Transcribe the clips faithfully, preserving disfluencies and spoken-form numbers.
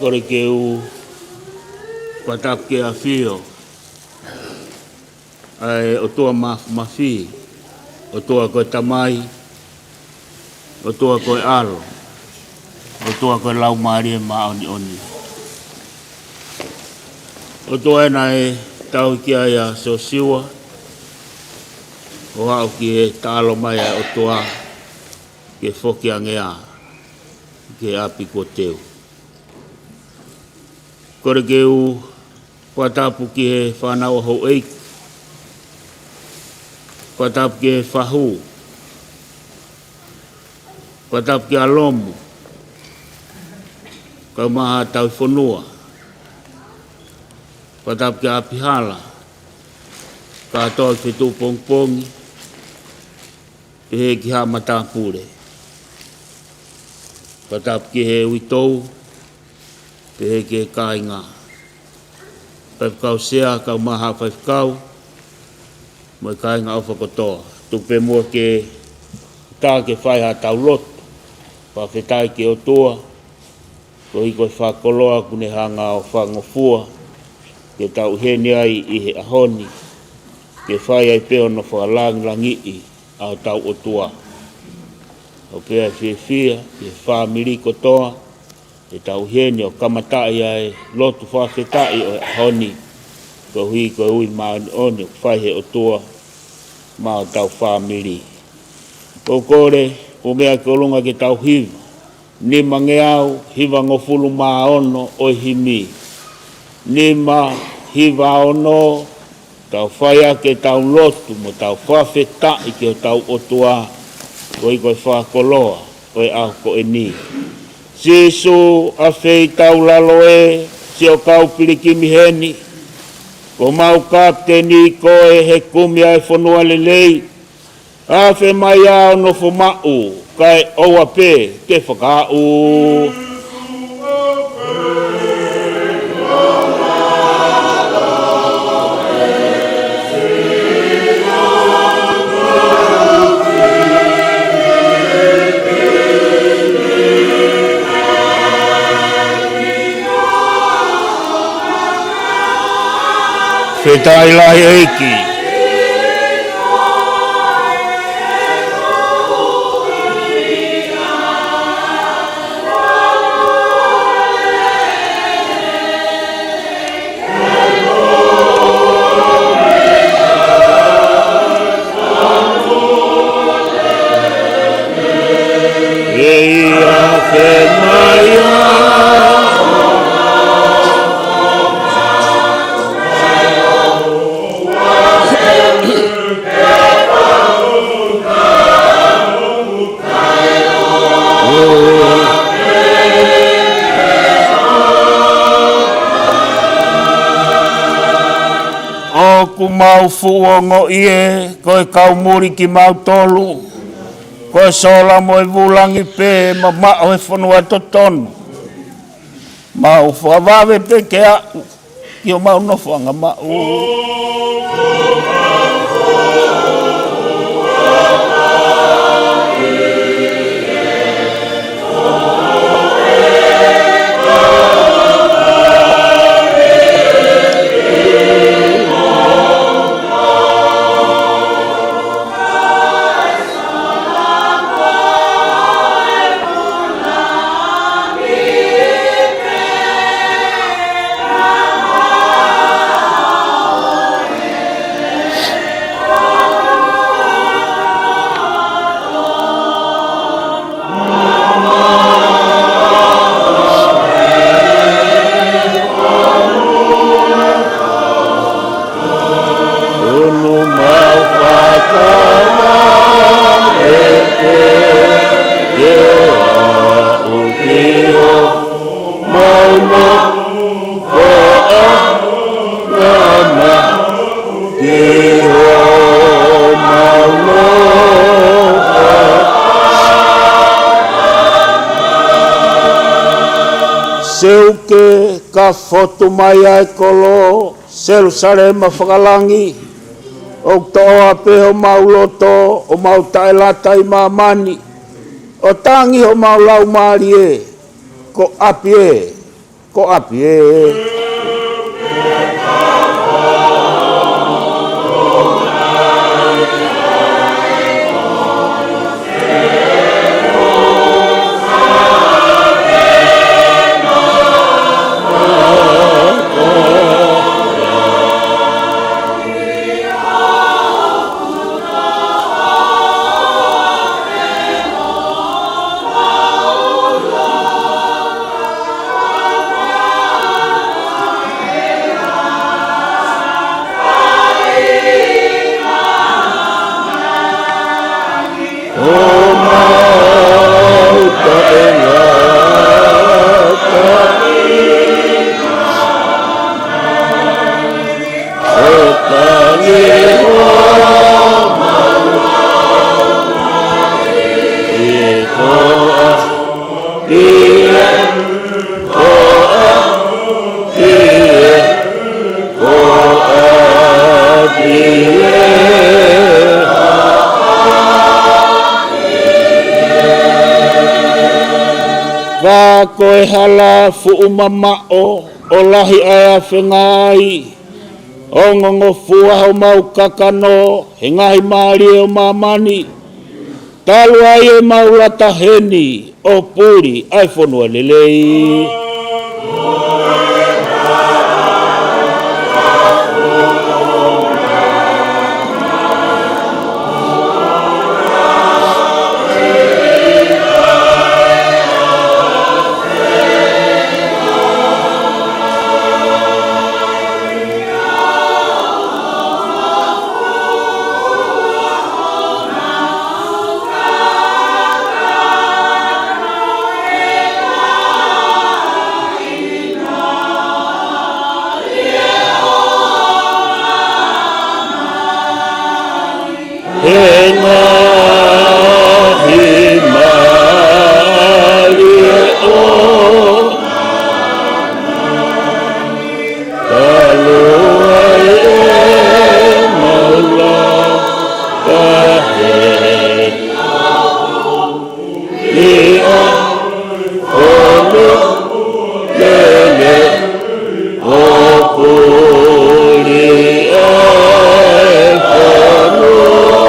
Kole ke u fakatapu ki he ʻAfio ʻa e ʻOtua Mafimafi, ʻOtua ko e Tamai, ʻOtua ko e ʻAlo, ʻOtua ko e Laumālie Māʻoniʻoni. ʻOtua ē naʻe tauhi ki ai ʻa Siosiua, ʻo aʻu ki he taʻalo mai ʻa e ʻOtua ke foki ange ā ki he ʻapi kuo teu. Kole ke u fakatapu ki he fānau ʻa houʻeiki, fakatapu ki he fahu, fakatapu ki ʻAlomu, kae ʻumaʻā Tauhifonua, fakatapu ki ʻApihala, kātoa ki Fetuʻu Pongipongi, pehē ki Haʻa Matāpule. Fakatapu ki he uitou, pehē ki he kāinga. Faifekau Sea, kae ʻumaʻā Haʻa Faifekau, mo e kāinga ʻofa kotoa. Tuku pē muʻa ke tā ke fai haʻatau lotu. Fakafetaʻi ki he ʻOtua, koeʻuhi ko e fakakoloa kuo ne hanga ʻo fakangofua ke tau ʻi heni ai ʻi he ʻaho ni, ke fai ai pē hono fakalāngilangiʻi ʻa hotau ʻOtua. ʻOku ou fiefia ki he fāmili kotoa, ke tau ʻi heni ʻo kamataʻi ʻa e lotu fakafetaʻi ʻo e ʻaho ni, koeʻuhi ko e ui māʻoniʻoni ʻoku fai ʻe he ʻOtua maʻa hotau fāmili. ʻOku ou kole, ʻo meʻa ki ʻolunga ke tau hiva, nimangeau hivangofulu mā ono ʻo e himi. Nima hiva ono, tau fai ʻaki ʻetau lotu mo ʻetau fakafetaʻi ki hotau ʻOtua, koeʻuhi ko e fakakoloa ʻo e ʻaho ko eni. Sīsū, ʻafei taulalo ē, siʻo kau pilikimi heni, ko homau kapiteni koe he kumi ʻa e fonua lelei, afe mai ā ʻo nofo maʻu, kae ʻoua pē ke fakaaʻu. Fakafetaʻi lahi ʻEiki. ʻEiki, afe mai ā. ʻOku mau fuʻu ongoʻi ē, ko e kau muli kimautolu, ko e sola mo e vūlangi pē mamaʻo he fonua totonu. Mau fakavave pē ke aʻu ki homau nofoʻanga maʻu. Unu mau fakama eke ke aʻu ki homau nofoʻanga maʻu ki homau nofoʻanga. Seuke ka fotu mai ʻa e kolo Selusalema fakalangi, ʻoku toʻoa pē homau loto, ʻo mau taʻelata ʻi māmani, ʻo tangi homau laumālie ko ʻapi ē, Ko ʻapi ē. Ka ko e hala fuʻu mamaʻo, ʻo lahi ʻa e afengai, ongongofua homau kakano he ngaahi mālie ʻo māmani. Talu ai ʻemau lata heni ʻo puli ʻa e fonua lelei. He ngaahi mālie ʻo Talu ai ʻemau lata heni ʻi he fonua lelei, ʻo puli ʻa e fonua.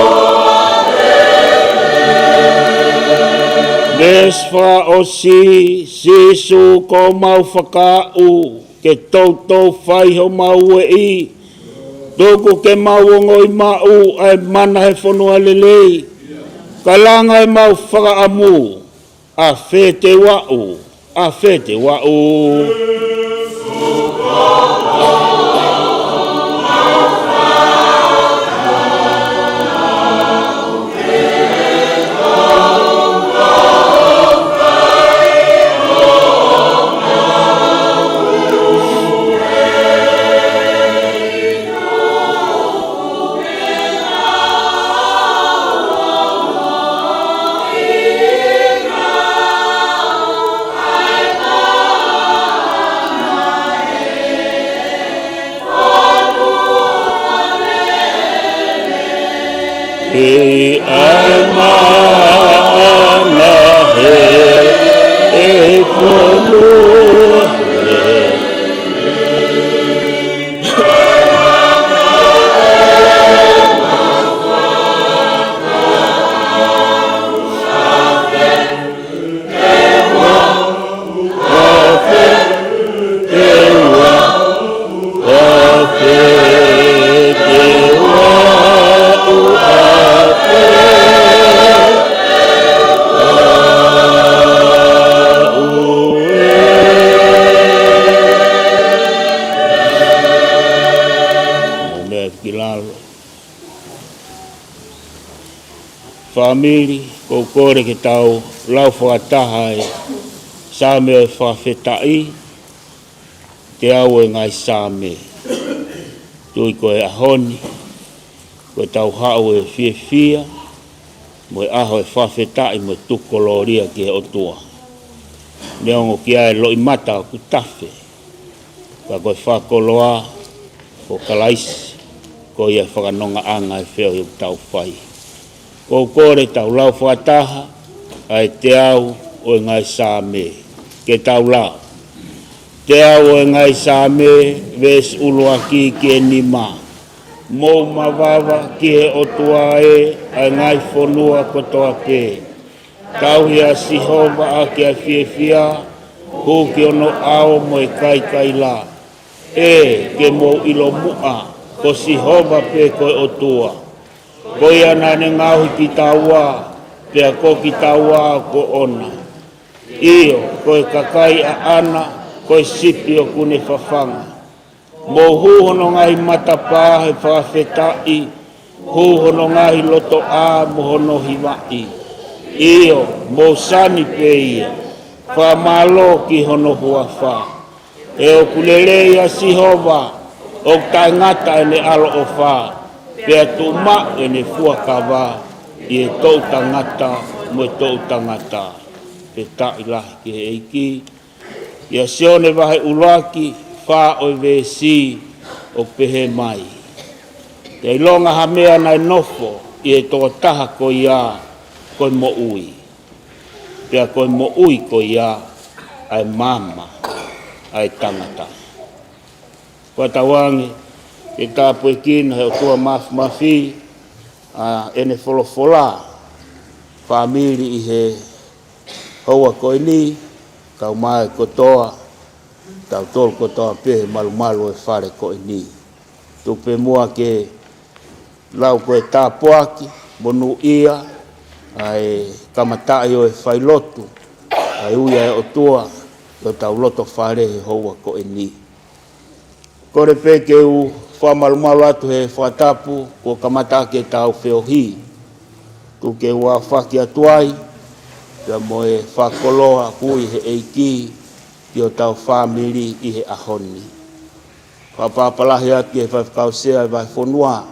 Veesi fakaʻosi, Sīsū ko homau fakaʻau, ke toutou fai homau ueʻi, tuku ke mau ongoʻi maʻu ʻa e mana he fonua lelei, ka langa ʻemau fakaʻamu, ʻafē te u aʻu, ʻafē te u aʻu. ʻI ai mana he fonua. Mou meʻa ki lalo. Fāmili, ʻoku ou kole ke tau lau fakataha e Saame ʻo e fakafetaʻi, teau ʻo e ngaahi Saame. Tui ko e ʻaho ni, ko e tau haʻu he fiefia, mo e ʻaho e fakafetaʻi mo e tuku kolōlia ki he ʻOtua. Neongo ʻoku ʻi ai e loʻimata ʻoku tafe, ka ko e fakakoloa ʻo Kalaisi, ko ia e fakanongaʻanga e feohi ʻoku tau fai. ʻOku ou kole tau lau fakataha ʻa e teau ʻo e ngaahi Saame, ke tau lau. Teau ʻo e ngaahi Saame, veesi ʻuluaki ki he nima. Mou mavava ki he ʻOtua ē, ʻa e ngaahi fonua kotoa pē. Tauhi ʻa Sihova ʻaki ʻa e fiefia, hū ki hono ʻao mo e kaikaila. Ē, ke mou ʻilo muʻa, ko Sihova pē ko e ʻOtua. Ko ia naʻa ne ngaohi kitaua, pea ko kitaua ko ʻona. ʻIo, ko e kakai ʻaʻana, ko e sipi ʻoku ne fafanga. Mou hū hono ngaahi matapā he fakafetaʻi, hū hono ngaahi lotoʻā mo hono hivaʻi. ʻIo, mou sani pē ia, fakamālō ki hono huafa. He ʻoku lelei ʻa Sihova, ʻoku taʻengata ʻene ʻaloʻofa, pea tuʻu maʻu ʻene fuakava ʻi he toʻutangata mo e toʻutangata. Fakafetaʻi lahi ki he ʻEiki. ʻIa Sione vahe ʻuluaki, fā ʻo e veesi, ʻoku pehē mai: Pea ʻilonga ha meʻa naʻe nofo ʻi he tokotaha ko ia, ko e moʻui. Pea ko e moʻui ko ia ʻa e maama ʻa e tangata. Fakatauange ke tāpuekina ʻe he ʻOtua Māfimafi ʻa ʻene folofola, fāmili ʻi he houa ko eni, kau mai kotoa, tautolu kotoa pē he malumalu ʻo e fale ko eni. Tuku pē muʻa ke lau ko e tāpuaki monūʻia ʻa e kamataʻi ʻo e failotu, ʻa e ui ʻa e ʻOtua ʻi hotau loto fale he houa ko eni. Kole pē ke u fakamalumalu atu he fakatapu kuo kamata ke tau feohi. Tuku ke u aofaki atu ai, pea mo e fakakoloa ʻoku ui ʻe he ʻEiki ki hotau fāmili ʻi he ʻaho ni. Fakapapālangi atu ki he faifekau sea ʻo e vahefonua,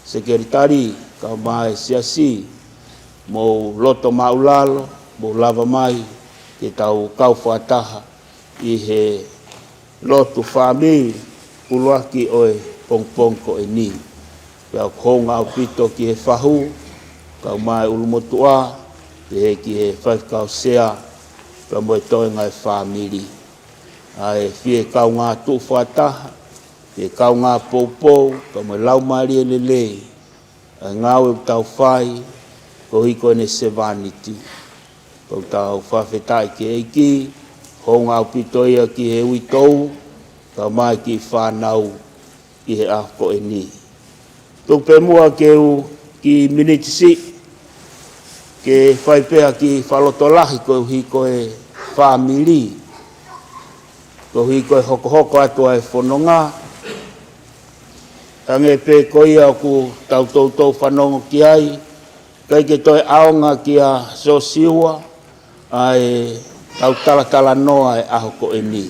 sekelitali, kau mai siasi, mou loto māʻulalo, mou lava mai ke tau kau fakataha ʻi he lotu fāmili ʻuluaki ʻo e pongipongi ko eni. Pea ʻoku hounga ʻaupito ki he fahu, kau mai ʻulumotuʻa, pehē ki he faifekau sea, pea mo e toenga ʻo e fāmili. ʻA e fie kaungā tuʻu fakataha, fie kaungā poupou, pea mo e laumālie lelei, ʻa e ngāue ʻoku tau fai, koeʻuhi ko ʻene sevāniti. Pea ʻoku tau fakafetaʻi ki he ʻEiki, hounga ʻaupito ia ki he uitou, kau mai ki he fānau ʻi he ʻaho ko eni. Tuku pē muʻa ke u kiʻi miniti siʻi, ke fai pē ha kiʻi fakalotolahi koeʻuhi ko e fāmili, koeʻuhi ko e hokohoko atu ʻa e fononga. Hangē pē ko ia ʻoku tau toutou fanongo ki ai, ʻikai ke toe ʻaonga kia Sosiua ʻa e tau talatalanoa ʻa e ʻaho ko eni.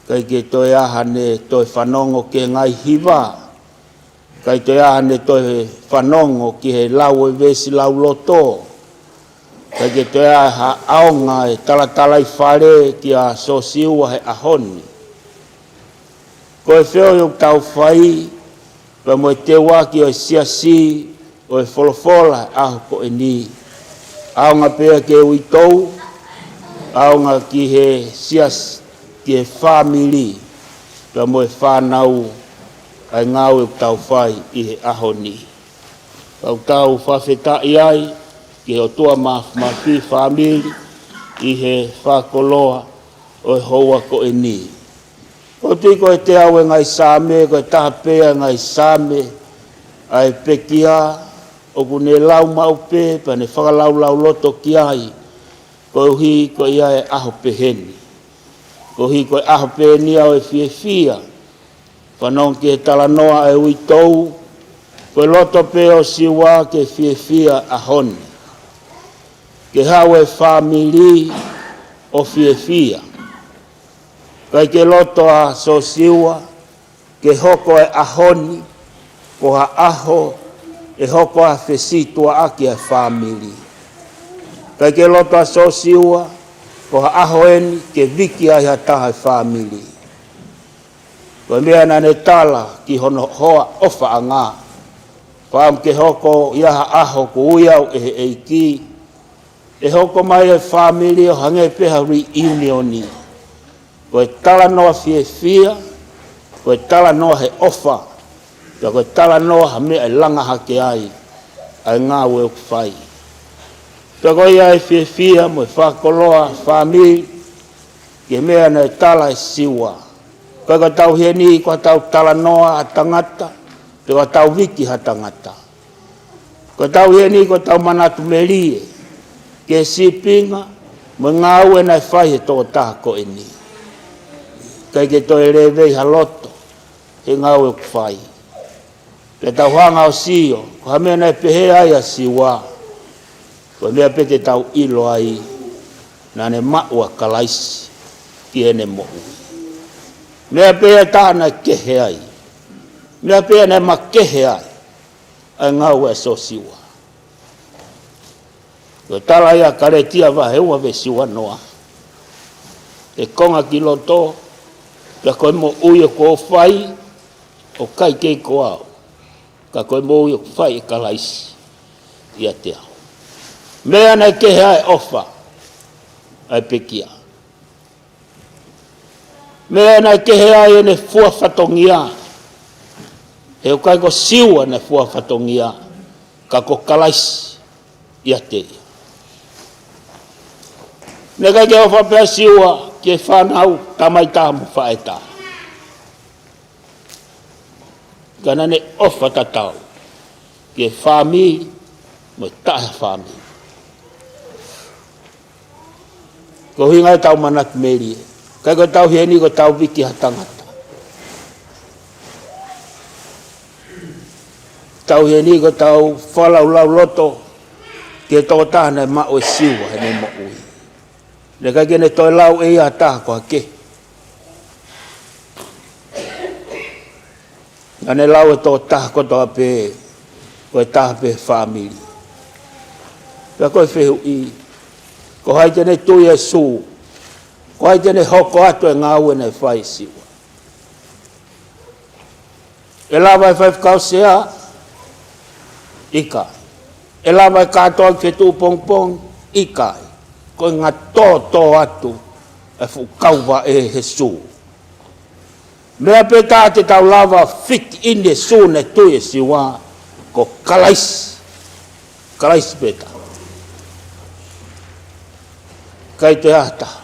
ʻIkai ke toe ʻi ai haʻane toe fanongo ki he ngaahi hiva. ʻIkai toe ʻi ai haʻane toe fanongo ki he lau ʻo e veesi lauloto. ʻIkai ke toe ʻi ai ha ʻaonga ʻo e talatalaifale kia Sosiua he ʻaho ni. Ko e feohi ʻoku tau fai, pea mo e teuaki ʻo e siasi, ʻo e folofola ʻaho ko eni. ʻAonga pē ia ki he uitou, ʻaonga ki he siasi, ki he fāmili, pea mo e fānau, ʻa e ngāue ʻoku tau fai ʻi he ʻaho ni. Pea ʻoku tau fakafetaʻi ai ki he ʻOtua Māfimafi, fāmili ʻi he fakakoloa ʻo e houa ko eni. ʻOku ou tui ko e teau ʻo e ngaahi Saame, ko e taha pē ʻo e ngaahi Saame ʻa e pekia, ʻoku ne lau maʻu pē, pea ne fakalaulauloto ki ai, koeʻuhi ko ia ʻa e ʻaho pehē ni. Koeʻuhi ko e ʻaho pehē ni ia ʻo e fiefia. Fanongo ki he talanoa ʻa e uitou, ko e loto pē ʻo Siua ke fiefia ʻaho ni. Ke haʻu e fāmili ʻo fiefia. ʻIkai ke loto ʻa Sosiua ke hoko e ʻaho ni ko ha ʻaho ʻe hoko ai ha fesītuʻaʻaki ʻa e fāmili. ʻIkai ke loto ʻa Sosiua ko ha ʻaho eni ke viki ai ha taha ʻo e fāmili. Ko e meʻa naʻa ne tala ki hono hoa ʻofaʻanga, fakaʻamu ke hoko ia ha ʻaho ʻoku ui au ʻe he ʻEiki, ʻe hoko mai e fāmili ʻo hangē pē ha reunion. Ko e talanoa fiefia, ko e talanoa he ʻofa, pea ko e talanoa ha meʻa ʻe langa hake ai ʻa e ngāue ʻoku fai. Pea ko ia ʻe fiefia mo e fakakoloa fāmili ki he meʻa naʻe tala ʻe Siua. Ko e ka tau heni ko ʻetau talanoa ʻa tangata, pe ko ʻetau viki ha tangata. Ko ʻetau heni ko ʻetau manatu melie ki he sīpinga mo e ngāue naʻe fai he tokotaha ko eni. ʻIkai ke toe lēvei ha loto he ngāue ʻoku fai. Pea tau hanga ʻo sio, ko ha meʻa naʻe pehē ai ʻa Siua, ko e meʻa pē te tau ʻilo ai, naʻa ne maʻu ʻa Kalaisi ki heʻene moʻui. Meʻa pē ʻe taha naʻe kehe ai. Meʻa pē naʻe makehe ai ʻa e ngāue ʻa Sosiua. Ko e tala ia Kalētia vahe ua veesi uanoa. ʻE konga ki loto, pea ko e moʻui ʻoku ou fai, ʻoku ʻikai kei ko au, ka ko e moʻui ʻoku fai ʻe Kalaisi ʻiate au. Meʻa naʻe kehe ai ʻofa, ʻa e pekia. Meʻa naʻe kehe ai ʻene fua fatongia. He ʻoku ʻikai ko Siua naʻe fua fatongia, ka ko Kalaisi ʻiate ia. Naʻe ʻikai ke ʻofa pē ʻa Siua ki he fānau, tamai taha mo faʻē taha. Ka naʻa ne ʻofa tatau ki he fāmili mo e taʻe fāmili. Ko e ʻuhinga ia ʻetau manatu melie. ʻIkai ko ʻetau heni ko ʻetau viki ha tangata. ʻEtau heni ko ʻetau fakalaulauloto ki he tokotaha naʻe maʻu ʻe Siua heʻene moʻui. Naʻe ʻikai ke ne toe lau ʻe ia ha taha ko ha kehe. Naʻa ne lau e tokotaha kotoa pē, ko e taha pē fāmili. Pea ko e fehuʻi, ko hai te ne tui ʻa Sīsū, ko hai te ne hoko atu e ngāue naʻe fai ʻe Siua. ʻE lava e faifekau sea? ʻIkai. ʻE lava e kātoa ki he fetuʻu pongipongi? ʻIkai. Ko e ngaahi tōtō atu e fuʻu kauvaʻe he Sīsū. Meʻa pē taha te tau lava fiki ʻi he Sīsū naʻe tui ʻe Siua, ko Kalaisi. Kalaisi pē taha. ʻIkai toe ʻi ai ha taha.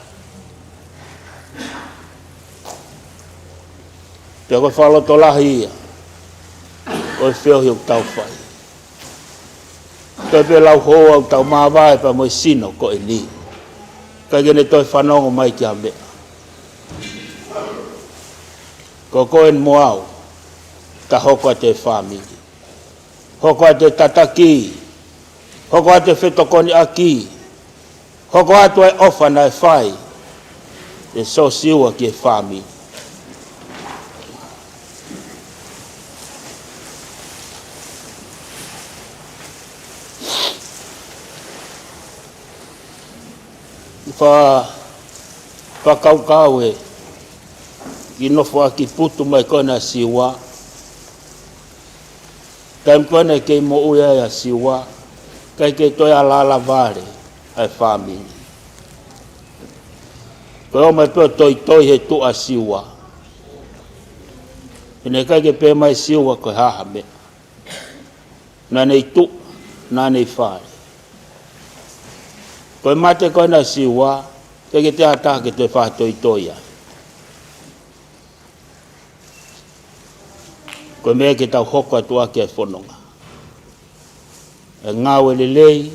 Pea ko e fakalotolahi ia ʻo e feohi ʻoku tau fai. Toe pē lau hoa ʻoku tau māvae pea mo e sino ko eni. ʻIkai ke ne toe fanongo mai ki ha meʻa. Ko koe mo au, ta hoko atu e fāmili. Hoko atu e tataki. Hoko atu e fetokoniʻaki. Hoko atu e ʻofa naʻe fai ʻe Sosiua ki he fāmili. Fa, fakakaukau e kiʻi nofoʻaki putu mai ko ena ʻa Siua. Taimi ko ena ʻe kei moʻui ai ʻa Siua, ʻikai ke toe alala vale ʻa e fāmili. Ko e ō mai pē ʻo toitoi he tuʻa ʻa Siua. He naʻe ʻikai ke pehē mai ʻe Siua ko e hā ha meʻa. Naʻa ne ʻi tuʻa, naʻa ne ʻi fale. Ko e mate ko ena ʻa Siua, ʻikai ke toe ʻi ai ha taha ke toe fakatoitoi ai. Ko e meʻa ke tau hoko atu ʻaki e fononga. E ngāue lelei,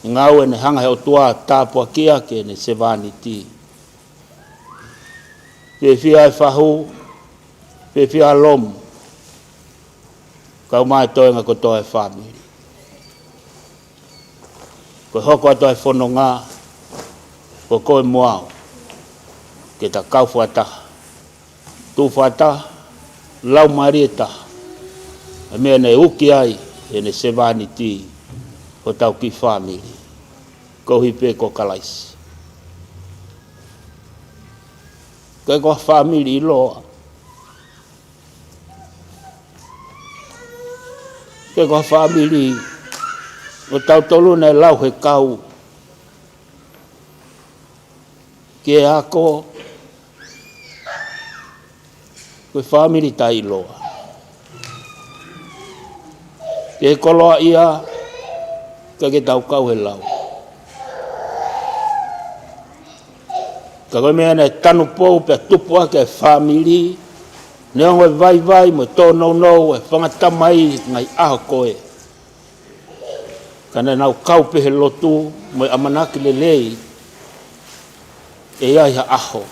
e ngāue naʻe hanga he ʻOtua ʻo tāpuakiʻi ʻaki ʻene sevāniti. Fiefia e fahu, fiefia e lomu. Kau mai toenga kotoa e fāmili. Ko e hoko atu e fononga, ko koe mo au. Ke ta kau fakataha. Tuʻu fakataha, laumālie taha. E meʻa naʻe uki ai ʻene sevāniti hotau kiʻi fāmili. Koeʻuhi pē ko Kalaisi. ʻIkai ko ha fāmili ʻiloa. ʻIkai ko ha fāmili ʻo tautolu naʻe lau he kau ki he ako, Ko e fāmili taʻeʻiloa. Ke koloaʻia, ka ke tau kau he lau. Ka ko e meʻa naʻe tanupou pea tupu ʻaki e fāmili, neongo e vaivai mo e tōnounou e fanga tamai ngaahi ʻaho ko ē. Ka naʻa nau kau pē he lotu mo e ʻamanaki lelei, ʻe ʻi ai ha ʻaho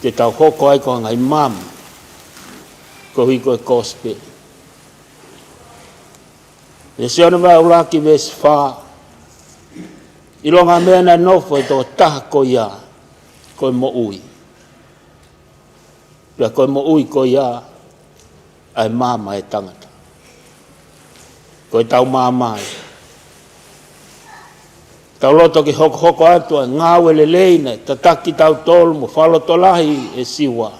te tau hoko ai ko e ngaahi maama, koeʻuhi ko e kosipeli. ʻI he Sione vahe ʻuluaki veesi fā, ʻilonga e meʻa naʻe nofo he tokotaha ko ia, ko e moʻui. Pea ko e moʻui ko ia ʻa e maama ʻa e tangata. Ko ʻetau maama ia. Tau loto ke hokohoko atu ʻa e ngāue lelei naʻe tataki kitautolu mo fakalotolahi ʻe Siua.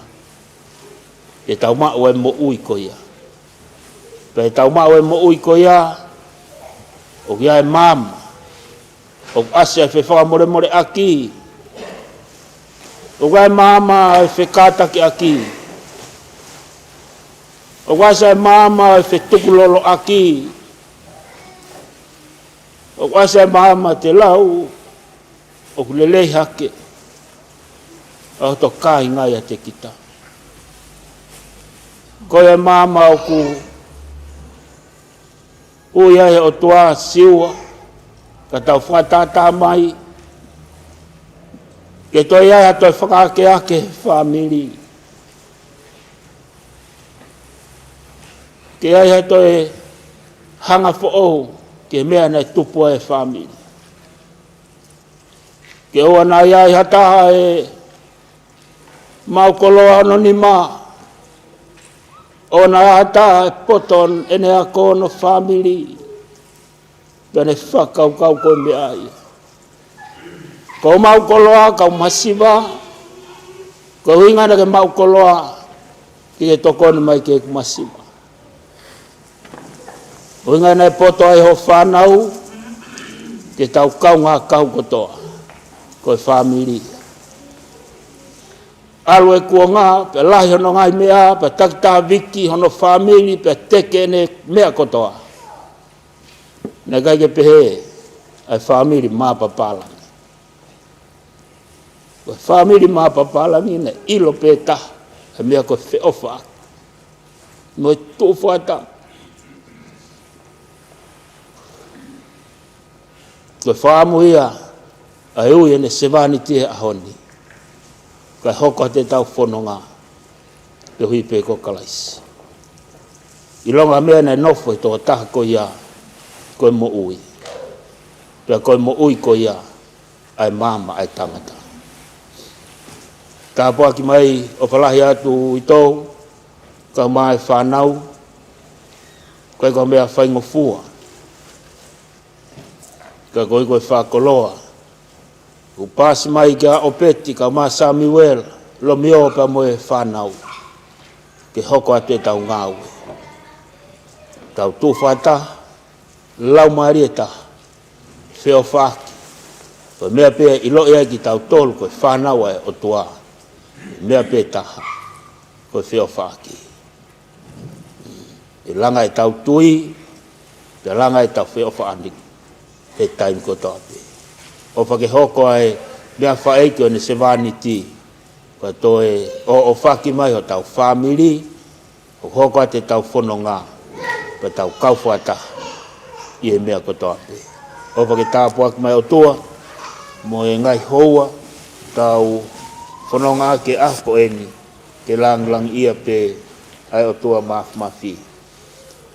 Ke tau maʻu e moʻui ko ia. Pea tau maʻu e moʻui ko ia, ʻoku ʻi ai e maama ʻoku ʻasi ai e fefakamolemoleʻaki. ʻOku ʻi ai e maama ʻo e fekātakiʻaki. ʻOku ʻasi ai e maama ʻo e fetukuloloʻaki. ʻOku ʻasi ai e maama te lau ʻoku lelei hake ʻa hoto kāinga ʻiate kita. Ko e maama ʻoku ui ai ʻe he ʻOtua Siua, ka tau fakatātā mai, ke toe ʻi ai ha toe fakaakeake he fāmili. Ke ʻi ai ha toe hanga foʻou ki he meʻa naʻe tupu ai e fāmili. Ke ʻoua naʻa ʻi ai ha taha ʻe maʻu koloa hono nima, ʻoua naʻa ʻi ai ha taha ʻe poto ʻene ako hono fāmili, pea ne fakakaukau ko e meʻa ia. Ko e maʻu koloa, kau masiva, ko e ʻuhinga naʻa ke maʻu koloa, ke ke tokoni mai ki heʻeku masiva. ʻUhinga naʻe poto ai hoʻo fānau, ke tau kaungā kau kotoa, ko e fāmili. ʻAlu e kuonga, pea lahi hono ngaahi meʻa, pea takitaha viki hono fāmili, pea teke ʻene meʻa kotoa. Naʻe ʻikai ke pehē ʻa e fāmili māpapālangi. Ko e fāmili māpapālangi naʻe ʻilo pē taha e meʻa ko e feʻofaʻaki mo e tuʻu fakataha. Ko e fakaʻamu ia ʻa e ui ʻene sevāniti he ʻaho ni, kae hoko atu ʻetau fononga koeʻuhi pē ko Kalaisi. ʻIlonga e meʻa naʻe nofo he tokotaha ko ia, ko e moʻui. Pea ko e moʻui ko ia ʻa e maama ʻa e tangata. Tāpuaki mai ʻofa lahi atu uitou, kae ʻumaʻā e fānau, ko e ko e meʻa faingofua. Ka ko e ko e fakakoloa, ʻoku pasi mai kia ʻOpeti kae ʻumaʻā Samiuela, Lomio pea mo e fānau, ke hoko atu ʻetau ngāue. Tau tuʻu fakataha, laumālie taha, feʻofaʻaki. Ko e meʻa pē ʻe ʻiloʻi ai kitautolu ko e fānau ʻa e ʻOtua, meʻa pē taha, ko e feʻofaʻaki. ʻE langa ʻetau tui, pea langa ʻetau feʻofaʻaki he taimi kotoa pē. ʻOfa ke hoko ʻa e meʻa fai ki heʻene sevāniti, kae toe ʻoʻofaki mai hotau fāmili, ʻo hoko atu ʻetau fononga, pea tau kau fakataha ʻi he meʻa kotoa pē. ʻOfa ke tāpuaki mai ʻOtua mo e ngaahi houa ʻoku tau fononga ʻaki he ʻaho ko eni, ke langilangiʻia pē ʻa e ʻOtua Māfimafi.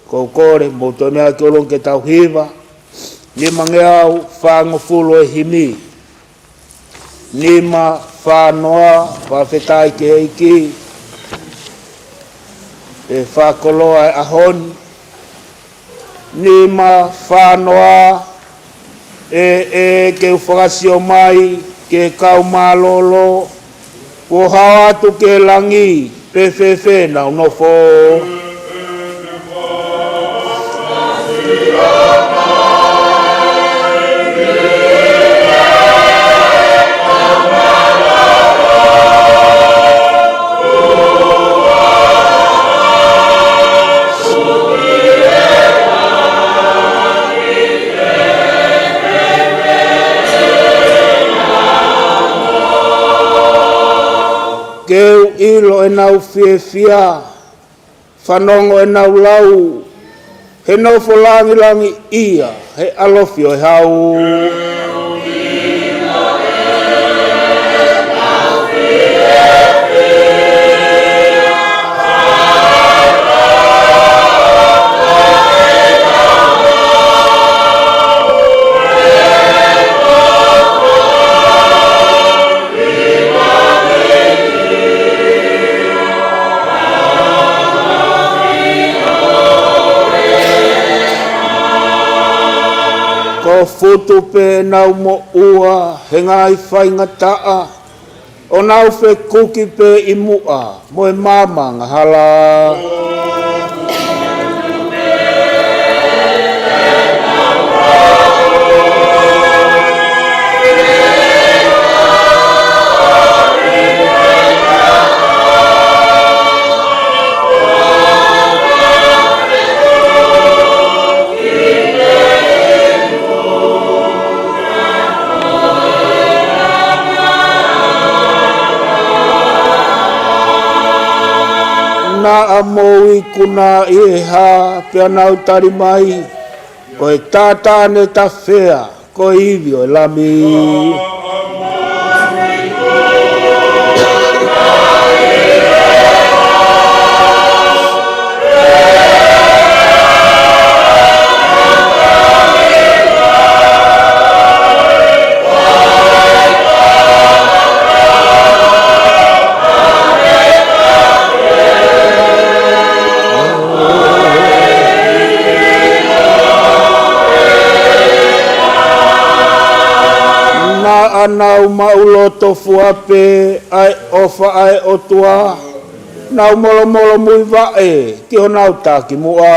ʻOku ou kole, mou toe meʻa ki ʻolunga ke tau hiva, nimangeau fāngofulu e himi. Nima fā noa, fakafetaʻi ki he ʻEiki, ʻe fakakoloa e ʻaho ni. Nima fā noa, ʻE, ʻe, ke u fakasio mai ki he kau mālōlō, kuo hao atu ki he langi, pe fēfē ʻenau nofo. ʻilo ʻenau fiefia, fanongo ʻenau lau, he nofo langilangiʻia he ʻalofi ʻo e hau. Ko futu pē ʻenau moʻua he ngaahi faingataʻa, ʻo nau fekuki pē ʻi muʻa mo e maama angahala. Naʻa mou ikuna ʻi he hā, pea nau tali mai, ko e tātāne tafea, ko e ivi ʻo e Lami. Naʻa nau maʻuloto fua pē ʻa e ʻofa ʻa e ʻOtua, nau molomolo muivaʻe ki honau takimuʻa.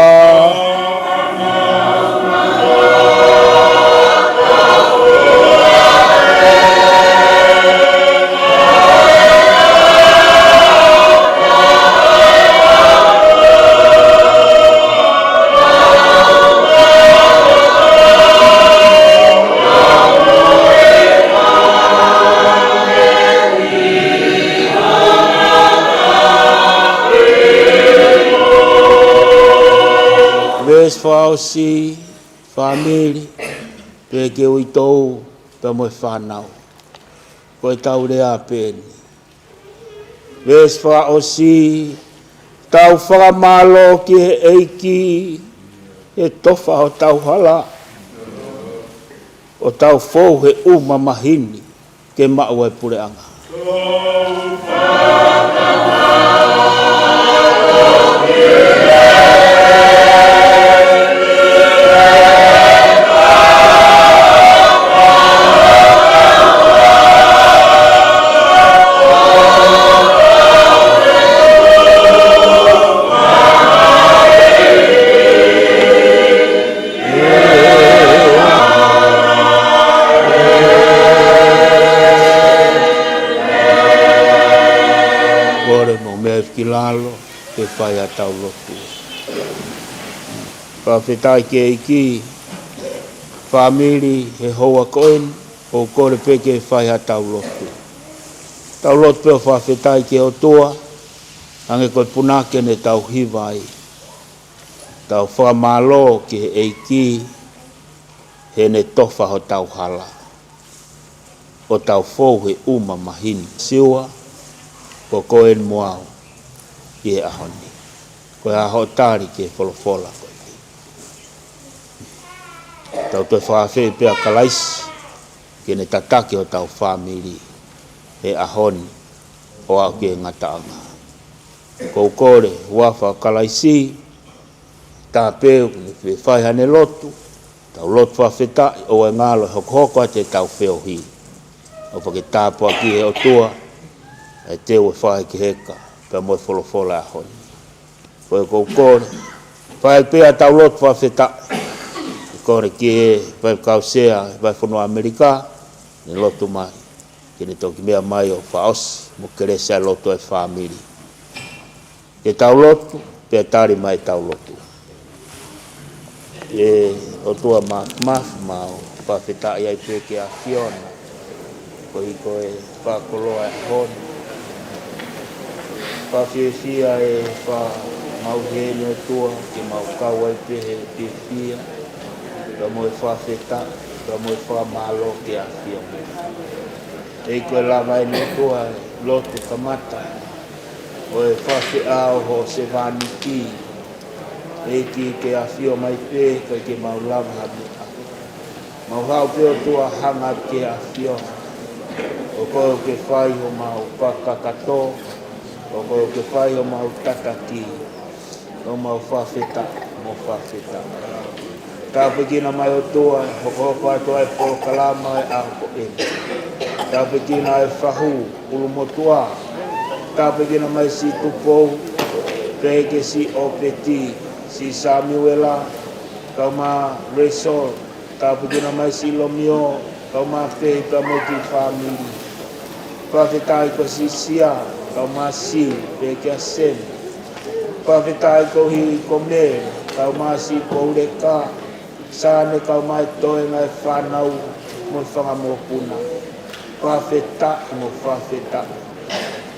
Veesi fakaʻosi, fāmili, pea ke uitou pea mo e fānau. Ko e tau lea pē eni. Veesi fakaʻosi, tau fakamālō ki he ʻEiki, he tofa hotau hala, ʻo tau fou he ʻuma maheni ke maʻu e puleʻanga. Kole mo meʻa ki lalo, ke fai ʻa e tau lotu. Fakafetaʻi ki he ʻEiki, fāmili he houa ko eni, ʻoku kole pē ke fai ʻa e tau lotu. Tau lotu pē ʻo fakafetaʻi ki he ʻOtua, hangē ko e punake ne tau hiva ai. Tau fakamālō ki he ʻEiki, he ne tofa hotau hala, ʻo tau fou he ʻuma maheni. Siua, ko koe mo au ʻi he ʻaho ni. Ko e hā hoʻo tali ki he folofola ko eni? Tau toe fakaafeʻi pē ʻa Kalaisi ke ne tataki hotau fāmili he ʻaho ni ʻo aʻu ki he ngataʻanga. ʻOku ou kole, huafa ʻo Kalaisi, tāpeu ke ne fai haʻane lotu, tau lotu fakafetaʻi, ʻoua ʻe ngalo e hokohoko atu ʻetau feohi. ʻOfa ke tāpuakiʻi ʻe he ʻOtua ʻa e teu ʻe fakahekeheka pea mo e folofola ʻo e ʻaho ni. Ko ia ʻoku ou kole, fai pē ʻa e tau lotu fakafetaʻi. Kole ki he faifekau sea, fai fonua ʻAmelika, ne lotu mai, ke ne toki meʻa mai ʻo fakaʻosi mo kelesi ʻa e lotu ʻa e fāmili. Ke tau lotu, pea tali mai ʻetau lotu. ʻE ʻOtua Māfimafi, mau fakafetaʻi ai pē ki he ʻAfiona, koeʻuhi ko e fakakoloa ʻo e ʻaho ni. Fakafiefia e fakamālō heni ʻOtua ke mau kau ai pē he fiefia, pea mo e fakafetaʻi, pea mo e fakamālō ki he ʻAfiona. ʻEiki, ko e lava eni ʻOtua e lotu kamata ʻo e fakafeʻao ho sevāniti. ʻEiki, ke ʻafio mai pē, ʻikai ke mau lava ha meʻa. Mau haʻu pē ʻOtua hanga ki he ʻAfiona. Ko koe ʻoku ke fai homau fakakakato, ko koe ʻoku ke fai homau tataki, ʻoku mau fakafetaʻi mo fakafetaʻi. Tāpuekina mai ʻOtua e hokohoko atu ʻa e polokalama ʻo e ʻaho ko eni. Tāpuekina e fahu ʻulumotuʻa. Tāpuekina mai siʻi Tupou, pehē ki siʻi ʻOpeti, siʻi Samiuela, kae ʻumaʻā Resol. Tāpuekina mai siʻi Lomio, kae ʻumaʻā Fei pea mo e kiʻi fāmili. Fakafetaʻi ko siʻi Sia, kae ʻumaʻā Sili, pehē kia Semi. Fakafetaʻi koeʻuhi ko Mele, kae ʻumaʻā siʻi Pouleka, Sane kae ʻumaʻā e toenga e fānau mo e fanga mokopuna. Fakafetaʻi mo fakafetaʻi.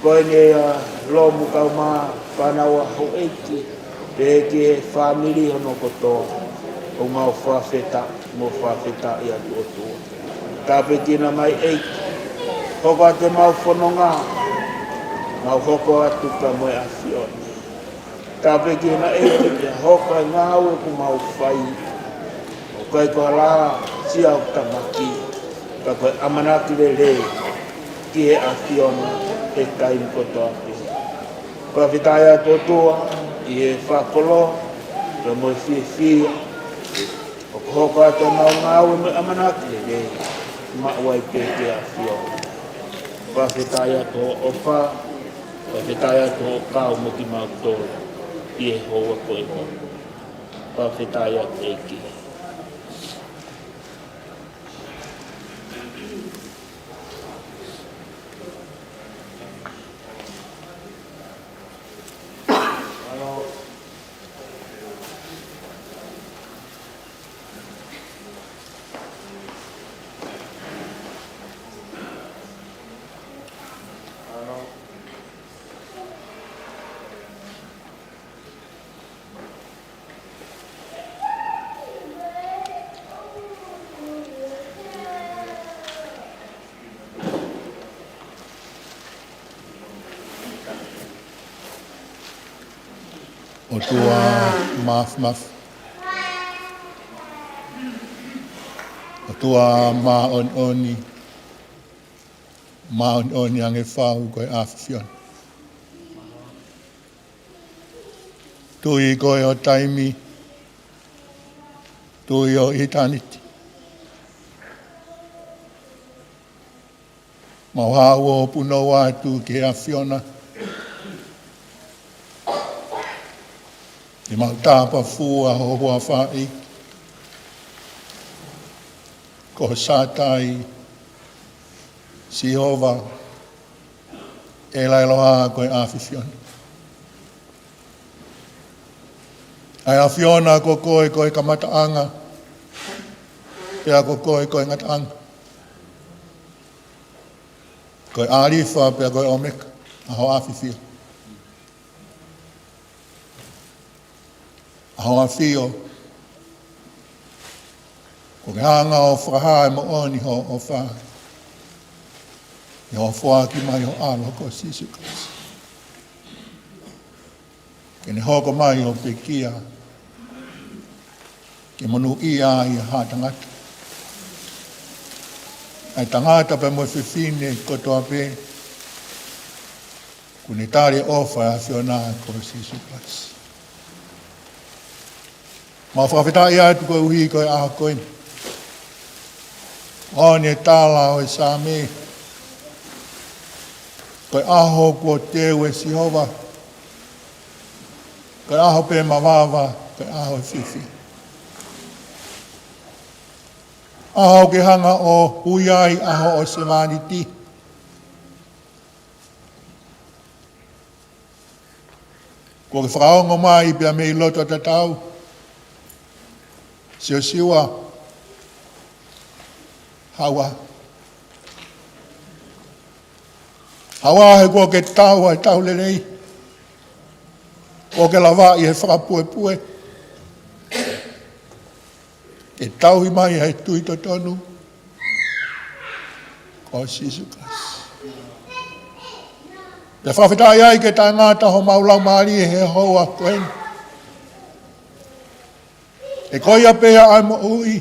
Ko eni ʻa Lomu kae ʻumaʻā e fānau ʻa houʻeiki, pehē ki he fāmili hono kotoa. ʻOku mau fakafetaʻi mo fakafetaʻi atu ʻOtua. Tāpuekina mai ʻEiki. Hoko atu ʻemau fononga. Mau hoko atu pea mo e ʻAfiona. Tāpuekina ʻEiki pea hoko e ngāue ʻoku mau fai. ʻOku ʻikai ko ha lāsia ʻoku tāmaki, ka ko e ʻamanaki lelei ki he ʻAfiona he taimi kotoa pē. Fakafetaʻi atu ʻOtua ʻi he fakakoloa, pea mo e fiefia. ʻOku hoko atu ʻemau ngāue mo e ʻamanaki lelei, maʻu ai pē ki he ʻAfiona. Fakafetaʻi atu hoʻo ʻofa, fakafetaʻi atu hoʻo kau mo kimautolu ʻi he houa ko eni. Fakafetaʻi atu ʻEiki. ʻOtua māfimafi. ʻOtua māʻoniʻoni. Māʻoniʻoni ange fau ko e ʻAfiona. Tuʻi koe ʻo taimi, Tuʻi ʻo ʻitāniti. Mau haʻu ʻo punou atu ki he ʻAfiona. ʻI he mau tāpuaki ʻa ho huafa ʻEiki, ko Sātai, Sihova, ʻEla ʻEloha ko e ʻAfiona. ʻA e ʻAfiona ko koe ko e kamataʻanga, pea ko koe ko e ngataʻanga. Ko e ʻAlifa pea ko e ʻOmeka, ʻa ho ʻAfio. ʻA ho ʻAfio, kuo ke hanga ʻo fakahā e moʻoni hoʻo ʻofa, ʻi hoʻo foaki mai ho ʻAlo ko Sīsū Kalaisi. Ke ne hoko mai ʻo pekia, ke monūʻia ai ʻa e tangata. ʻA e tangata pea mo e fefine kotoa pē, kuo ne tali e ʻofa ʻa e ʻAfiona ko Sīsū Kalaisi. Mau fakafetaʻi atu koeʻuhi ko e ʻaho ko eni. ʻOku ne tala ʻe he Saame, ko e ʻaho kuo teu ʻe Sihova, ko e ʻaho pē mavava, ko e ʻaho fiefia. ʻAho ke hanga ʻo ui ai ʻa hoʻo sevāniti. Kuo ke fakaongo mai pea mei loto tatau, Siosiua, haʻu ā. Haʻu ā he kuo ke tau ʻa e tau lelei. ʻOku ke lavaʻi he fakapuepue ke tauhi mai ʻa e tui totonu ko Sīsū Kalaisi. Pea fakafetaʻi ai ke taʻengata homau laumālie he houa ko eni. He ko ia pē ʻa e moʻui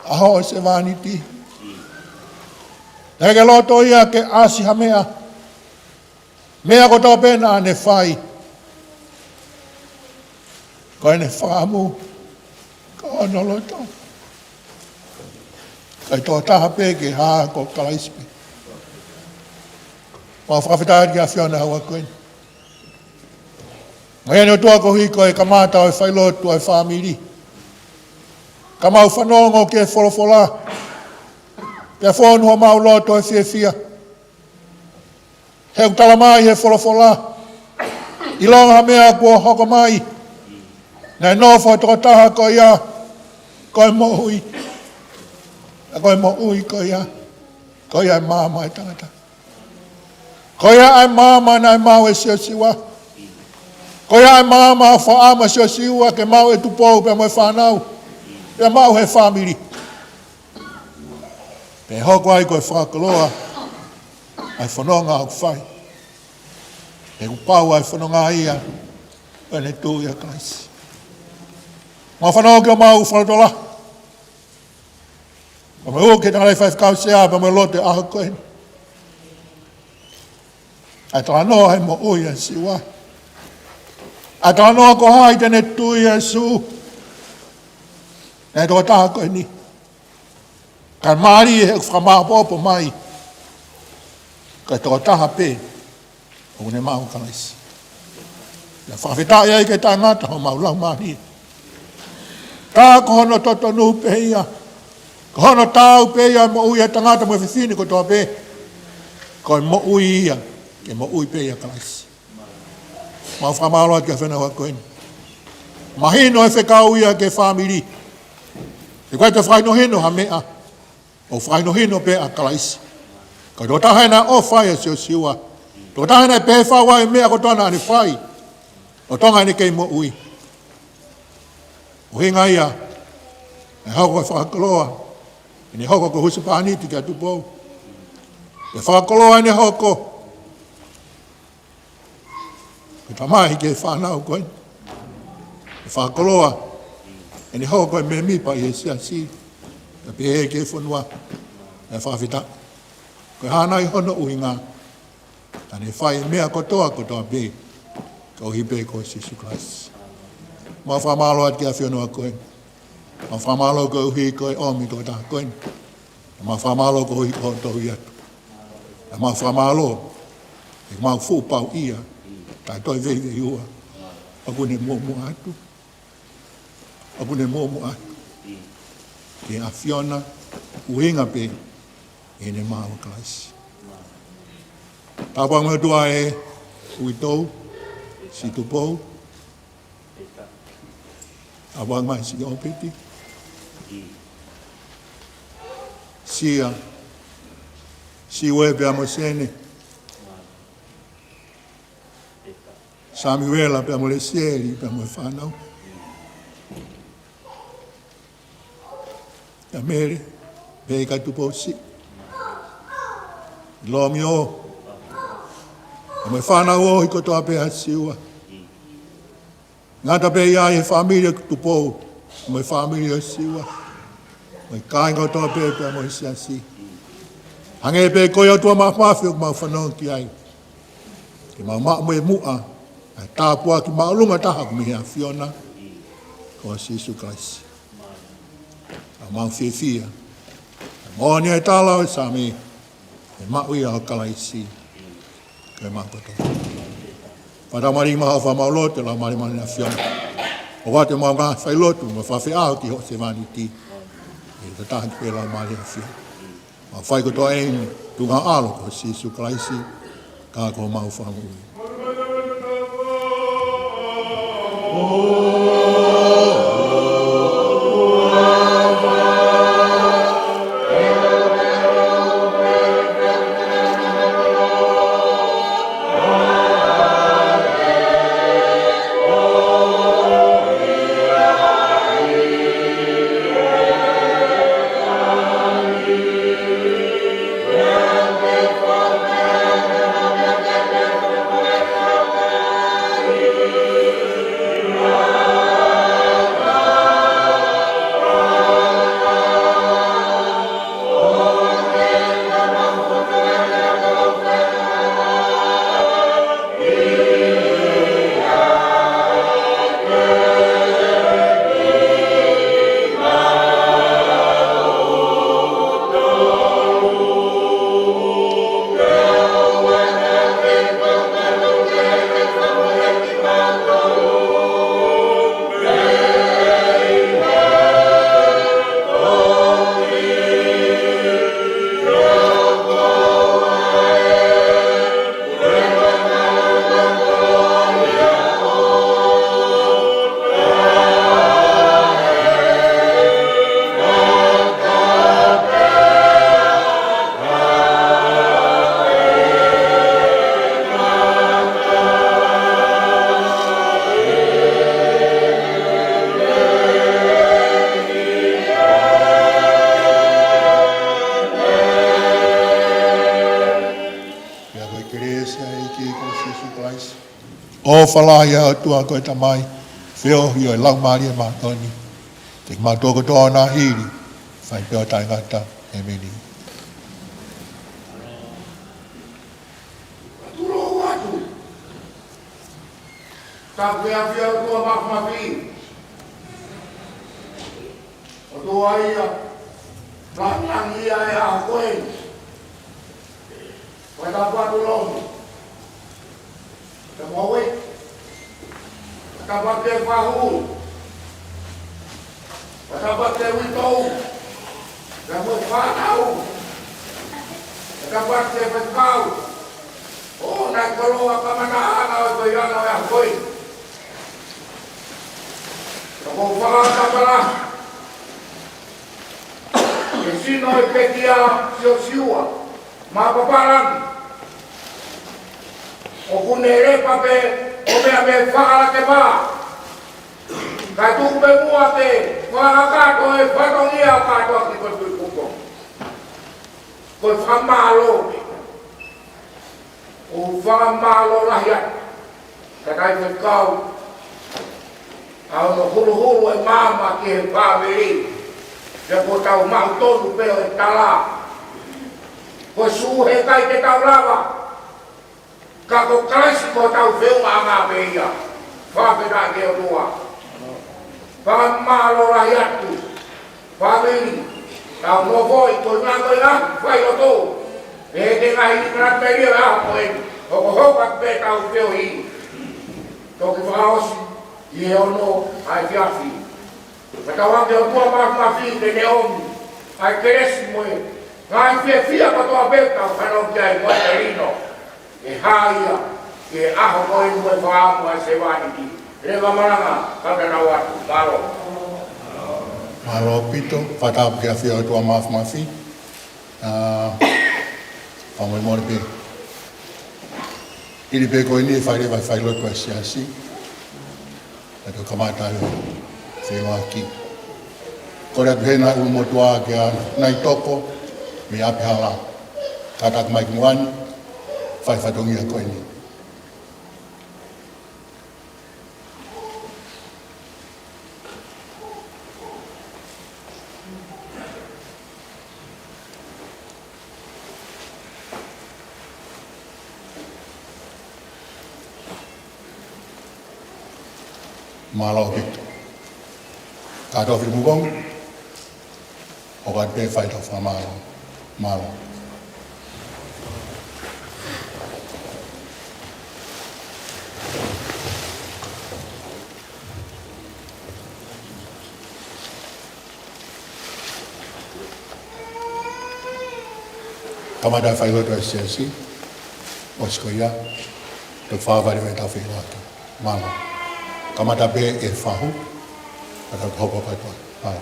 ʻa hoʻo sevāniti. Naʻe ʻikai ke loto ia ke ʻasi ha meʻa, meʻa kotoa pē naʻa ne fai, ko ʻene fakaʻamu, ko hono loto, ko e tokotaha pē ke hā ko Kalaisi pē. Mau fakafetaʻi ki he ʻAfiona he houa ko eni. Mālō ʻOtua koeʻuhi ko e kamata ʻo e failotu ʻa e fāmili. Ka mau fanongo ki he folofola, pea fonu homau loto he fiefia. He ʻoku tala mai he folofola, ʻilonga ha meʻa kuo hoko mai, naʻe nofo he tokotaha ko ia, ko e moʻui. ʻA ko e moʻui ko ia, ko ia ʻa e maama ʻo e tangata. Ko ia ʻa e maama naʻe maʻu ʻe Siosiua. Ko ia ʻa e maama ʻoku fakaʻamu ʻa Siosiua ke maʻu ʻe Tupou pea mo e fānau, pea maʻu he fāmili. Pea hoko ai ko e fakakoloa ʻa e fononga ʻoku fai. He kuo pau ʻa e fononga ia ʻo ʻene tui ʻia Kalaisi. Mau fanongo ki homau fakalotolahi, pea mo e uke tangataʻi faifekau sea, pea mo e lotu he ʻaho ko eni. ʻA e talanoa he moʻui ʻa Siosiua. ʻA e talanoa ko hai te ne tui ʻia Sīsū, ʻa e tokotaha ko eni. Ka mālie he ʻoku fakamāʻopoʻopo mai, ko e tokotaha pē ʻoku ne maʻu ʻa Kalaisi. Pea fakafetaʻi ai ke taʻengata homau laumālie. Ka ko hono totonu pē ia, ko hono taau pē ia ʻa e moʻui ʻa e tangata mo e fefine kotoa pē, ko e moʻui ia ke moʻui pē ʻia Kalaisi. Mau fakamālō atu ki he ʻAfiona he houa ko eni. Mahino e fekau ia ki he fāmili. He ʻoku ʻikai ke fakahinohino ha meʻa, ʻoku fakahinohino pē ʻa Kalaisi. Ko e tokotaha ʻena ʻoku fai ʻa Siosiua. Tokotaha ʻena ʻe pehē fau ai e meʻa kotoa naʻa ne fai, ʻo Tonga ʻene kei moʻui. ʻUhinga ia ʻene hoko ko e fakakoloa, ʻene hoko ko e husepāniti kia Tupou. ʻE fakakoloa ʻene hoko ko e tamai ki he fānau ko eni. ʻE fakakoloa ʻene hoko ko e mēmipa ʻi he siasi, pea pehē ki he fonua. ʻE fakafetaʻi. Ko e hā nai hono ʻuhinga? Naʻa ne fai e meʻa kotoa, kotoa pē koeʻuhi pē ko Sīsū Kalaisi. Mau fakamālō atu ki he ʻAfiona he houa ko eni. Mau fakamālō koeʻuhi ko e ʻomi ʻo e tokotaha ko eni. Mau fakamālō koeʻuhi ko hoʻo tauhi atu. Mau fakamālō he ʻoku mau fuʻu pau ia, ka toe veiveiua. ʻOku ne muʻomuʻa atu. ʻOku ne muʻomuʻa atu ki he ʻAfiona, ʻuhinga pē ʻi heʻene maʻu ʻa Kalaisi. Tāpuaki mai ʻOtua e uitou, siʻi Tupou. Tāpuaki mai siʻi ʻŌpeti. Sia, Siue pea mo Sene. Samiuela pea mo Lesieli pea mo e fānau. ʻIa Mele, pea kia Tupou siʻi. Lomio, pea mo e fānau ʻoku ʻi kotoa pē ʻa Siua. Ngata pē ia ʻi he fāmili ʻo Tupou, mo e fāmili ʻo Siua, mo e kāinga kotoa pē pea mo e siasi. Hangē pē ko ia ʻOtua Māfimafi ʻoku mau fanongo ki ai, ke mau maʻu mo e muʻa ʻa e tāpuaki māʻolunga taha ʻoku mei he ʻAfiona, ko Sīsū Kalaisi. ʻOku mau fiefia, moʻoni e tala ʻo e Saame, ʻe maʻu ia ʻo Kalaisi, ko e makoto. Fakamālō mai ʻa e fakamālō ʻa e Laumālie Māʻoniʻoni ʻa e ʻAfiona. ʻOku ʻoatu ʻemau ngaahi failotu mo e fakafeʻao ki hoʻo sevāniti. ʻE tataki pē Laumālie ʻa e ʻAfiona. Mau fai kotoa eni, tuʻunga ʻAlo ko Sīsū Kalaisi, ka ko homau Fakamoʻui. ʻOfa lahi ʻa e ʻOtua ko e Tamai, feohi ʻo e Laumālie Māʻoniʻoni, ke ma toko tō na hili, fai pē ʻo taʻengata. ʻEmeni. Tulou atu. Tapu ki he ʻAfio ʻOtua Māfimafi. ʻOtua ia, langilangiʻia ʻa e ʻaho ko eni. Fakatapu atu Lomi. Fakatapu Hauʻi. Fakatapu ki he fahu. Fakatapu ki he uitou. Fakatapu ki he fānau. Fakatapu ki he faifekau. ʻO nai koloa kamata ʻa e anga ʻo e toiana ʻo e ʻaho ko eni. Ka ʻoku ou fakatapu lahi ki he sino ʻo e pekia Siosiua Mapapalagi. ʻOku ne lepa pē ʻo meʻa mei he fakalake vā. Kae tuku pē muʻa ke fakakakato e fatongia ʻo kātoa ki he Tuʻi Kuko. Ko e fakamālō pē. ʻOku ou fakamālō lahi atu. Kakai faifekau, ʻa hono huluhulu e maama ki he fāmili. Pea kuo tau maʻu tonu pē ʻo e tala. Ko e sū he ʻikai ke tau lava. Ka ko Kalaisi ko hotau feʻunga ʻanga pē ia. Fakafetaʻi ki he ʻOtua. Fakamālō lahi atu. Fāmili, tau nofo ʻi he koeʻuhi ko e ngaahi failoto. Pea ke ngaahi lipalata pē ʻi he ʻaho ko eni. Hokohoko atu pē ʻetau feohi. Toki fakaʻosi ʻi he ono ʻa e efiafi. Fakatauange ki he ʻOtua Māfimafi ke ne ʻomi ʻa e kelesi mo e ngaahi fiefia kotoa pē ʻoku tau fanongo ki ai mo e lino. ʻE hā ia, ki he ʻaho ko eni mo e fakaʻamu ʻa e sevāniti. Leva malanga, kae tau atu, mālō. Mālō ʻaupito, fakatapu ki he ʻAfio ʻOtua Māfimafi. ʻA, fakamolemole pē. Hili pē ko eni ʻe fai leva e failotu ʻa e siasi. Kae toki kamata ʻa e feʻiloaki. Kole atu heni ʻa e ʻulumotuʻa kia Naitoko mei ʻApihala. Kātaki mai ki muʻa ni, fai fatongia ko eni. Mālō ʻaupito. Kātoa fili mukonga. ʻOku ʻi ai pē faitau fakamālō. Mālō. Kamata failotu ʻa e siasi, ʻosi ko ia, toki fakavave ʻetau feʻiloaki. Mālō. Kamata pē ʻe fahu, ka tau hoko kātoa. Mālō.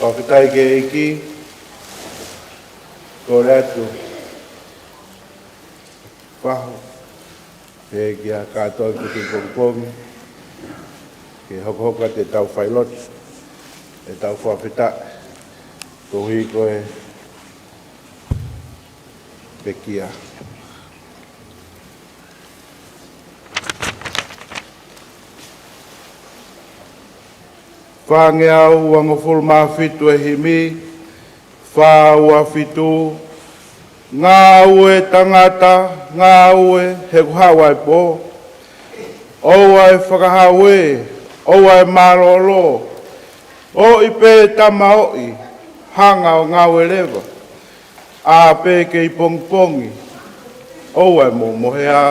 Fakafetaʻi ki he ʻEiki, kole atu fahu, pehē ki he kātoa ʻi he pongipongi, ke hokohoko atu ʻetau failotu, ʻetau fakafetaʻi, koeʻuhi ko e pekia. Fāngeau uangofulu mā fitu e himi, fā ua fitu, ngāue tangata, ngāue he kuo haʻu ʻa e pō, ʻoua ʻe fakahau ē, ʻoua ʻe mālōlō, ʻoʻi pē tamaoʻi, hanga ʻo ngāue leva, ʻā pē kei pongipongi, ʻoua ʻe mou mohe ā.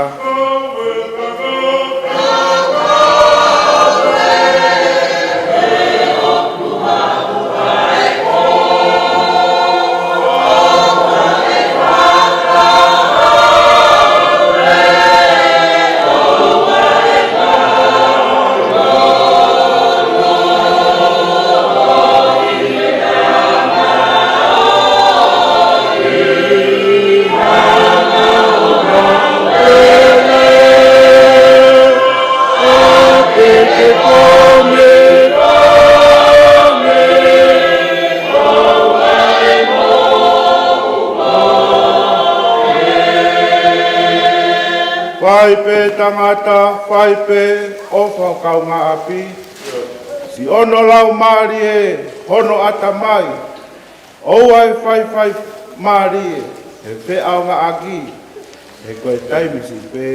Fai pē tangata, fai pē ʻofa ho kaungāʻapi, siʻono laumālie hono ʻatamai, ʻoua ʻe faifai mālie he feʻaongaʻaki, he ko e taimi siʻi pē.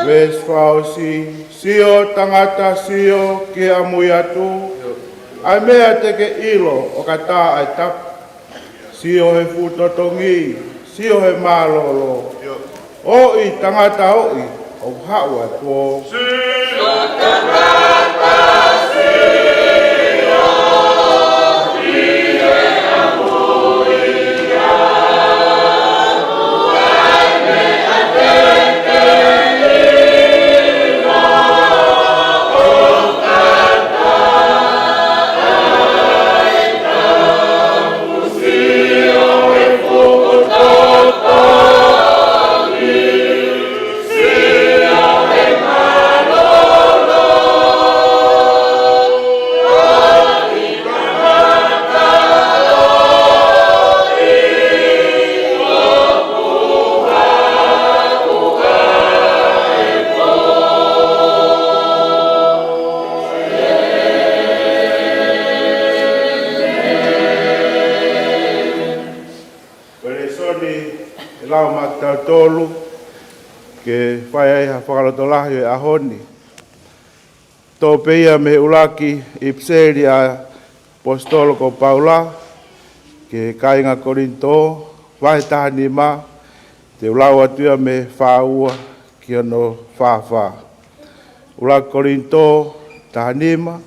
Veesi fā ʻosi, sio tangata, sio ki he ʻamui atu, ʻa e meʻa te ke ʻilo ʻo ka tā ʻa e tapu. Sio he fuʻu totongi, sio he mālōlō. ʻOʻi tangata ʻoʻi, ʻoku haʻu ʻa e pō. Ko e lēsoni ʻe lau maʻa kitautolu ke fai ai ha fakalotolahi ʻo e ʻaho ni, tō pē ia mei he ʻuluaki ʻipiseli ʻa e ʻaposetolo ko Paula ki he kāinga Kolinitō, vahe taha nima, te u lau atu ia mei he fā ua ki hono fā fā. ʻUluaki Kolinitō taha nima,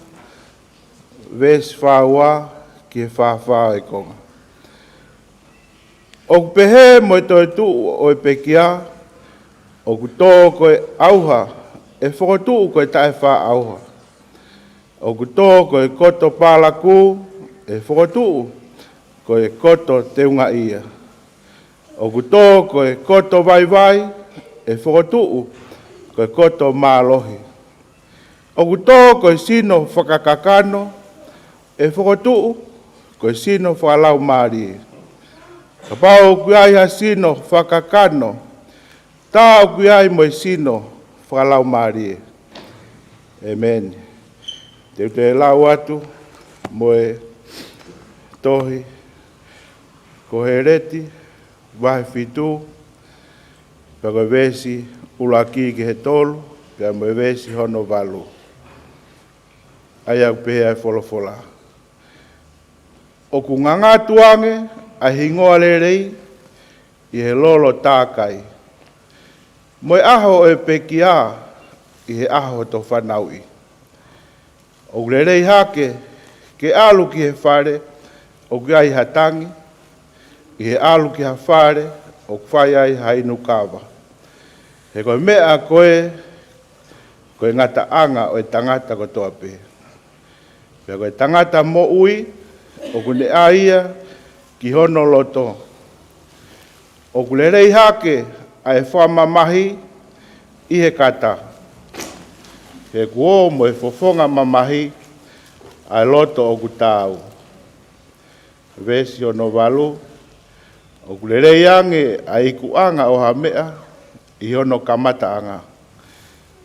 veesi fā ua ki he fā fā ʻo e konga. ʻOku pehē mo e toetuʻu ʻo e pekia, ʻoku tō ko e ʻauha, ʻe fokotuʻu ko e taʻefaʻaʻauha. ʻOku tō ko e koto palakū, ʻe fokotuʻu ko e koto teungaʻia. ʻOku tō ko e koto vaivai, ʻe fokotuʻu ko e koto mālohi. ʻOku tō ko e sino fakakakano, ʻe fokotuʻu ko e sino fakalaumālie. Kapau ʻoku ʻi ai ha sino fakakakano, tā ʻoku ʻi ai mo e sino fakalaumālie. ʻEmeni. Te u toe lau atu mo e tohi ko Hēleti, vahe fitu, pea ko e veesi ʻuluaki ki he tolu, pea mo e veesi hono valu. ʻA ia ʻoku pehē ʻa e folofola: ʻOku ngangatu ange ʻa e hingoa lelei ʻi he lolo tākai, mo e ʻaho ʻo e pekia ʻi he ʻaho ʻo e fanauʻi. ʻOku lelei hake ke ʻalu ki he fale ʻoku ʻi ai ha tangi, ʻi he ʻalu ki ha fale ʻoku fai ai ha inu kava. He ko e meʻa ko ē, ko e ngataʻanga ʻo e tangata kotoa pē. Pea ko e tangata moʻui, ʻoku ne ʻai ia ki hono loto. ʻOku lelei hake ʻa e fakamamahi ʻi he kata, he kuo ō mo e fofonga mamahi ʻa e loto ʻoku taau. Veesi hono valu: ʻOku lelei ange ʻa e ikuʻanga ʻo ha meʻa ʻi hono kamataʻanga,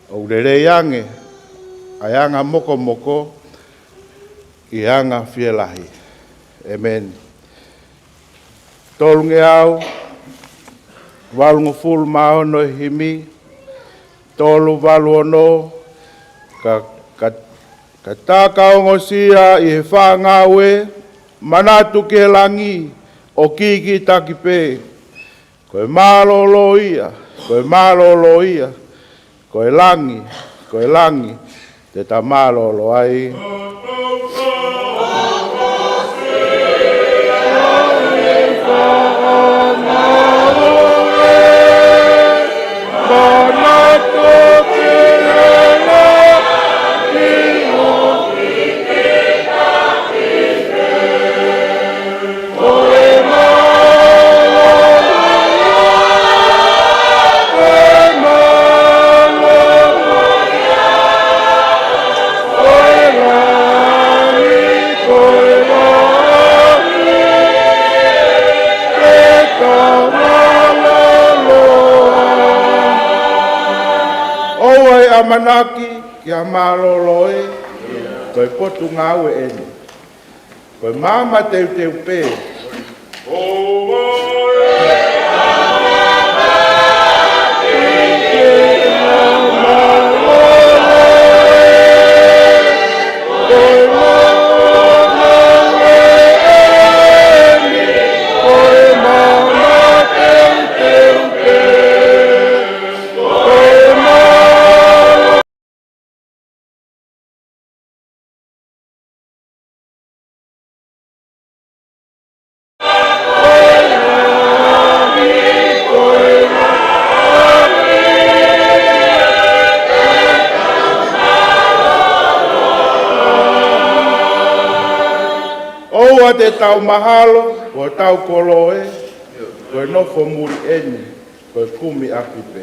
ʻoku lelei ange ʻa e anga mokomoko ʻi he anga fielahi. ʻĒmeni. Tolungeau valungofulu mā ono, e himi tolu valu ono. Ka, ka, ka tā ka ongosia ʻi he fāngau ē, manatu ki he langi ʻo kikitaki pē. Ko e mālōlō ia, ko e mālōlō ia, ko e langi, ko e langi te ta mālōlō ai. ʻOua ʻe ʻamanaki ki ha mālōlō ē, ko e potungāue eni. Ko e maama teuteu pē. ʻOua te tau mahalo ko hotau kolo ē, ko e nofo muli eni, ko e kumi ʻapi pē.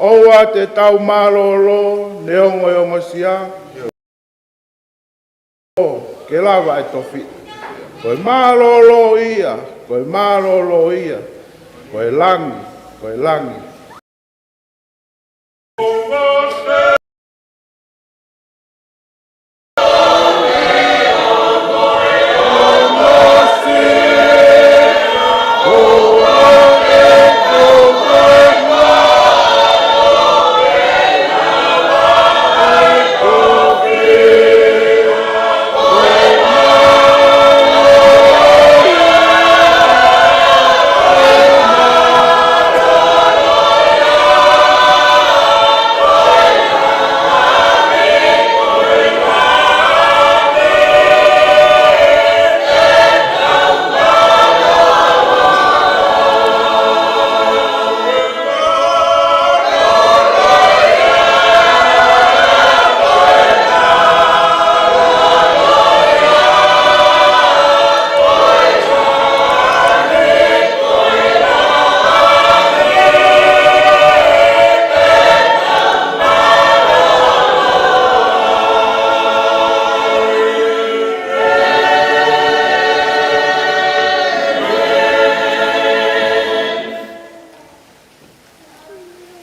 ʻOua te tau mālōlō neongo e ongosia, ke lava e tofiʻa. Ko e mālōlō ia, ko e mālōlō ia, ko e langi, ko e langi.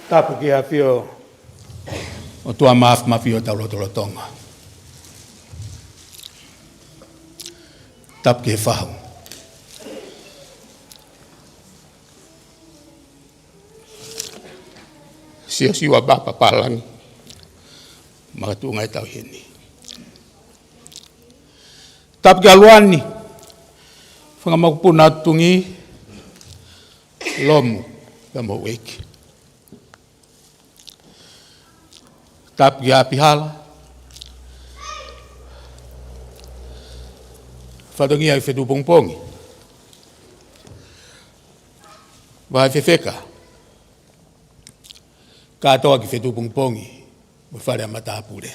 Tapu ki he ʻafio ʻo e ʻOtua Māfimafi ʻi hotau lotolotonga. Tapu ki he fahu. Siosiua Papa Pālangi, makatuʻunga ʻetau ʻi heni. Tapu ki ʻAluani, fanga mokopuna ʻo Tutungi, Lomu, pea mo Ueki. Tapu ki ʻApihala, fatongia ʻi he fetuʻu pongipongi. Vahe fefeka, kātoa ki he fetuʻu pongipongi, mo e fale ʻa matāpule.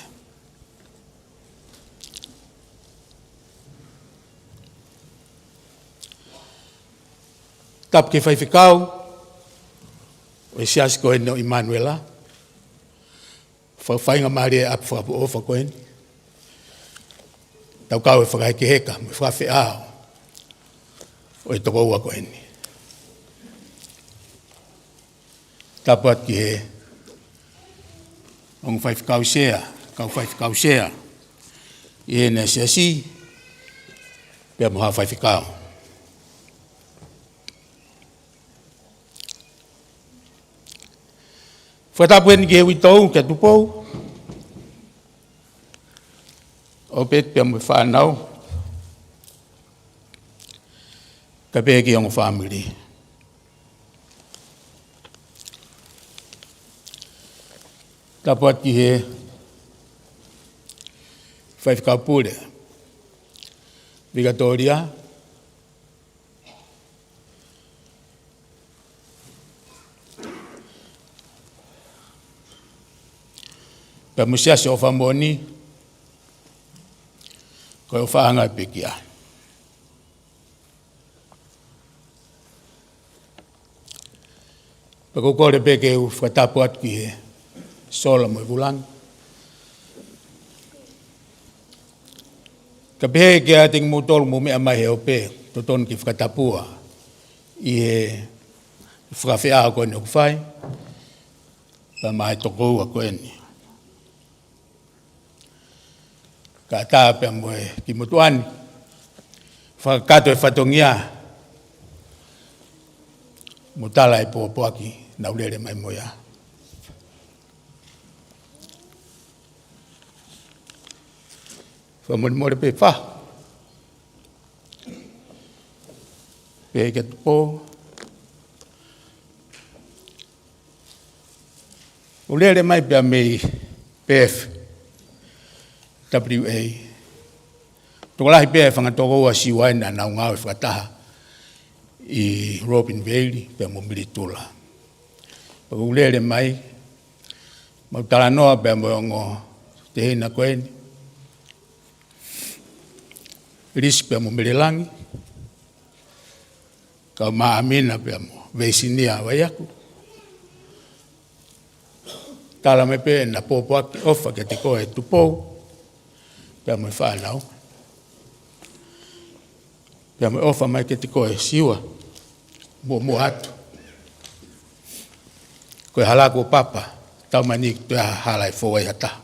Tapu ki he faifekau ʻo e siasi ko eni ʻo ʻImanuela, fa-, faingamālie ʻapi fakaʻofoʻofa ko eni. Tau kau he fakahekeheka mo e fakafeʻao ʻo e tokoua ko eni. Tapu atu ki he ongo faifekau sea, kau faifekau sea ʻi heʻene siasi, pea mo ha faifekau. Fakatapu heni ki he uitou, kia Tupou, ʻOpeti pea mo e fānau, kae pehē ki he ongo fāmili. Tapu atu ki he faifekau pule, Vikatōlia, pea mo e siasi ʻofa moʻoni, ko e ʻofaʻanga ʻo e pekia. Pea ʻoku ou kole pē ke u fakatapu atu ki he sola mo e vūlangi. Kae pehē kiate kimoutolu ʻoku mou meʻa mai he ope, totonu ke fakatapua ʻi he fakafeʻao ko eni ʻoku fai, pea mo e tokoua ko eni. Kae ʻatā pea mo e kiʻi motuʻa ni, fakakakato e fatongia, mo tala e pōpoaki naʻa ku lele mai mo ia. Fakamolemole pē fahu. Pea ke tupo. ʻOku lele mai pea mei Perth, W A. Tokolahi pē e fanga tokoua Siua naʻa nau ngāue fakataha ʻi Robinvale pea mo Militula. Pea ʻoku lele mai, mau talanoa pea mo e ongo tehina ko eni, Lisi pea mo Melelangi, kau Māmina pea mo Veisinia Vaiaku. Tala mai pē ʻena pōpoaki ʻofa kiate koe Tupou, pea mo e fānau. Pea mo e ʻofa mai kiate koe Siua, muʻomuʻa atu. Ko e hala ko Papa, tau mai ni ki he hala ʻe fou ai ha taha.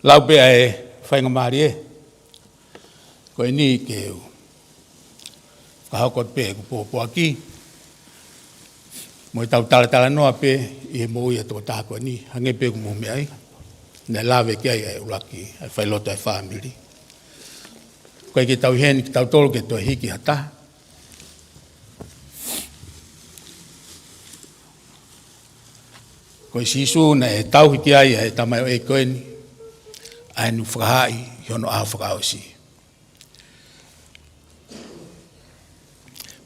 Lau pē ʻa e faingamālie ko eni ke u fakahoko pē ʻeku pōpoaki mo ʻetau talatalanoa pē ʻi he moʻui ʻa e tokotaha ko eni, hangē pē ʻoku mou meaʻi, naʻe lave ki ai ʻa e ʻuluaki, ʻa e failoto ʻa e fāmili. Ko e ke tau ʻi heni kitautolu ke toe hiki ha taha. Ko e Sīsū naʻe tauhi ki ai ʻa e tamaioʻeiki ko eni, ʻa ʻene fakahaaʻi ʻi hono ʻaho fakaʻosi.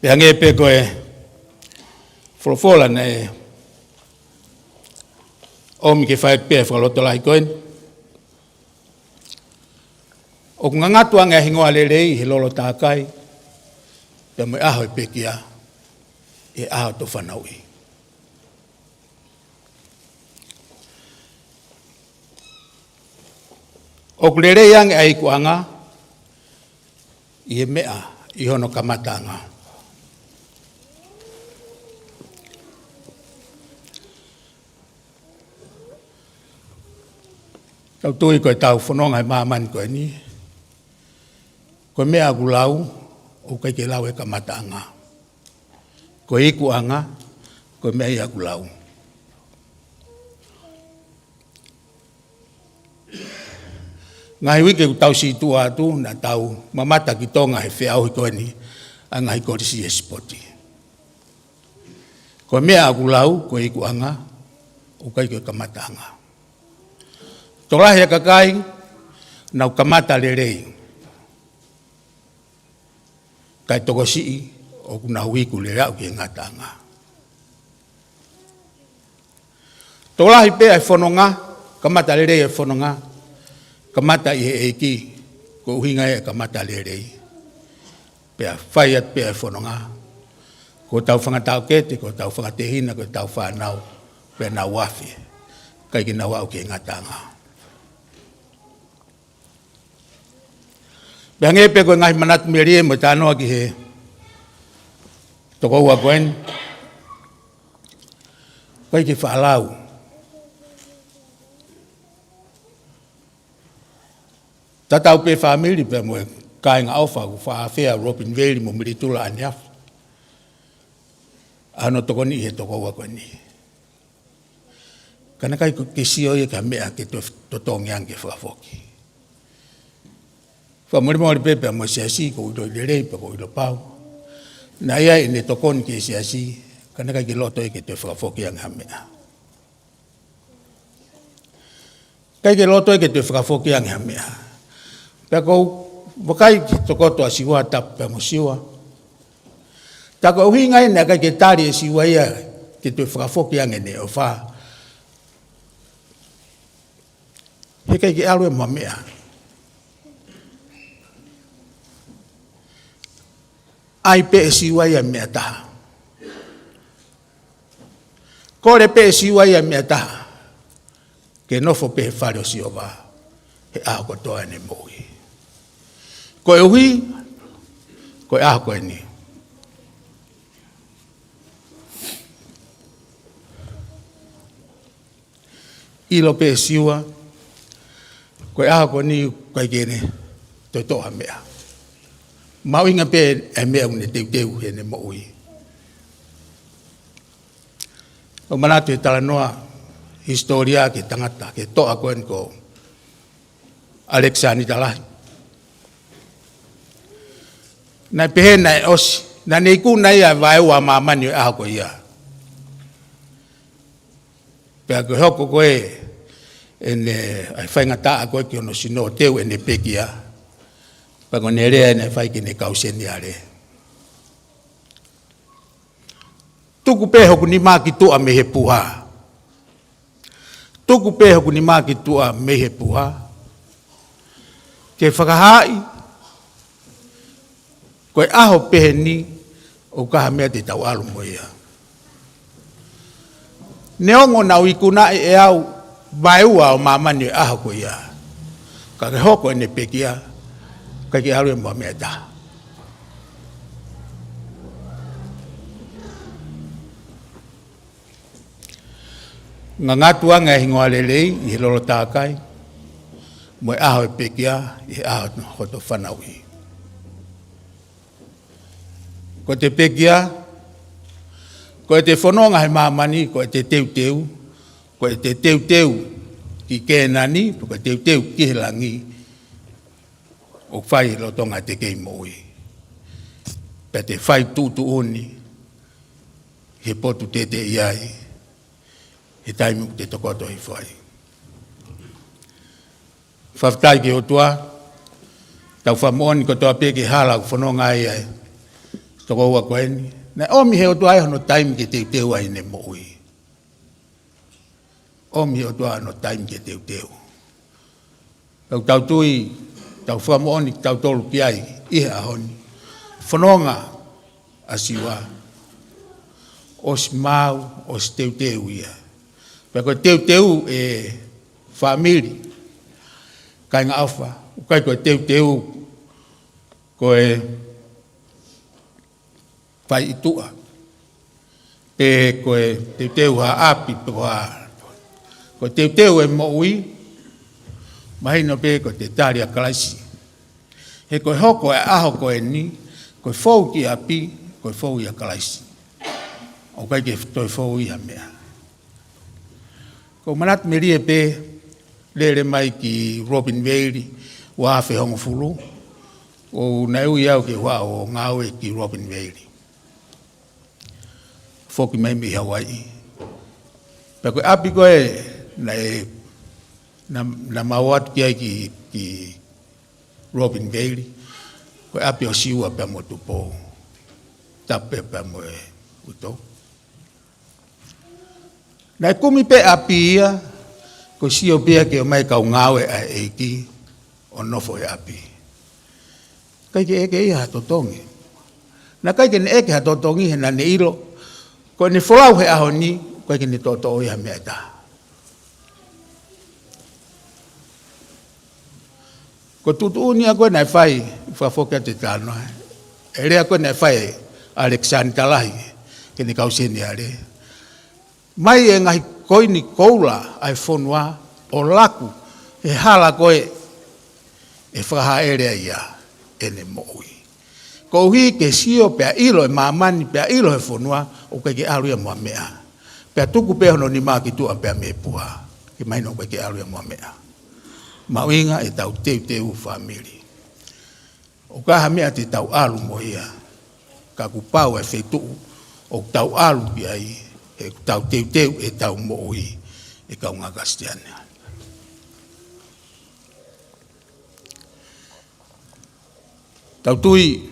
Pea hangē pē ko e folofola naʻe ʻomi ke fai pē fakalotolahi ko eni. ʻOku ngangatu ange ʻa e hingoa lelei he lolo tākai, pea mo e ʻaho ʻo e pekia, ʻi he ʻaho ʻo e fanauʻi. ʻOku lelei ange ʻa e ikuʻanga ʻi he meʻa ʻi hono kamataʻanga. Tau tui ko ʻetau fononga he māmani ko eni, ko e meʻa ʻoku lau, ʻoku ʻikai ke lau e kamataʻanga. Ko e ikuʻanga, ko e meʻa ia ʻoku lau. Ngaahi uike kuo tau situʻa atu, naʻa tau mamata ki Tonga he feʻauhi ko eni ʻa e ngaahi kolisi ʻa e sipoti. Ko e meʻa ʻoku lau, ko e ikuʻanga, ʻoku ʻikai ko e kamataʻanga. Tokolahi ʻa e kakai, nau kamata lelei. Kae tokosiʻi, ʻoku nau iku lelei aʻu ki he ngataʻanga. Tokolahi pē ʻa e fononga, kamata lelei ʻa e fononga, kamata ʻi he ʻEiki, ko e ʻuhinga ia e kamata lelei. Pea fai atu pē ʻa e fononga, ko hotau fanga taʻokete, ko hotau fanga tehina, ko hotau fānau, pea nau afe, ʻikai ke nau aʻu ki he ngataʻanga. Pea hangē pē ko e ngaahi manatu melie mo e talanoa ki he tokoua ko eni, ʻikai ke faʻa lau. Tatau pē fāmili pea mo e kāinga ʻofa ʻoku faʻa afea Robin Veli mo Militula ʻaneafi. ʻA hono tokoni ʻi he tokoua ko eni. Ka naʻe ʻikai ke sio ia ki ha meʻa ke toe totongi ange ke fakafoki. Fakamolemole pē pea mo e siasi, ʻoku ou ʻiloʻi lelei pea ʻoku ou ʻilo pau. Naʻe ʻi ai ʻene tokoni ki he siasi, ka naʻe ʻikai ke loto ia ke toe fakafoki ange ha meʻa. ʻIkai ke loto ia ke toe fakafoki ange ha meʻa. Pea ʻoku ou vakai ki he tokoto ʻa Siua Tapu pea mo Siua. Tā ko e ʻuhinga ia naʻe ʻikai ke tali ʻe Siua ia ke toe fakafoki ange ʻene ʻofa. He ʻikai ke ʻalu ia mo ha meʻa. ʻAi pē ʻe Siua ia meʻa ʻe taha. Kole pē ʻe Siua ia meʻa ʻe taha. Ke nofo pē he fale ʻo Sihova he ʻaho kotoa ʻene moʻui. Koeʻuhi, ko e ʻaho ko eni. ʻIlo pē ʻe Siua, ko e ʻaho ko eni ʻoku ʻikai ke ne toe toʻo ha meʻa. Mahuʻinga pē ʻa e meʻa ʻoku ne teuteu heʻene moʻui. ʻOku ou manatu he talanoa hisitōlia ki he tangata, ki he toʻa ko eni ko ʻAlekisānita Lahi. Naʻe pehē naʻe ʻosi, naʻa ne ikuna ia ʻa e vaeua ʻo māmani ʻo e ʻaho ko ia. Pea ko e hoko ko ē ʻene, ʻa e faingataʻa ko ē ki hono sino ʻo teu ʻene pekia. Pea ko ʻene lea naʻe fai ki heʻene kau seniale. Tuku pē hoku nima ki tuʻa mei he puha. Tuku pē hoku nima ki tuʻa mei he puha. Ke fakahaaʻi, ko e ʻaho pehē ni ʻoku ʻikai ha meʻa te tau ʻalu mo ia. Neongo naʻa ku ikunaʻi ʻe au vaeua ʻo māmani ʻo e ʻaho ko ia. Ka ke hoko ʻene pekia, ʻikai ke ʻalu ia mo ha meʻa ʻe taha. Ngangatu ange ʻa e hingoa lelei ʻi he lolo tākai, mo e ʻaho ʻo e pekia ʻi he ʻaho hoto fanauʻi. Ko ʻete pekia, ko ʻete fononga he māmani, ko ʻete teuteu, ko ʻete teuteu ki Kēnani, ko ʻete teuteu ki he langi, ʻoku fai he lolotonga ʻete kei moʻui. Pea te fai tuʻutuʻuni he potu te te ʻi ai, he taimi ʻoku te tokoto hifo ai. Fakafetaʻi ki he ʻOtua, tau fakamoʻoni kotoa pē ki he hala ʻoku fononga ai ʻa e tokoua ko eni. Naʻe ʻomi he ʻOtua ia hono taimi ke teuteu ai ʻene moʻui. ʻOmi he ʻOtua hono taimi ke teuteu. Tau tau tui, tau fakamoʻoni tautolu ki ai ʻi he ʻaho ni. Fononga ʻa Siua. ʻOsi maau, ʻosi teuteu ia. Pea ko e teuteu ʻa e fāmili. kāinga ʻofa, ʻoku ʻikai ko e teuteu ko e fai ʻi tuʻa, pe ko e teuteu ha ʻapi, pe ko ha, ko e teuteu e moʻui, mahino pē ko e tali ʻa Kalaisi. He ko e hoko e ʻaho ko eni, ko e fou ki ʻapi, ko e fou ʻia Kalaisi. ʻOku ʻikai ke toe fou ʻi ha meʻa. Ko e manatu melie pē, lele mai ki Robinvale, ua afe hongofulu, ʻo naʻe ui au ke u ō ʻo ngāue ki Robinvale. Foki mai mei Hawaiʻi. Pea ko e ʻapi ko ē naʻe, naʻa, naʻa mau ō atu ki ai ki, ki Robinvale, ko e ʻapi ʻo Siua pea mo Tupou. Tapu pē pea mo e ʻuto. Naʻe kumi pē ʻapi ia, ko e sio pē ia ke ʻomai kau ngāue ʻa e ʻEiki ʻo nofo he ʻapi. ʻIkai ke ʻeke ia ha totongi. Naʻe ʻikai ke ne ʻeke ha totongi he naʻa ne ʻilo, ko ʻene folau he ʻaho ni, ʻikai ke ne toʻotoʻo ia ha meʻa ʻe taha. Ko e tuʻutuʻuni ia ko ē naʻe fai, fakafoki atu e talanoa. E lea ko ē naʻe fai ʻe ʻAlekisānita Lahi ki heʻene kau seniale. Mai e ngaahi koini koula ʻa e fonua ʻo laku he hala ko ē ʻe fakahaʻele ai ia ʻene moʻui. Koeʻuhi ke sio pea ʻilo e māmani pea ʻilo e fonua ʻoku ʻikai ke ʻalu ia mo ha meʻa. Pea tuku pē hono nima ki tuʻa pea mei puha. Ke mahino ʻoku ʻikai ke ʻalu ia mo ha meʻa. Mahuʻinga ʻetau teuteu fāmili. ʻOku ʻi ai ha meʻa te tau ʻalu mo ia. Ka kuo pau e feituʻu ʻoku tau ʻalu ki ai, he ʻoku tau teuteu ʻetau moʻui ʻe kaungā Kalisitiane. Tau tui,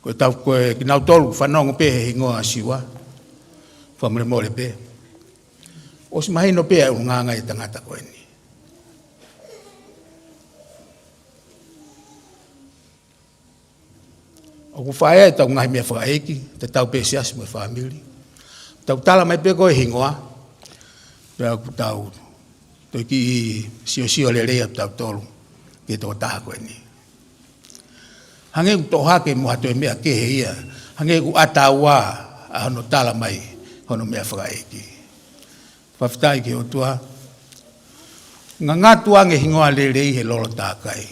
ko e tau, ko e kinautolu fanongo pē he hingoa ʻa Siua, fakamolemole pē. ʻOsi mahino pē ʻa e ʻulungaanga ʻa e tangata ko eni. ʻOku fai ai ʻetau ngaahi meʻa fakaʻeiki, tatau pē siasi mo e fāmili. Tau tala mai pē ko e hingoa, pea ʻoku tau toe kiʻi siosio lelei ʻa tautolu ki he tokotaha ko eni. Hangē ʻoku toʻo hake mo ha toe meʻa kehe ia, hangē ʻoku ʻatā ua ʻa hono tala mai hono meʻa fakaʻeiki. Fakafetaʻi ki he ʻOtua, ngangatu ange hingoa lelei he lolo tākai.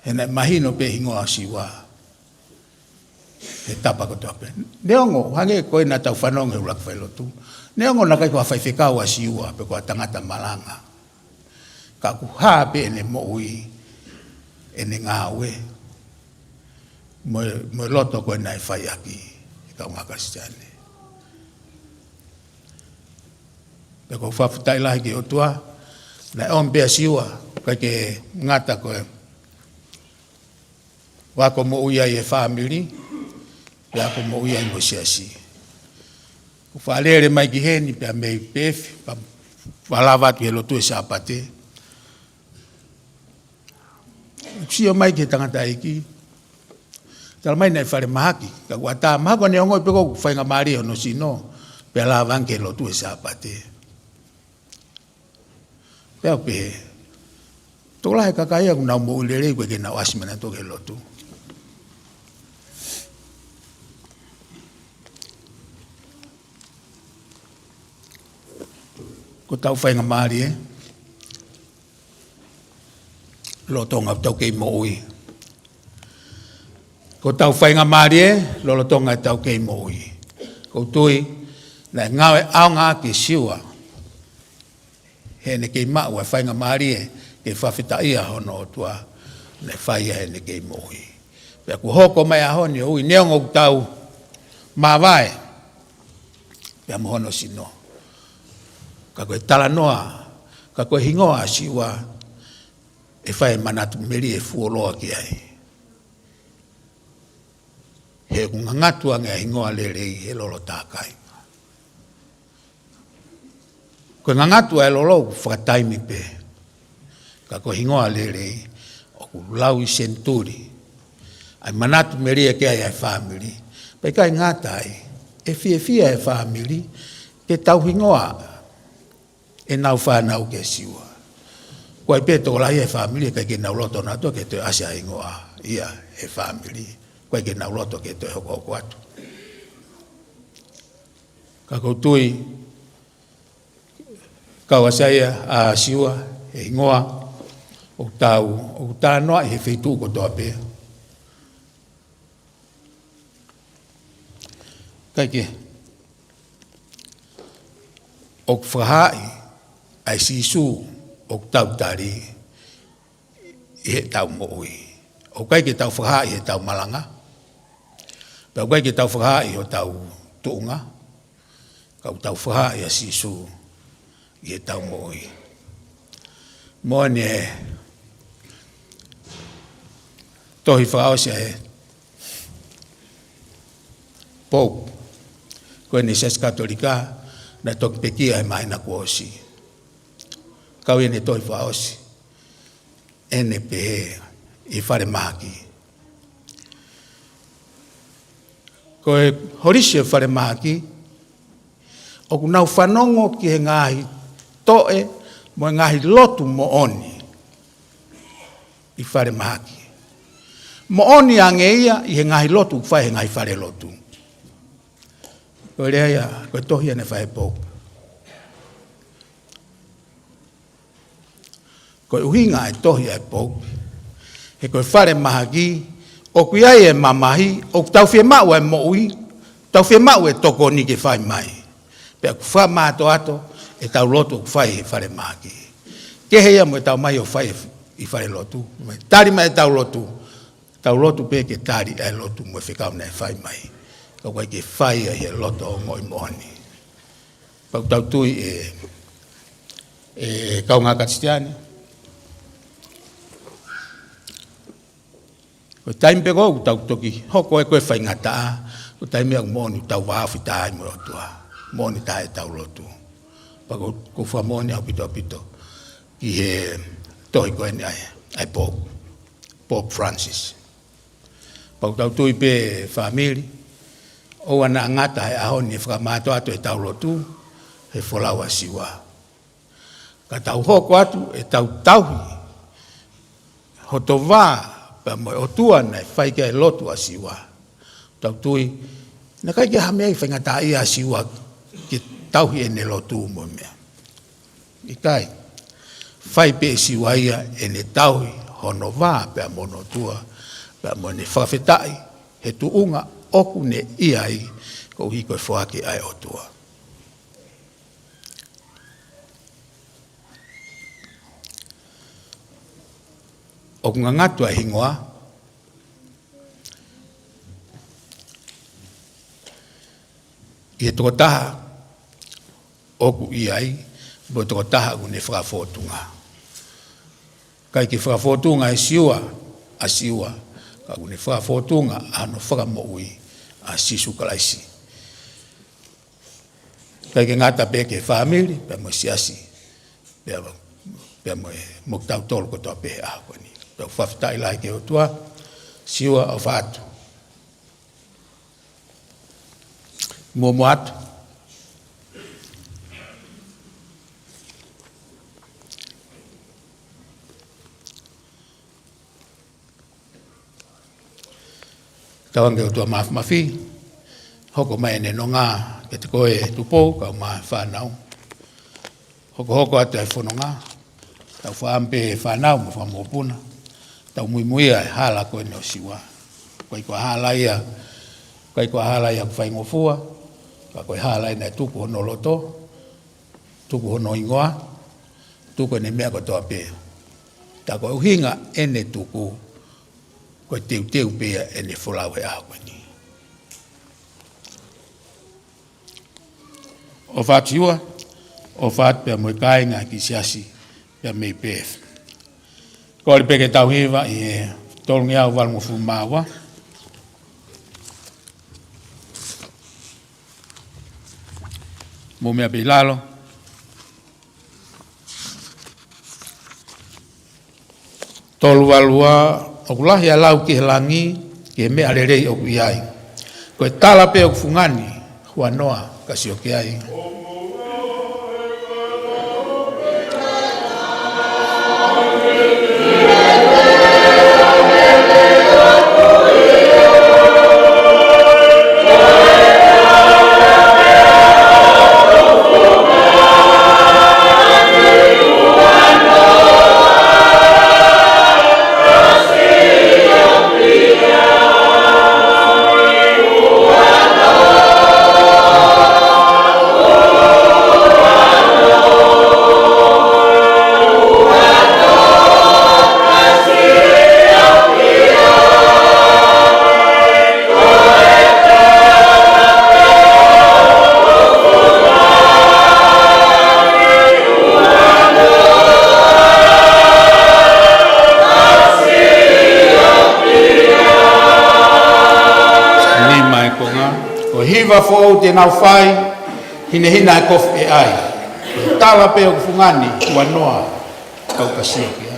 He naʻe mahino pē hingoa ʻo Siua he tapa kotoa pē. Neongo, hangē ko ē naʻa tau fanongo he ʻuluaki failotu. Neongo naʻe ʻikai ko ha faifekau ʻa Siua pe ko ha tangata malanga. Ka ʻoku hā pē ʻene moʻui, ʻene ngāue, mo e, mo e loto ko ē naʻe fai ʻaki ʻe kaungā Kalisitiane. Pea ʻoku ou fakafetaʻi lahi ki he ʻOtua, naʻe ʻomi pē ʻa Siua, ʻikai ke ngata ko e ʻalu ʻo moʻui ai e fāmili, pea ʻalu ʻo moʻui ai mo e siasi. Kuo faʻa lele mai ki heni pea mei Pēfi, pea faʻa lava atu he lotu ʻo e Sāpate. Sio mai ki he tangataʻeiki. Tala mai naʻe falemahaki. Ka ʻoku ʻatā mahalo ko ʻene ongoʻi pē ko e faingamālie hono sino. Pea lava ange ki he lotu ʻo e Sāpate. Pea u pehē, tokolahi e kakai ia ʻoku nau moʻui lelei ʻoku ʻikai ke nau ʻasi mai nautolu ki he lotu. Ko ʻetau faingamālie, lolotonga ʻetau kei moʻui. Ko ʻetau faingamālie, lolotonga ʻetau kei moʻui. ʻOku ou tui, naʻe ngāue ʻaonga ʻaki ʻe Siua heʻene kei maʻu ʻa e faingamālie ke fakafetaʻia hono ʻOtua, naʻe fai ia heʻene kei moʻui. Pea kuo hoko mai ʻa e ʻaho ni ʻo ui, neongo ʻoku tau māvae pea mo hono sino. Ka ko e talanoa, ka ko e hingoa ʻa Siua, ʻe fai e manatu melie fuoloa ki ai. He ʻoku ngangatu ange ʻa e hingoa lelei he lolo tākai. Ko e ngangatu ʻa e lolo ʻoku fakataimi pē. Ka ko e hingoa lelei ʻoku laui senituli. ʻA e manatu melie ki ai ʻa e fāmili. Pea ʻikai ngata ai, ʻe fiefia e fāmili ke tau hingoa ʻenau fānau kia Siua. ʻoku ʻi ai pē tokolahi he fāmili ʻikai ke nau loto nautolu ke toe ʻasi ʻa e hingoa ia he fāmili. ʻIkai ke nau loto ke toe hokohoko atu. Ka ʻoku ou tui, kau ʻasi ai ʻa Siua he hingoa, ʻoku tau, ʻoku talanoaʻi he feituʻu kotoa pē. ʻIkai ke, ʻoku fakahaaʻi ʻa e Sīsū ʻoku tau tali ʻi heʻetau moʻui. ʻOku ʻikai ke tau fakahaaʻi heʻetau malanga, pea ʻoku ʻikai ke tau fakahaaʻi hotau tuʻunga, ka ʻoku tau fakahaaʻi ʻa Sīsū ʻi heʻetau moʻui. Moʻoni e tohi fakaʻosi ʻa e Pope, ko ʻene Siasi Katolika, naʻe toki pekia he māhina kuo ʻosi. Kau ʻi heʻene tohi fakaʻosi, ʻene pehē ʻi falemahaki. Ko e holisi ʻo e falemahaki, ʻoku nau fanongo ki he ngaahi toʻe mo e ngaahi lotu moʻoni ʻi falemahaki. Moʻoni ange ia ʻi he ngaahi lotu ʻoku fai he ngaahi falelotu. Ko e lea ia, ko e tohi ia naʻe fai ʻe he Pope. Ko e ʻuhinga e tohi ʻa e Pope, he ko e falemahaki, ʻoku ʻi ai e mamahi, ʻoku tau fiemaʻu e moʻui, tau fiemaʻu e tokoni ke fai mai. Pea ʻoku fakamātoato ʻetau lotu ʻoku fai he falemahaki. Kehe ia mo ʻetau mai ʻo fai ʻi falelotu, mai tali mai ʻetau lotu, tau lotu pē ke tali e lotu mo e fekau naʻe fai mai. Ka ʻoku ʻikai ke fai ia he loto ongoʻi moʻoni. Pea ʻoku tau tui ʻe, ʻe kaungā Kalisitiane, ko e taimi pē ko ē ʻoku tau toki hoko ai ko e faingataʻa, ko e taimi ia ʻoku moʻoni ʻoku tau vāofi taha ai mo e ʻOtua. Moʻoni taha ʻetau lotu. Pea ʻoku, ʻoku ou fakamoʻoni ʻaupito ʻaupito ki he tohi ko eni ʻa e, ʻa e Pope, Pope Francis. Pea ʻoku tau tui pē fāmili, ʻoua naʻa ngata he ʻaho ni e fakamātoato ʻetau lotu he folau ʻa Siua. Ka tau hoko atu ʻetau tauhi hoto vā pea mo e ʻOtua naʻe fai ki ai e lotu ʻa Siua. Tau tui, naʻe ʻikai ke ʻi ai ha meʻa ia ʻe faingataʻaʻia ai ʻa Siua ke tauhi ʻene lotu mo e meʻa. ʻIkai. Fai pē ʻe Siua ia ʻene tauhi hono vā pea mo hono ʻOtua, pea mo ʻene fakafetaʻi he tuʻunga ʻoku ne ʻi ai koeʻuhi ko e foaki ʻa e ʻOtua. ʻOku ngangatu ʻa e hingoa ʻi he tokotaha ʻoku ʻi ai, mo e tokotaha ʻoku ne fakafōtunga. ʻIkai ke fakafōtunga ʻa Siua, ʻa Siua, ka ʻoku ne fakafōtunga ʻa hono fakamoʻui ʻa Sīsū Kalaisi. ʻIkai ke ngata pē ki he fāmili, pea mo e siasi, pea, pea mo e, mo kitautolu kotoa pē he ʻaho ko eni. Pea ʻoku fakafetaʻi lahi ki he ʻOtua, Siua ʻofa atu. Muʻomuʻa atu. Tauange ʻOtua Māfimafi, hoko mai ʻene nonga kiate koe Tupou, kae ʻumaʻā e fānau. Hokohoko atu e fononga, tau fakaʻamu pē e fānau mo e fanga mokopuna, tau muimuia e hala ko eni ʻo Siua. ʻIkai ko e hala ia, ʻikai ko e hala ia ʻoku faingofua, ka ko e hala ia naʻe tuku hono loto, tuku hono hingoa, tuku ʻene meʻa kotoa pē. Tā ko e ʻuhinga ʻene tuku, ko e teuteu pē ia ʻene folau he ʻaho ko eni. ʻOfa atu Siua, ʻofa atu pea mo e kāinga ki he siasi, pea mei pē. Kole pē ke tau hiva ʻi he tolungeau valungofulu mā ua. Mou meʻa pē ʻi lalo. Tolu valu ua, ʻoku lahi ʻa e lau ki he langi, ki he meʻa lelei ʻoku ʻi ai. Ko e tala pē ʻoku fungani, huanoa ka sio ki ai. Hiva foʻou te nau fai, hinehina e kofu ʻe ʻai. Tala pē ʻoku fungani, ua noa, kau ka sio ki ai.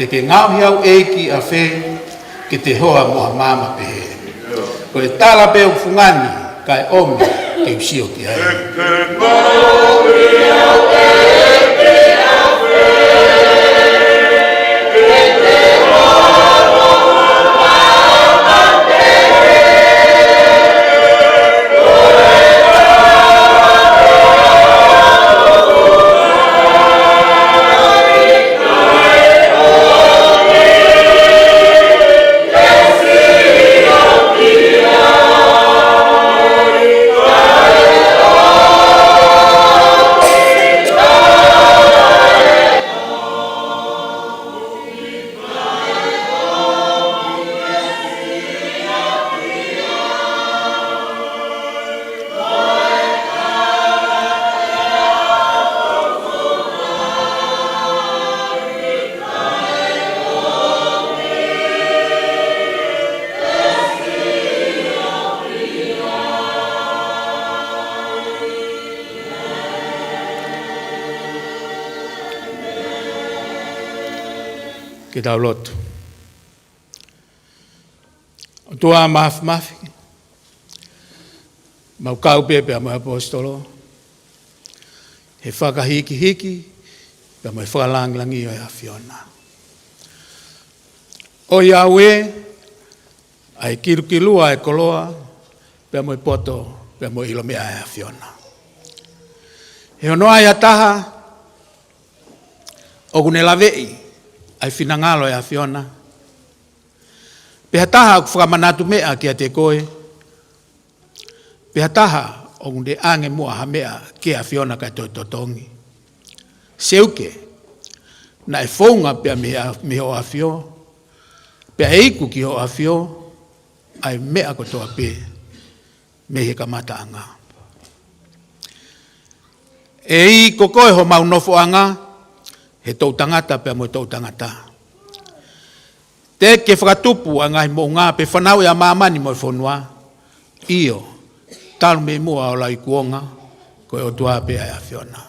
Te ke ngaohi au ʻEiki ʻa fē, ke te hoa mo ha maama pehē. Ko e tala pē ʻoku fungani, kae ʻomi ke u sio ki ai. Ke tau lotu. ʻOtua Māfimafi, mau kau pē pea mo e ʻaposetolo he fakahīkihiki pea mo e fakalāngilangi ʻo e ʻAfiona. ʻOiauē, ʻa e kilukilua e koloa pea mo e poto pea mo e ʻilo meʻa ʻa e ʻAfiona. He ʻoku ʻi ai ha taha ʻoku ne laveʻi ʻa e finangalo ʻo e ʻAfiona, pe ha taha ʻoku fakamanatu meʻa kiate koe, pe ha taha ʻoku ne ʻange muʻa ha meʻa ki he ʻAfiona kae toe totongi. Seuke, naʻe founga pea mei, mei hoʻo ʻAfio, pea ʻe iku ki hoʻo ʻAfio ʻa e meʻa kotoa pē mei he kamataʻanga. ʻEiki, ko koe homau nofoʻanga, he toʻutangata pea mo e toʻutangata. Te ke fakatupu ʻa e ngaahi moʻunga pe fanauʻi ʻa māmani mo e fonua. ʻIo, talu mei muʻa ʻo lauikuonga, ko e ʻOtua pē ʻa e ʻAfiona.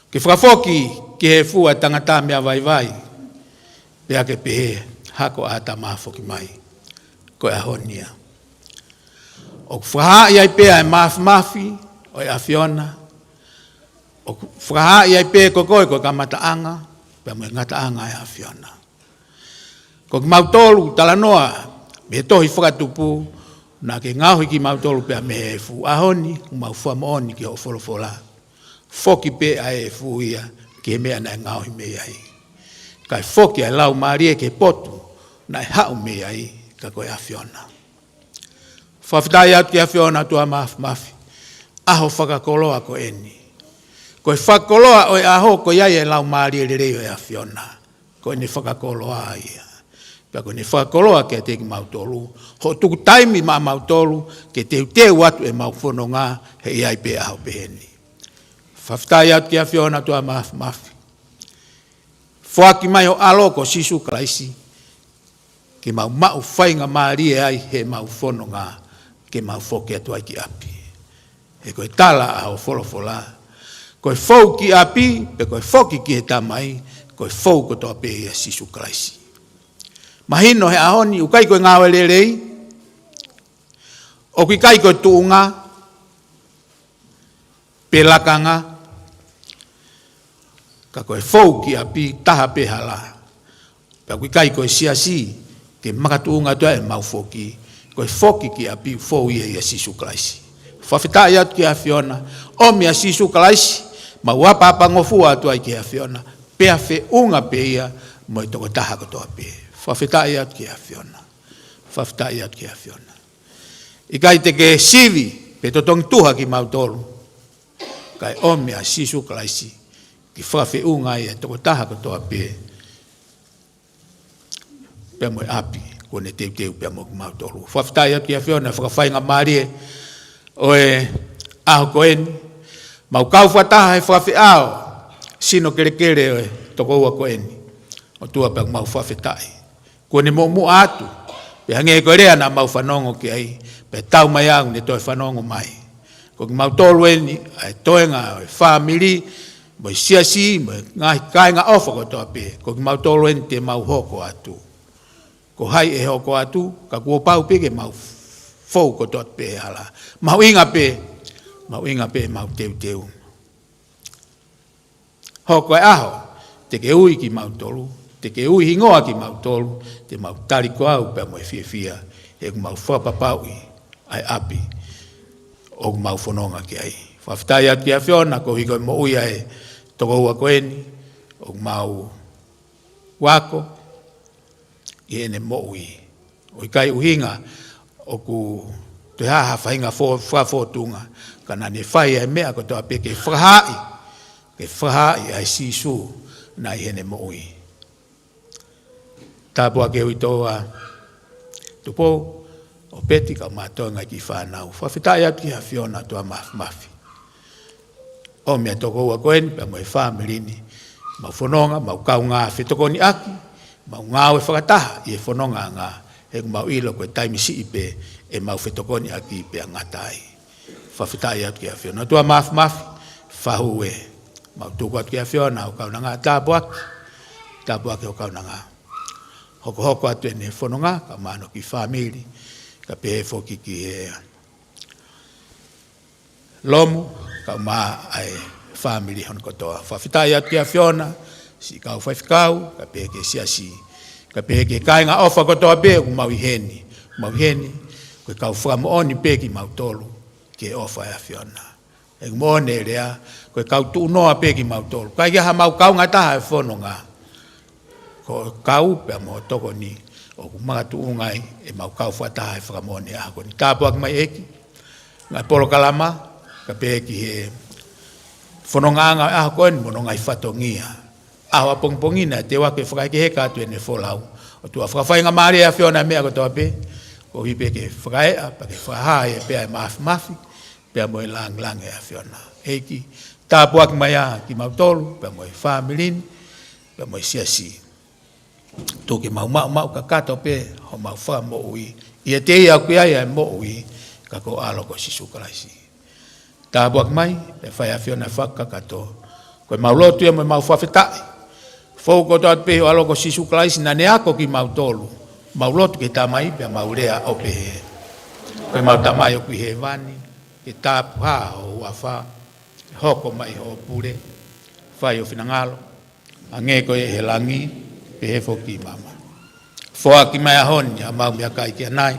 Ke fakafoki ki he efu ʻa e tangata meʻa vaivai, pea ke pehē, hako ʻa ʻĀtama foki mai, ko e ʻaho ni ia. ʻOku fakahaaʻi ai pē ʻa e māfimafi ʻo e ʻAfiona, ʻoku fakahaaʻi ai pē ko koe ko e kamataʻanga, pea mo e ngataʻanga ʻo e ʻAfiona. Ko kimautolu, talanoa mei he tohi Fakatupu, naʻa ke ngaohi kimautolu pea mei he efu. ʻAho ni, ʻoku mau fakamoʻoni ki hoʻo folofola. Foki pē ʻa e efu ia ki he meʻa naʻe ngaohi mei ai. Kae foki ʻa e laumālie ki he potu naʻe haʻu mei ai, ka ko e ʻAfiona. Fakafetaʻi atu ki he ʻAfiona ʻOtua Māfimafi. ʻAho fakakoloa ko eni. Ko e fakakoloa ʻo e ʻaho ko ia ʻa e laumālie lelei ʻo e ʻAfiona. Ko ʻene fakakoloa ia. Pea ko ʻene fakakoloa kiate kimautolu. Hoʻo tuku taimi maʻamautolu, ke teuteu atu ʻemau fononga, he ʻe ʻi ai pē ʻaho pehē ni. Fakafetaʻi atu ki he ʻAfiona ʻOtua Māfimafi. Foaki mai ho ʻAlo ko Sīsū Kalaisi, ke mau maʻu faingamālie ai heʻemau fononga, ke mau foki atu ai ki ʻapi. He ko e tala ʻa hoʻo folofola, ko e fou ki ʻapi, pe ko e foki ki he Tamai, ko e fou kotoa pē ʻia Sīsū Kalaisi. Mahino he ʻaho ni, ʻoku ʻikai ko e ngāue lelei, ʻOku ʻikai ko e tuʻunga pe lakanga, ka ko e fou ki ʻapi, taha pē hala. Pea ʻoku ʻikai ko e siasi ke makatuʻunga atu ai ʻemau foki, ko e foki ki ʻapi fou ia ʻia Sīsū Kalaisi. Fakafetaʻi atu ki he ʻAfiona, ʻomi ʻa Sīsū Kalaisi, mau ʻapaʻapangofua atu ai ki he ʻAfiona, pea feʻunga pē ia mo e tokotaha kotoa pē. Fakafetaʻi atu ki he ʻAfiona. Fakafetaʻi atu ki he ʻAfiona. ʻIkai te ke sivi pe totongi tuha kimautolu, kae ʻomi ʻa Sīsū Kalaisi ke fakafeʻunga ai e tokotaha kotoa pē pea mo e ʻapi kuo ne teuteu pea mo kimautolu. Fakafetaʻi atu ki he ʻAfiona he fakafaingamālie ʻo e ʻaho ko eni, mau kau fakataha he fakafeʻao sino kelekele ʻo e tokoua ko eni. ʻOtua, pea mau fakafetaʻi kuo ne muʻomuʻa atu, pea hangē ko e lea naʻa mau fanongo ki ai, pea tau mai ʻoku ne toe fanongo mai. Ko kimautolu eni ʻa e toenga ʻo e fāmili, mo e siasi, mo e ngaahi kāinga ʻofa kotoa pē. Ko kimautolu eni te mau hoko atu. Ko hai ʻe hoko atu, ka kuo pau pē ke mau fou kotoa pē he hala. Mahuʻinga pē, mahuʻinga pē ʻemau teuteu. Hoko e ʻaho te ke ui kimautolu, te ke ui hingoa kimautolu, te mau tali ko au pea mo e fiefia, he ʻoku mau fakapapauʻi ʻa e ʻapi ʻoku mau fononga ki ai. Fakafetaʻi atu ki he ʻAfiona koeʻuhi ko e moʻui ʻa e tokoua ko eni, ʻoku mau ako ʻi heʻene moʻui. ʻOku ʻikai ʻuhinga ʻoku toe ʻi ai ha faʻahinga fo-, fakafōtunga, ka naʻa ne fai ʻa e meʻa kotoa pē ke fakahaaʻi, ke fakahaaʻi ʻa e Sīsū naʻe ʻi heʻene moʻui. Tāpuakiʻi ʻa Tupou, ʻo Peti, kae ʻumaʻā e toenga e kiʻi fānau. Fakafetaʻi atu ki he ʻAfiona, ʻOtua Māfimafi. ʻOmi ʻa e tokoua ko eni pea mo e fāmili ni, mau fononga, mau kaungā fetokoniʻaki, mau ngāue fakataha ʻi he fonongaʻanga, he ʻoku mau ʻilo ko e taimi siʻi pē ʻemau fetokoniʻaki pea ngata ai. Fakafetaʻi atu ki he ʻAfiona, ʻOtua Māfimafi, fahu ē, mau tuku atu ki he ʻAfiona hoʻo kaunanga, tāpuaki, tāpuaki hoʻo kaunanga. Hokohoko atu ʻene fononga, kae ʻumaʻā hono kiʻi fāmili, kae pehē foki ki he Lomu, kae ʻumaʻā e fāmili hono kotoa. Fakafetaʻi atu ki he ʻAfiona, siʻi kau faifekau, kae pehē ki he siasi, kae pehē ki he kāinga ʻofa kotoa pē ʻoku mau ʻi heni, mau ʻi heni, ko e kau fakamoʻoni pē kimautolu ki he ʻofa ʻa e ʻAfiona. He ʻoku moʻoni e lea, ko e kau tuʻunoa pē kimautolu. ʻIkai ke ʻi ai haʻamau kaungā taha he fononga. Ko e kau pea mo e tokoni ʻoku makatuʻunga ai ʻemau kau fakataha he fakamoʻoni ʻaho ko eni. Tāpuaki mai ʻEiki, ngaahi polokalama, kae pehē ki he fonongaʻanga ʻo e ʻaho ko eni mo hono ngaahi fatongia. ʻAho ʻapongipongi naʻe teu ʻaki e fakahekeheka atu ʻene folau. ʻOtua, fakafaingamālie ʻa e ʻAfiona he meʻa kotoa pē, koeʻuhi pē ke fakaeʻa, pea ke fakahā ʻe ia pē ʻa e Māfimafi, pea mo e lāngilangi ʻa e ʻAfiona. ʻEiki, tāpuaki mai ā kimautolu, pea mo e fāmili ni, pea mo e siasi. Tuku ke mau maʻumaʻu kakato pē homau Fakamoʻui, ʻiate ia ʻoku ʻi ai ʻa e moʻui, ka ko ho ʻAlo ko Sīsū Kalaisi. Tāpuaki mai, pea fai ʻe he ʻAfiona e fakakakato. Ko ʻemau lotu ia mo ʻemau fakafetaʻi. Fou kotoa atu pē ʻi ho ʻAlo ko Sīsū Kalaisi naʻa ne ako kimautolu. Mau lotu ki he Tamai pea mau lea ʻo pehē: Ko ʻemau Tamai ʻoku ʻi hēvani, ke tāpuhā ho huafa, ke hoko mai hoʻo pule, fai ho finangalo, hangē ko ia ʻi he langi, pehē foki ʻi māmani. Foaki mai he ʻaho ni haʻamau meʻakai ki ʻanai.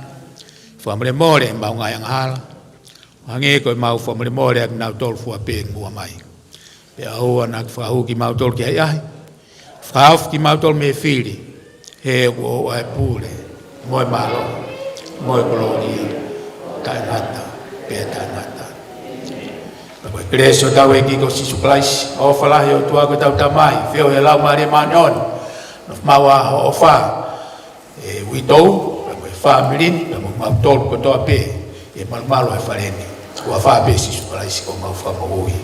Fakamolemole ʻemau ngaahi angahala, hangē ko ʻemau fakamolemole ʻa kinautolu fua pē ʻoku nofo mai. Pea ʻoua naʻa ke fakahū kimautolu ki he ʻahiʻahi. Fakahaofi kimautolu mei he fili. He ʻoku ʻoʻou ʻa e pule, mo e mālohi, mo e kolōlia, taʻengata pea taʻengata. Pea ko e kelesi ʻa hotau ʻEiki ko Sīsū Kalaisi, ʻofa lahi ʻa e ʻOtua ko hotau Tamai, feohi ʻa e Laumālie Māʻoniʻoni, nofo maʻu ā ho ʻofa, ʻe uitou, pea mo e fāmili ni, pea mo kimautolu kotoa pē, ʻi he malumalu ʻo e fale ni. Huafa pē ʻo Sīsū Kalaisi ko homau Fakamoʻui.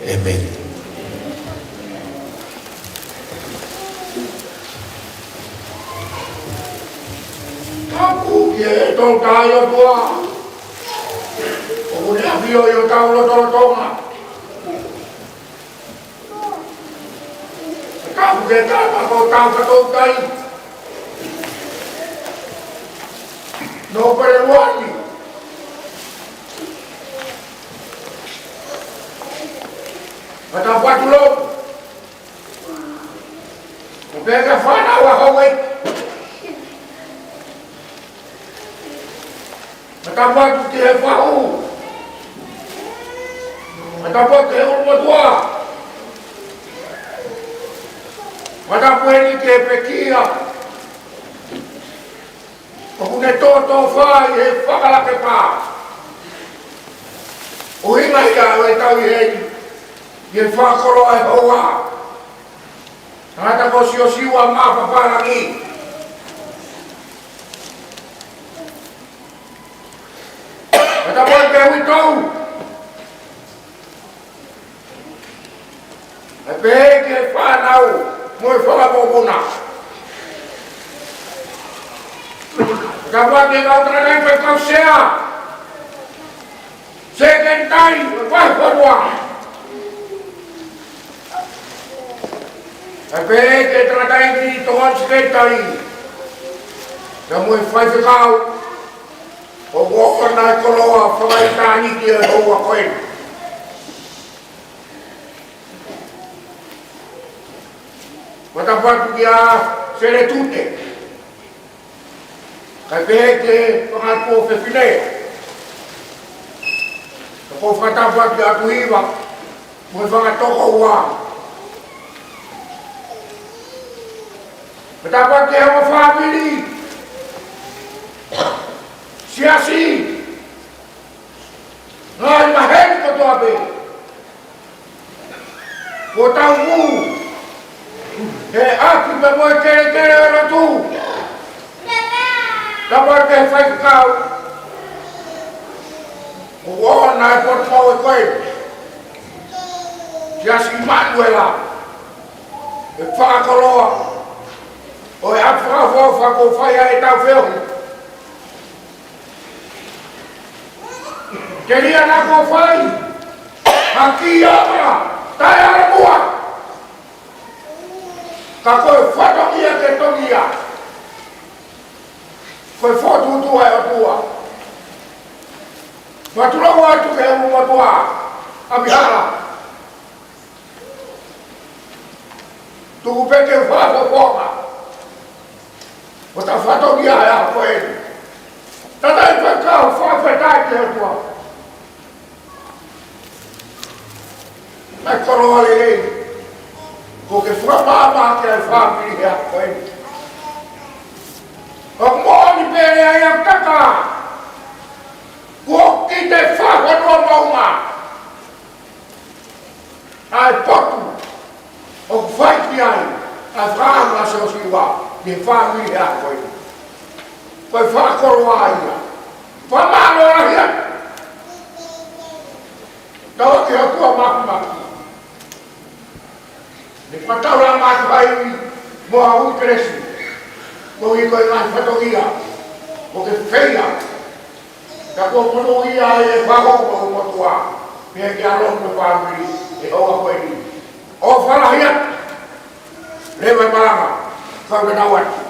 ʻĒmeni. Tapu ki he Tolu Tahaʻi ʻOtua, ʻoku ne ʻafio ʻi hotau lotolotonga. Tapu ki he tangata ko Taukatou kai. Nōpele Uani. Matapatu lou. Ko pē ka fānau a houʻeiki. Matapatu ki he fahu. Matapatu ki he ʻulumotuʻa. Matapatu eni ki he pekia. ʻOku ne tōtōfā ʻi he fakalakepa. ʻUhinga ia ʻo e tau ʻi heni, ʻi he fakakoloa e houa. Tangata ko Siosiua Mapapalangi. Matapatu ki he uitou. ʻE pehē ki he fānau mo e fanga mokopuna. Matapatu ki he kau tangataʻeiki faifekau sea, sekelitali, faifekau. ʻE pehē ki he tangataʻeiki tokoni sekelitali, pea mo e faifekau, ʻoku ʻoʻona e koloa fakaʻitāniti ʻo e houa ko eni. Matapatu kia Seletute. Kae pehē ki he fanga tuofefine. Ka ʻoku ou fakatapu atu kia Tuhiva mo e fanga tokoua. Matapatu ki he ongo fāmili. Siasi. Ngaahi maheni kotoa pē. Kuo tau mou. He ʻapi pea mo e kelekele ʻo e lotu. Matapatu ki he faifekau. ʻOku ʻoʻona e potu maʻu ko ē. Siasi Manuela. ʻE fakakoloa. ʻO e ʻapi fakaʻofoʻofa kuo fai ai e tau feohi. Telia naʻa kuo fai ha kiʻi ʻapi taʻeʻalamua. Ka ko e fatongia ke tongia. Ko e fokotuʻutuʻu ʻa e ʻOtua. Matulou atu ki he ʻulumotuʻa ʻa Mihala. Tuku pē ke fakafofonga ʻo ta fatongia he ʻaho ko eni. Tangataʻeiki faifekau, fakafetaʻi ki he ʻOtua. Naʻe koloa lelei. Kuo ke fakamaama ki he fāmili he ʻaho ko eni. ʻOku moʻoni pē lea ia kaka. Kuo ke te fakafonua maʻunga. ʻA e potu ʻoku fai ki ai ʻa e fakaʻamu ʻa Siosiua ki he fāmili he ʻaho ko eni. Ko e fakakoloa ia. Fakamālō lahi atu. Tau ki he ʻOtua Māfimafi. Ne fakataulaʻeiki mai mo au kelesi. Mo i ko e ngaahi fatongia. Mo ke feia. Ka kuo monūʻia e fānau mo e ʻOtua, pea ke ʻaloʻofa mo e fāmili he ʻaho ko eni. ʻOfa lahi atu, leva e malanga, kau ke nau atu.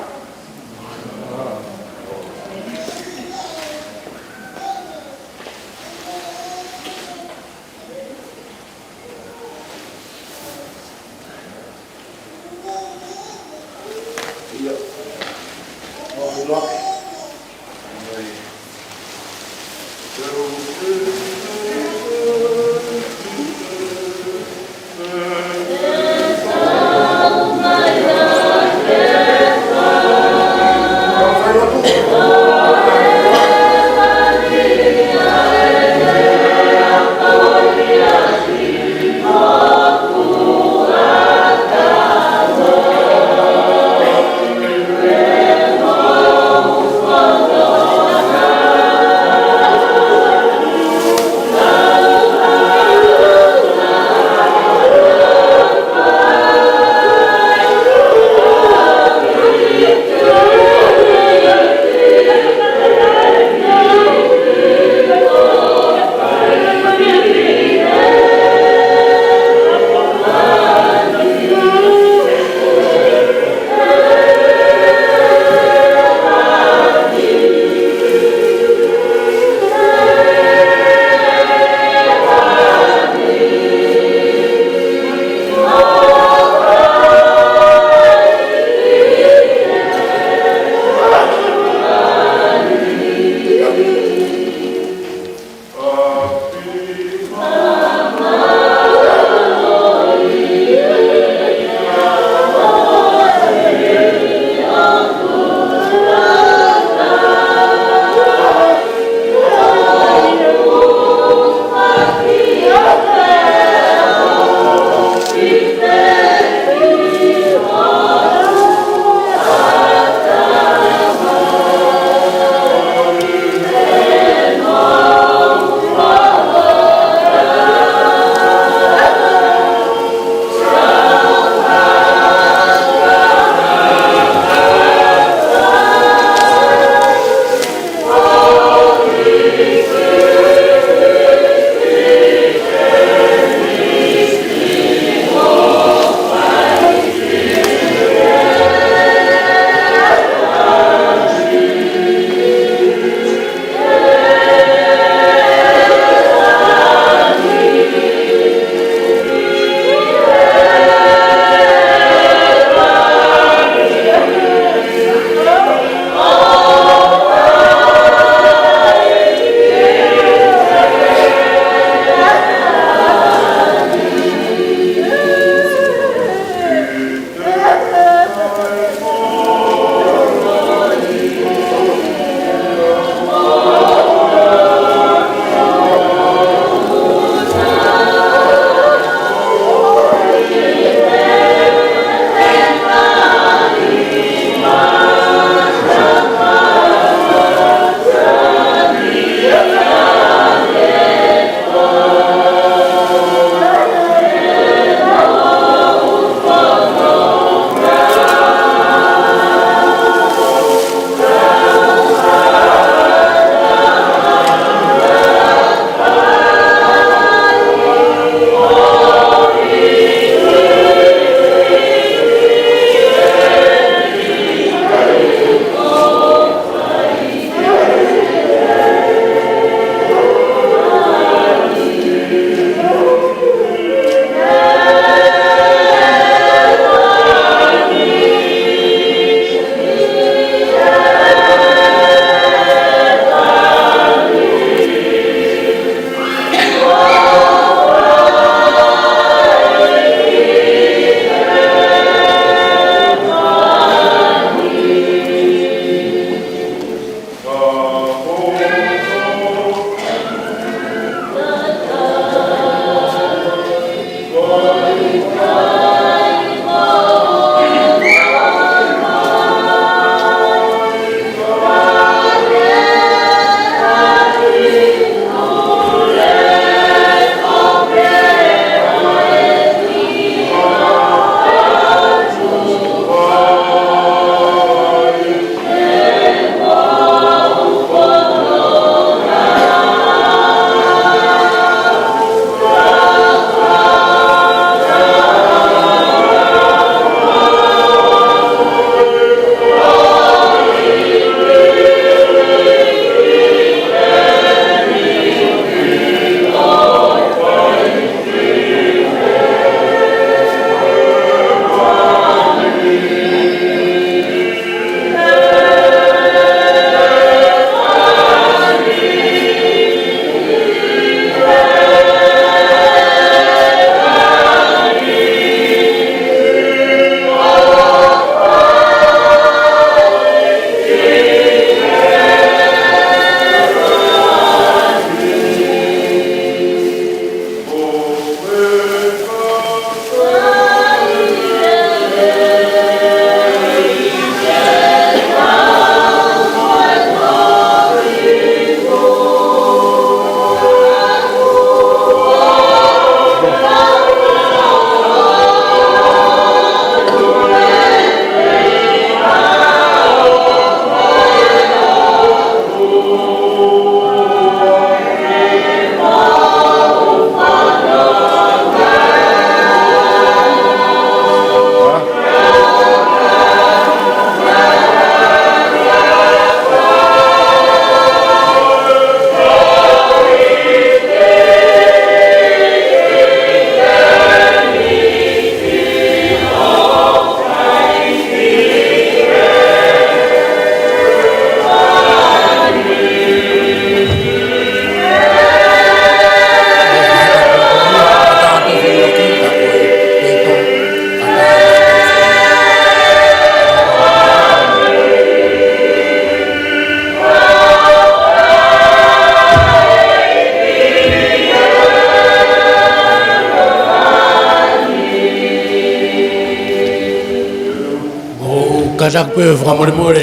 Ka taku pē fakamolemole,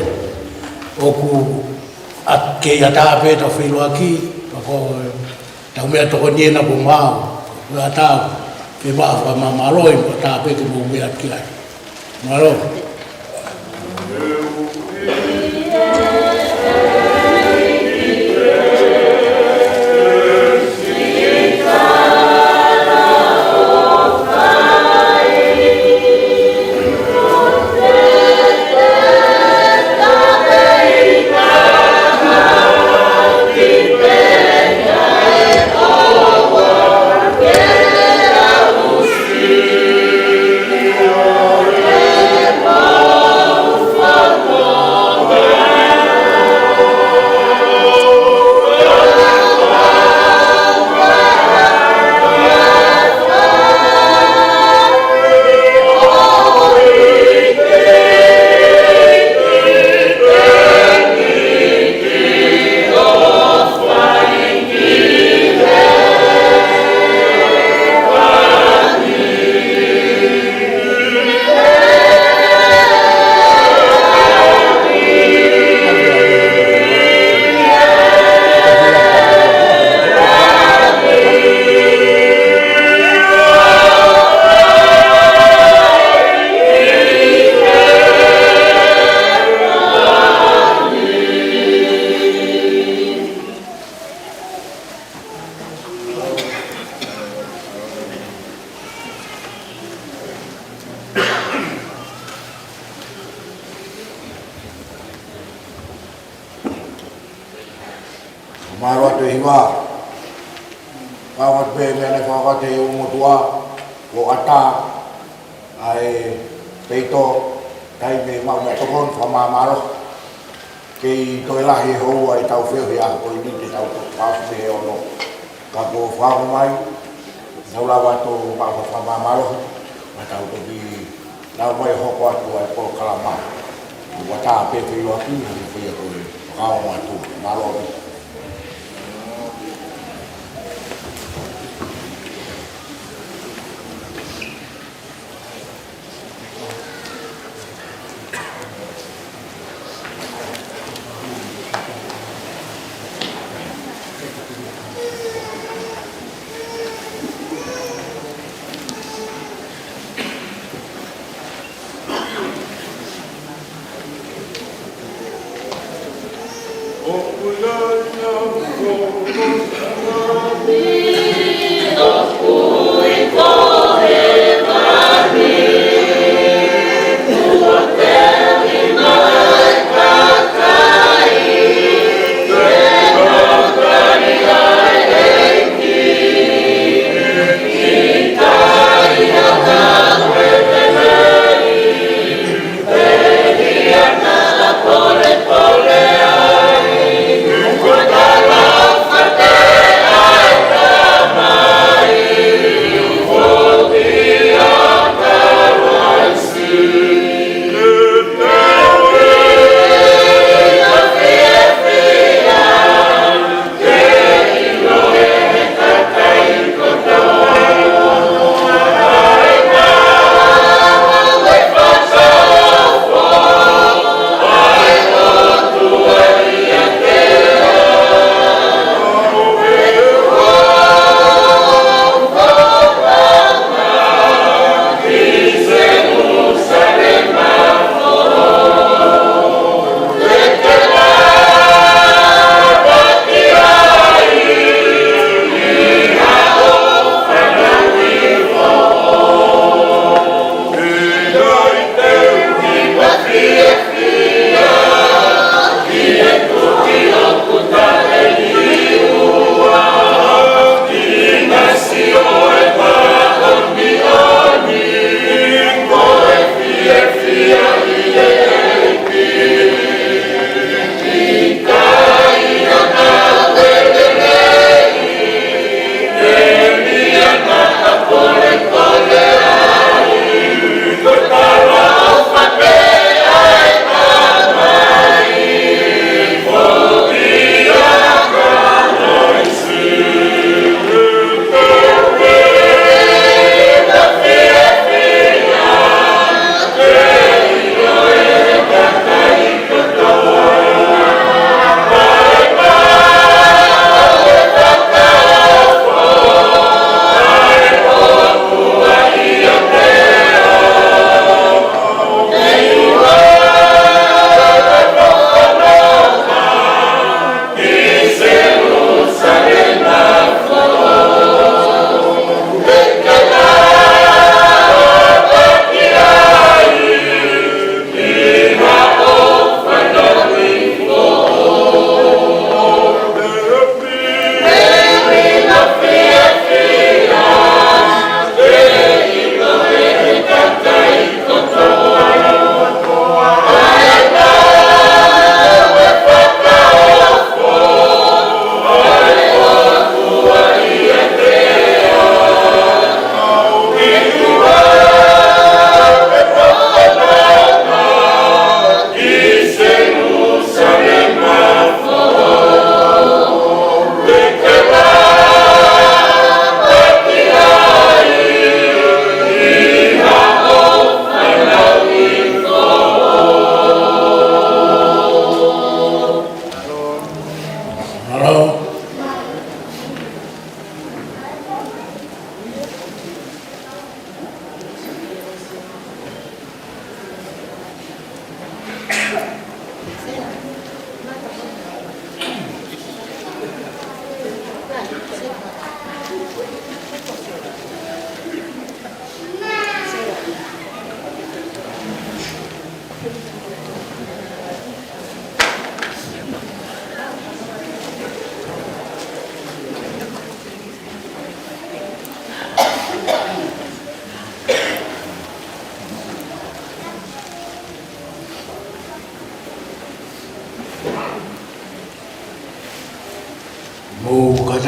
ʻoku ʻa-, kei ʻatā pē ʻetau feʻiloaki, pea ko ʻetau meʻatokoni ena ko mau, ko ʻetau feʻiloaki fakamāmālohi, ko ʻatā pē ke mou meʻa ki ai. Mālō. Mālō atu e hiva. Fakafetaʻi pē meʻa naʻe fakafetaʻi ʻe he ʻOtua, ʻo ʻatā ʻa e peito taimi maʻu meʻatokoni fakamāmālohi. Kei toe lahi e houa ʻetau feohi he ʻaho ko eni, te tau toki fakaʻosi mei he ono. Ka ko e fakaongo mai, tau lava atu ʻo maʻu ha fakamāmālohi, mo tau toki lau mai hoko atu ʻa e polokalama. ʻOku ʻatā pē feʻiloaki, ʻa e feia ko e fakaongo atu. Mālō ʻaupito.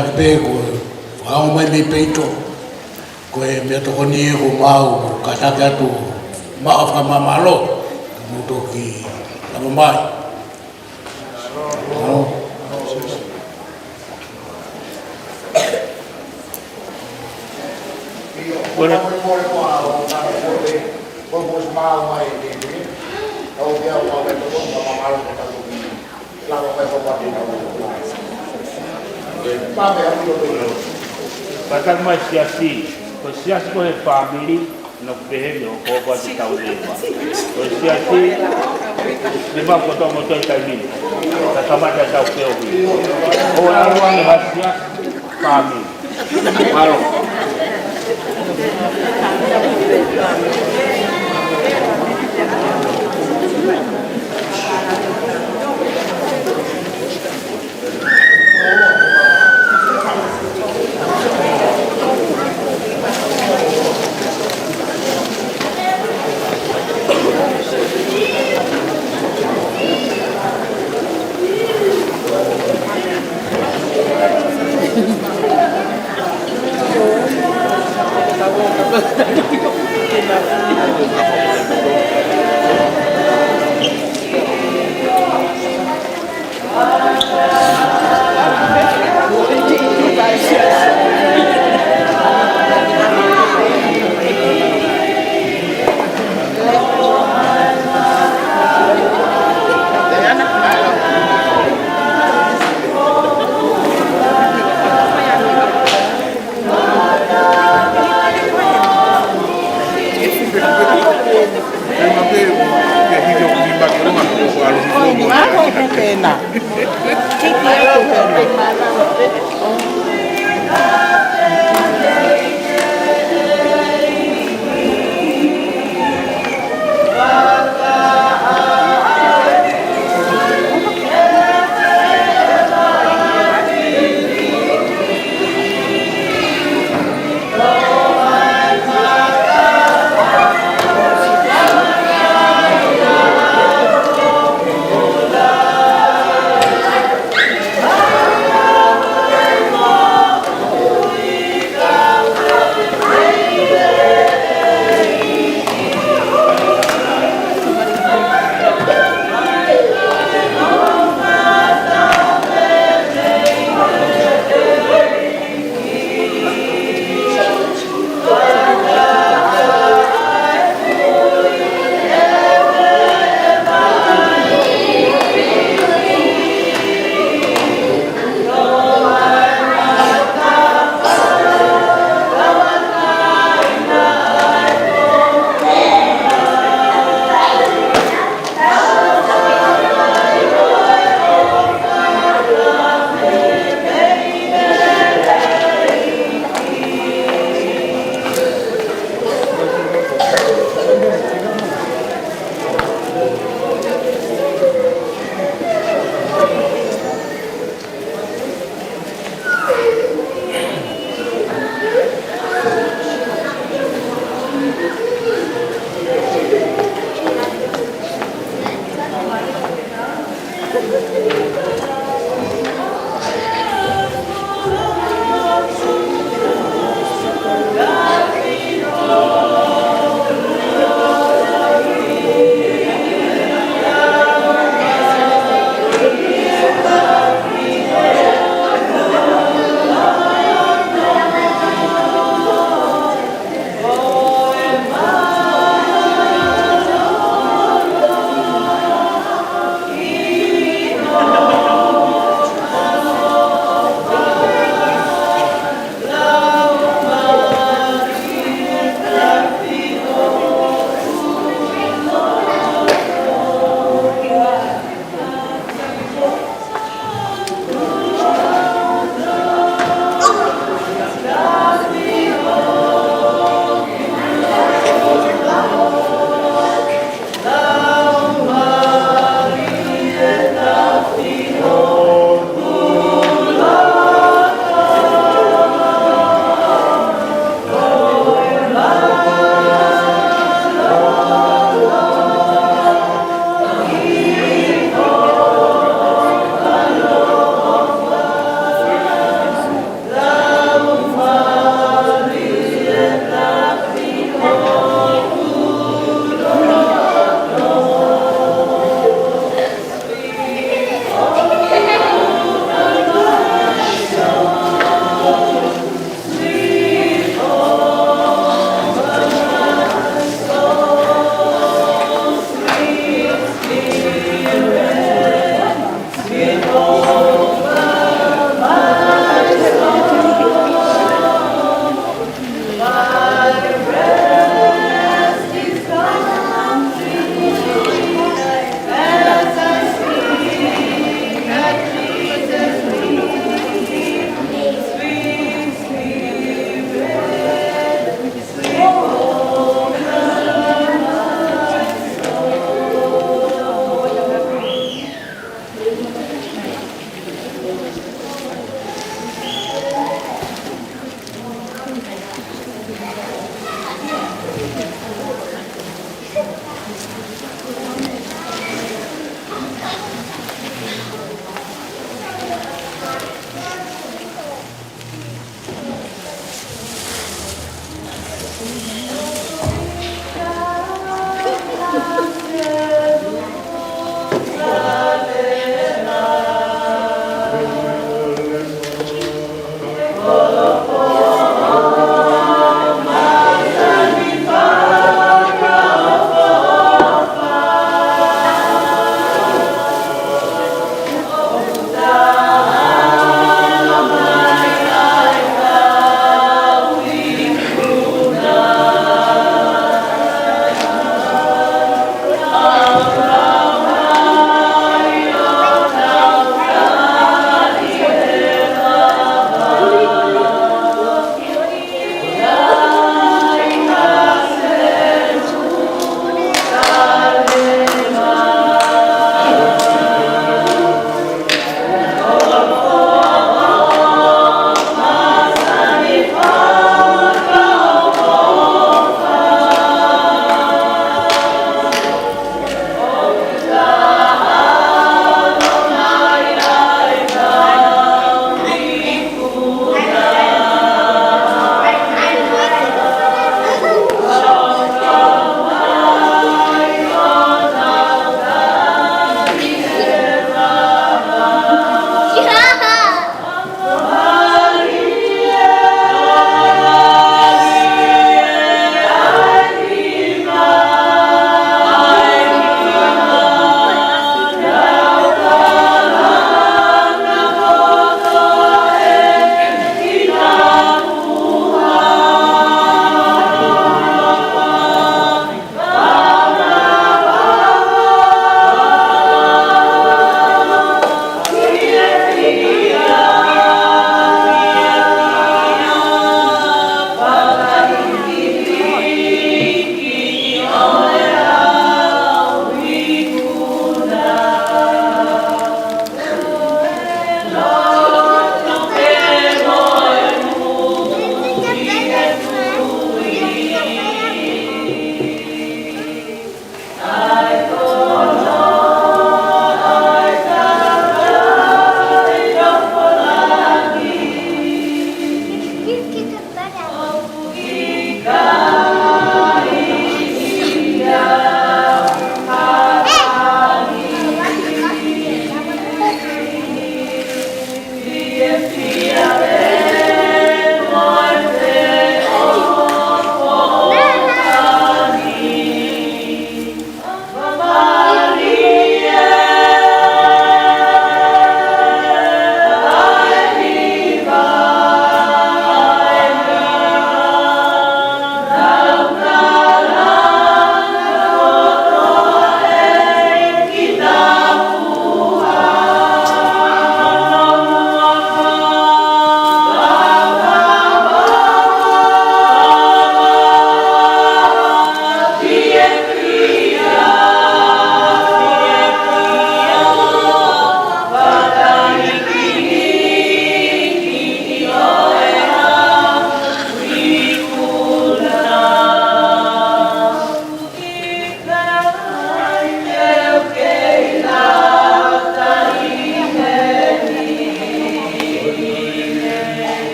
Pea ko e hao mai mei peito, ko e meʻatokoni ē ko mau, kātaki atu, maʻu fakamālō, mo toki lava mai. Mālō. Ko e Kātaki mai siasi, ko e siasi ko e fāmili, naʻa ku pehē ni ʻoku ʻoatu e tauleva. Ko e siasi, ne mau kotoa mo toe taimi ni. Ka kamata tau feohi. ʻO ʻalu ange ha siasi, fāmili. Mālō.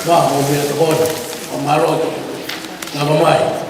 Wa, mo mea tokoni, o maro to, na mamai.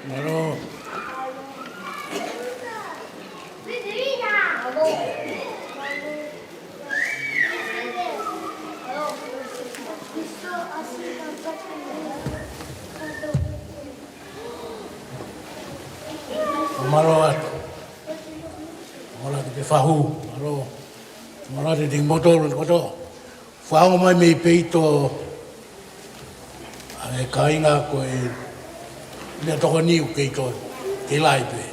Mālō. Mālō atu. Mālō atu pē Fahu. Mālō. Mālō atu Tinimoutolu kotoa. Fakaongo mai mei peito ʻa e kāinga ko e meʻatokoni ʻoku kei tō, kei lahi pē.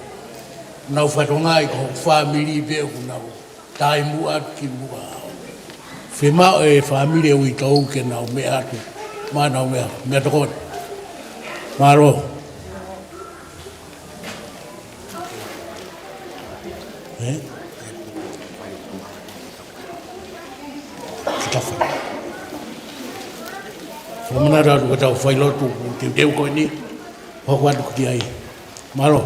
Nau fatongia ko hoku fāmili pē ʻoku nau taimu atu ki muʻa. Fiemaʻu ʻe he fāmili ʻo uitou ke nau meʻa atu. Mā nau meʻa, meʻatokoni. Mālō. ʻE? Kita fa. Fakamanatu atu ka tau failotu, teuteu ko eni, hoko atu ki ai. Mālō.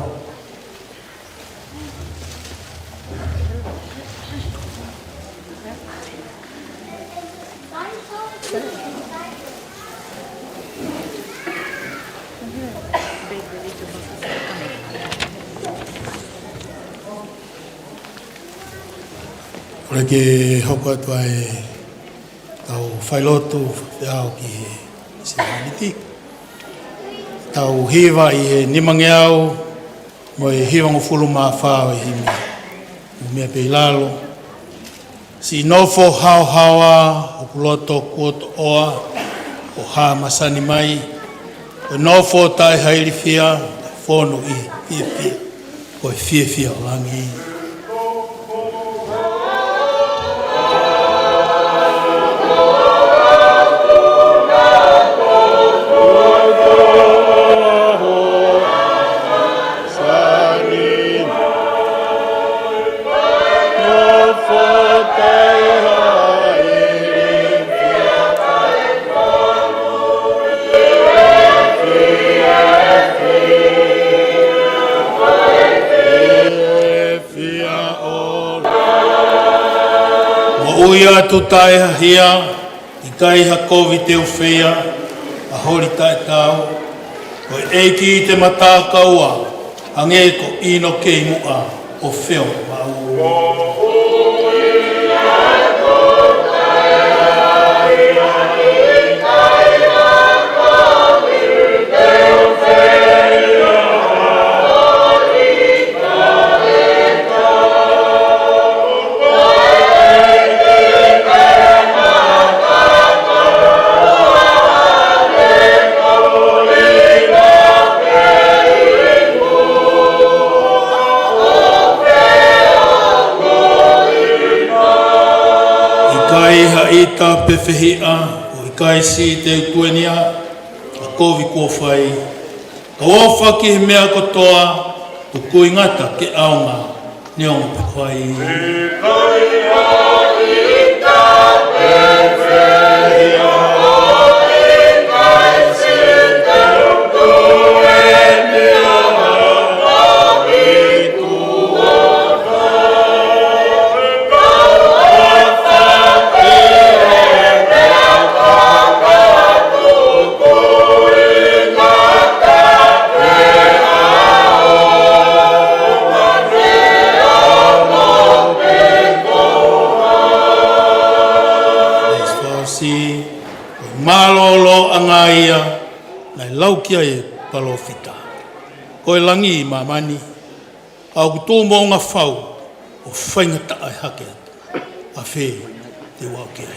ʻOku hoko atu ai ʻetau failotu, fai ʻo ki he Sēniti. Tau hiva ʻi he nimangeau mo e hivangofulu mā fā ʻo e himi. Mo e meʻa pē ʻi lalo. Siʻi nofo haohaoa hoku loto kuo toʻoa ʻo hā masani mai. Ko e nofo taʻe ha ilifia, fonu ʻi he fiefia. Ko e fiefia ʻo langi. Moʻui atu taʻe ha hia, ʻikai ha kovi te u feia, ʻa holi taʻetau, ko e ʻEiki te matākaua, hangē ko ʻInoke ʻi muʻa ʻo feohi maʻu. ʻIkai ha ʻita pe fehiʻa, ʻo ʻikai siʻi teu tuenia, ʻa kovi kuo fai. Kau ʻofa ki he meʻa kotoa, tuku ʻi ngata ke ʻaonga, neongo pe ko hai. Ko e mālōlōʻanga ia naʻe lau ki ai e palōfita. Ko e langi ʻi māmani, ʻa ʻoku tuʻu moʻunga fau ʻo faingataʻa e hake atu. ʻAfē te u aʻu ki ai.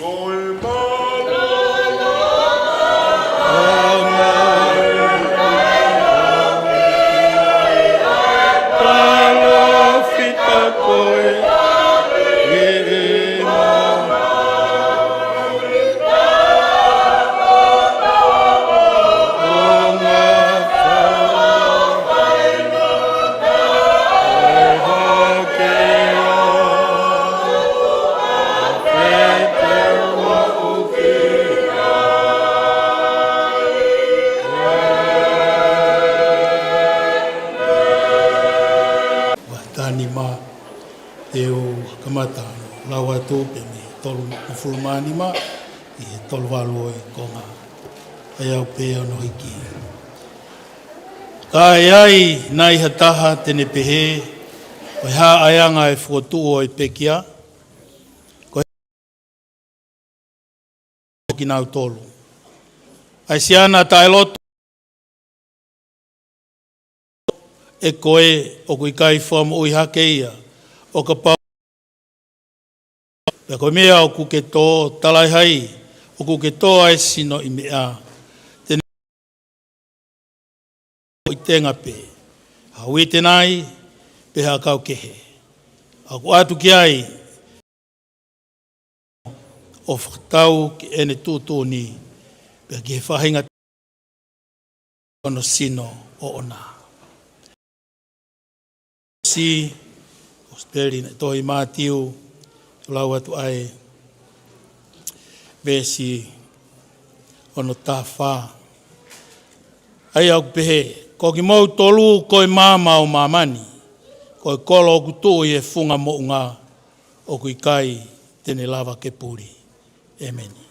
Vahe taha nima, te u kamata lau atu pē mei he tolungofulu mā nima ʻi he tolu valu ʻo e konga. ʻAi au pē ʻo hono hiki. Ka ʻi ai nai ha taha te ne pehē, ko e hā ʻa e anga ʻo e fokotuʻu ʻo e pekia? Ko kinautolu ʻa e siana taʻeloto, ʻe ko ē ʻoku ʻikai fakamoʻui hake ia, ʻo kapau pea ko e meʻa ʻoku ke tō, talaʻehai ʻoku ke tō ʻa e sino ʻi meʻa, te ne ʻi tenga pē, ha uite nai, pe ha kau kehe. ʻOku ʻatu ki ai ʻo fakatau ki heʻene tuʻutuʻuni, pea ki he faʻahinga hono sino ʻoʻona. Si, ʻosi peli na tohi Mātiu, lau atu ʻa e veesi ono taha fā. ʻA ia ʻoku pehē, ko kimoutolu ko e maama ʻo māmani, ko e kolo ʻoku tuʻu ʻi he funga moʻunga, ʻoku ʻikai te ne lava ke puli. ʻĒmeni.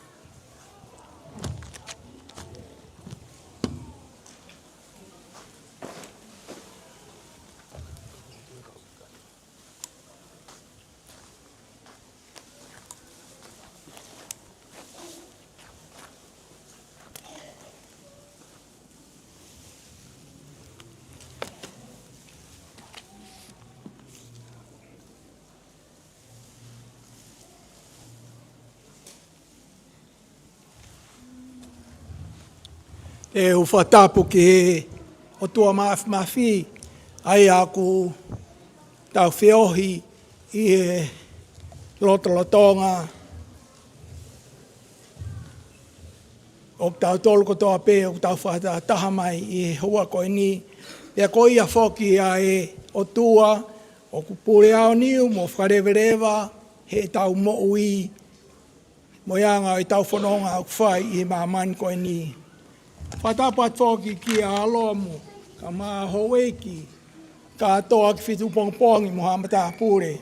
ʻOku ou fakatapu ki he ʻOtua Māfimafi, ʻa ia ʻoku tau feohi ʻi he lotolotonga ʻo kitautolu kotoa pē ʻoku tau fakataha mai ʻi he houa ko eni. Pea ko ia foki ʻa e ʻOtua ʻoku pule aoniu mo fakaleveleva heʻetau moʻui, mo e anga ʻo ʻetau fononga ʻoku fai ʻi he māmani ko eni. Fakatapu atu foki kia Lomu, kae ʻumaʻā houʻeiki kātoa ʻaki e Feituʻu Pongipongi mo haʻa matāpule.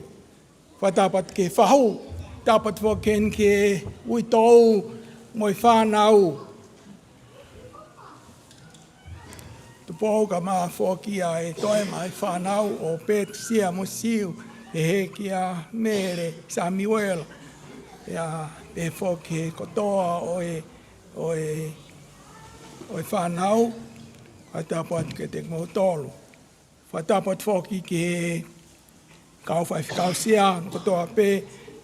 Fakatapu atu ki he fahu, tapu atu foki heni ki he uitou mo e fānau. Tupou, kae ʻumaʻā foki ʻa e toe mai fānau ʻo Petisia mo Siu, pehē kia Mele, Samiuela, pea pehē foki ki he kotoa ʻo e, ʻo e, ʻo e fānau, fakatapu atu kiate kimoutolu. Fakatapu atu foki ki he kau faifekau sea kotoa pē,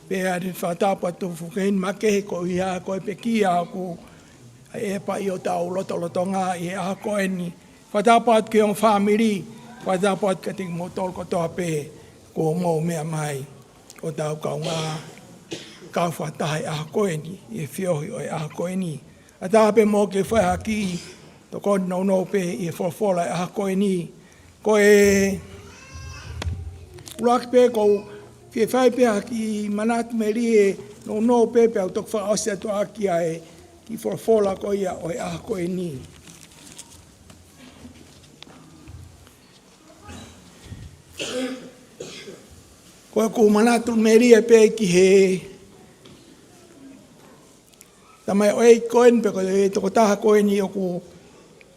pea ʻoku ou fakatapu atu foki heni makehe koeʻuhi ko e pekia ʻoku ʻi ai pē ʻi hotau lotolotonga ʻi he ʻaho ko eni. Fakatapu atu ki he ongo fāmili, fakatapu atu kiate kimoutolu kotoa pē kuo mou meʻa mai ʻo tau kaungā kau fakataha he ʻaho ko eni, ʻi he feohi ʻo e ʻaho ko eni. ʻAtā pē mo ke fai ha kiʻi tokoni nounou pē ʻi he folofola ʻo e ʻaho ko eni. Ko e ʻuluaki pē ʻoku ou fie fai pē ha kiʻi manatu melie nounou pē, pea u toki fakaʻosi atu ʻaki ʻa e kiʻi folofola ko ia ʻo e ʻaho ko eni. Ko ʻeku manatu melie pē ki he tamaioʻeiki ko eni pe ko e tokotaha ko eni ʻoku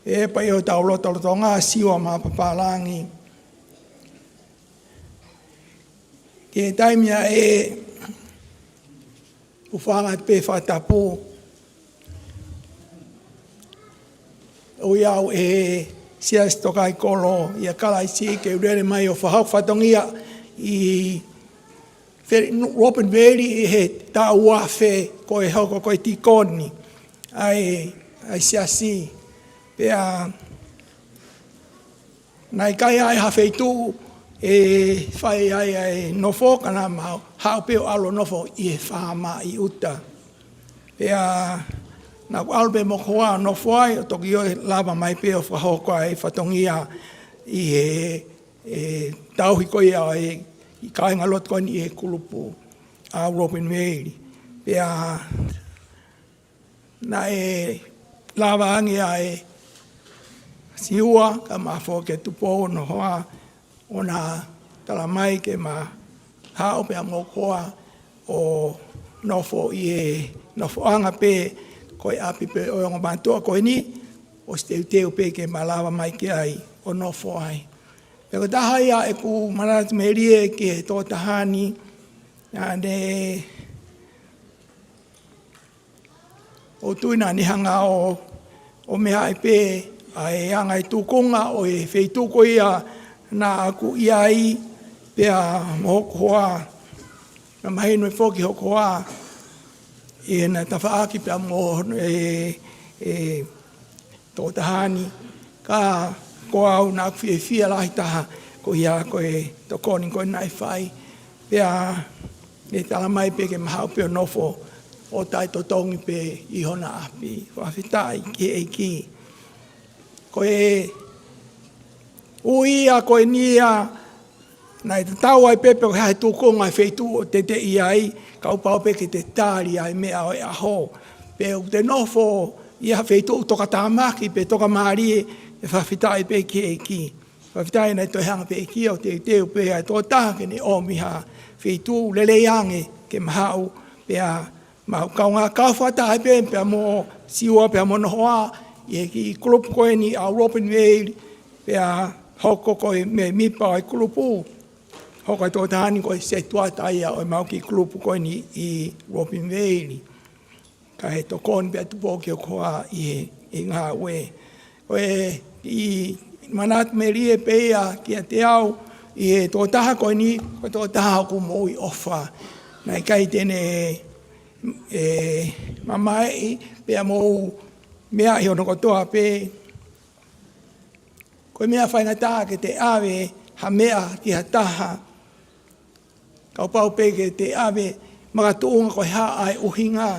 ʻi ai pē ʻi hotau lotolotonga, Siua mei Papalangi. Ki he taimi ʻa e ʻoku ou fakaʻamu pē fakatapu ʻo ʻiate au ʻe he Siasi Tokāteline ʻia Kalaisi ke u lele mai ʻo fakahoko fatongia ʻi Fe-, Robinvale ʻi he taʻu ua afe ko e hoko ko e tīkoni ʻa e, ʻa e siasi. Pea naʻe ʻikai ʻi ai ha feituʻu ʻe fai ai ʻa e nofo, ka naʻa mau haʻu pē ʻo ʻalu ʻo nofo ʻi he faama ʻi ʻuta. Pea naʻa ku ʻalu pē mo hoku hoa ʻo nofo ai, ʻo toki ʻo lava mai pē ʻo fakahoko ai fatongia ʻi he, ʻe, tauhi ko ia ʻa e kāingalotu ko eni ʻi he kulupu ʻa Robinvale. Pea naʻe lava ange ʻa e Siua kae ʻumaʻā foki ʻa Tupou hono hoa ʻo na tala mai ke ma haʻu pea mo hoku hoa ʻo nofo ʻi he nofoʻanga pē ko e ʻapi pē ʻo e ongo mātuʻa ko eni. ʻosi teuteu pē ke malava mai ki ai ʻo nofo ai. Pea ko e taha ia ʻeku manatu melie ki he tokotaha ni, naʻa ne ʻOku ou tui naʻa ne hanga ʻo, ʻo meaʻi pē ʻa e anga e tūkunga ʻo e feituʻu ko ia naʻa ku ʻi ai pea mo hoku hoa, naʻe mahino foki hoku hoa ʻi heʻena tafaʻaki pea mo e, e tokotaha ni, ka ko au naʻa ku fiefia lahi taha ko ia ko e tokoni ko ē naʻe fai. Pea ne tala mai pē ke ma haʻu pē ʻo nofo ʻo taʻetotongi pē ʻi hona ʻapi. Fakafetaʻi ki he ʻEiki. Ko e ui ia ko eni ia, naʻe tatau ai pē pe ko e hā e tūkunga e feituʻu ʻoku te ʻi ai, ka ʻoku pau pē ke te tali ʻa e meʻa ʻo e ʻaho. Pe ʻoku te nofo ʻi ha feituʻu tokatāmaki pe tokamālie, ʻe fakafetaʻi pē ki he ʻEiki. Fakafetaʻi naʻe toe hanga pē ʻEiki ʻo teuteu pē ʻa e tokotaha ke ne ʻomi ha feituʻu lelei ange ke ma haʻu pea mau kaungā kau fakataha pē pea mo Siua pea mo hono hoa ʻi he kiʻi kulupu ko eni ʻa Robinvale, pea hoko ko e mēmipa ʻo e kulupu, hoko e tokotaha ni ko e setuata ia ʻo e mau kiʻi kulupu ko eni ʻi Robinvale. Kae tokoni pea tupu ki hoku hoa ʻi he, ʻi he ngāue. Ko e kiʻi manatu melie pē ia kiate au ʻi he tokotaha ko eni, ko e tokotaha ʻoku moʻui ʻofa. Naʻe ʻikai te ne, ʻe, mamaeʻi pea mo meʻa ʻi hono kotoa pē. Ko e meʻa faingataʻa ke te ʻave ha meʻa ki ha taha, ka ʻoku pau pē ke te ʻave makatuʻunga ko e hā ʻa e ʻuhinga.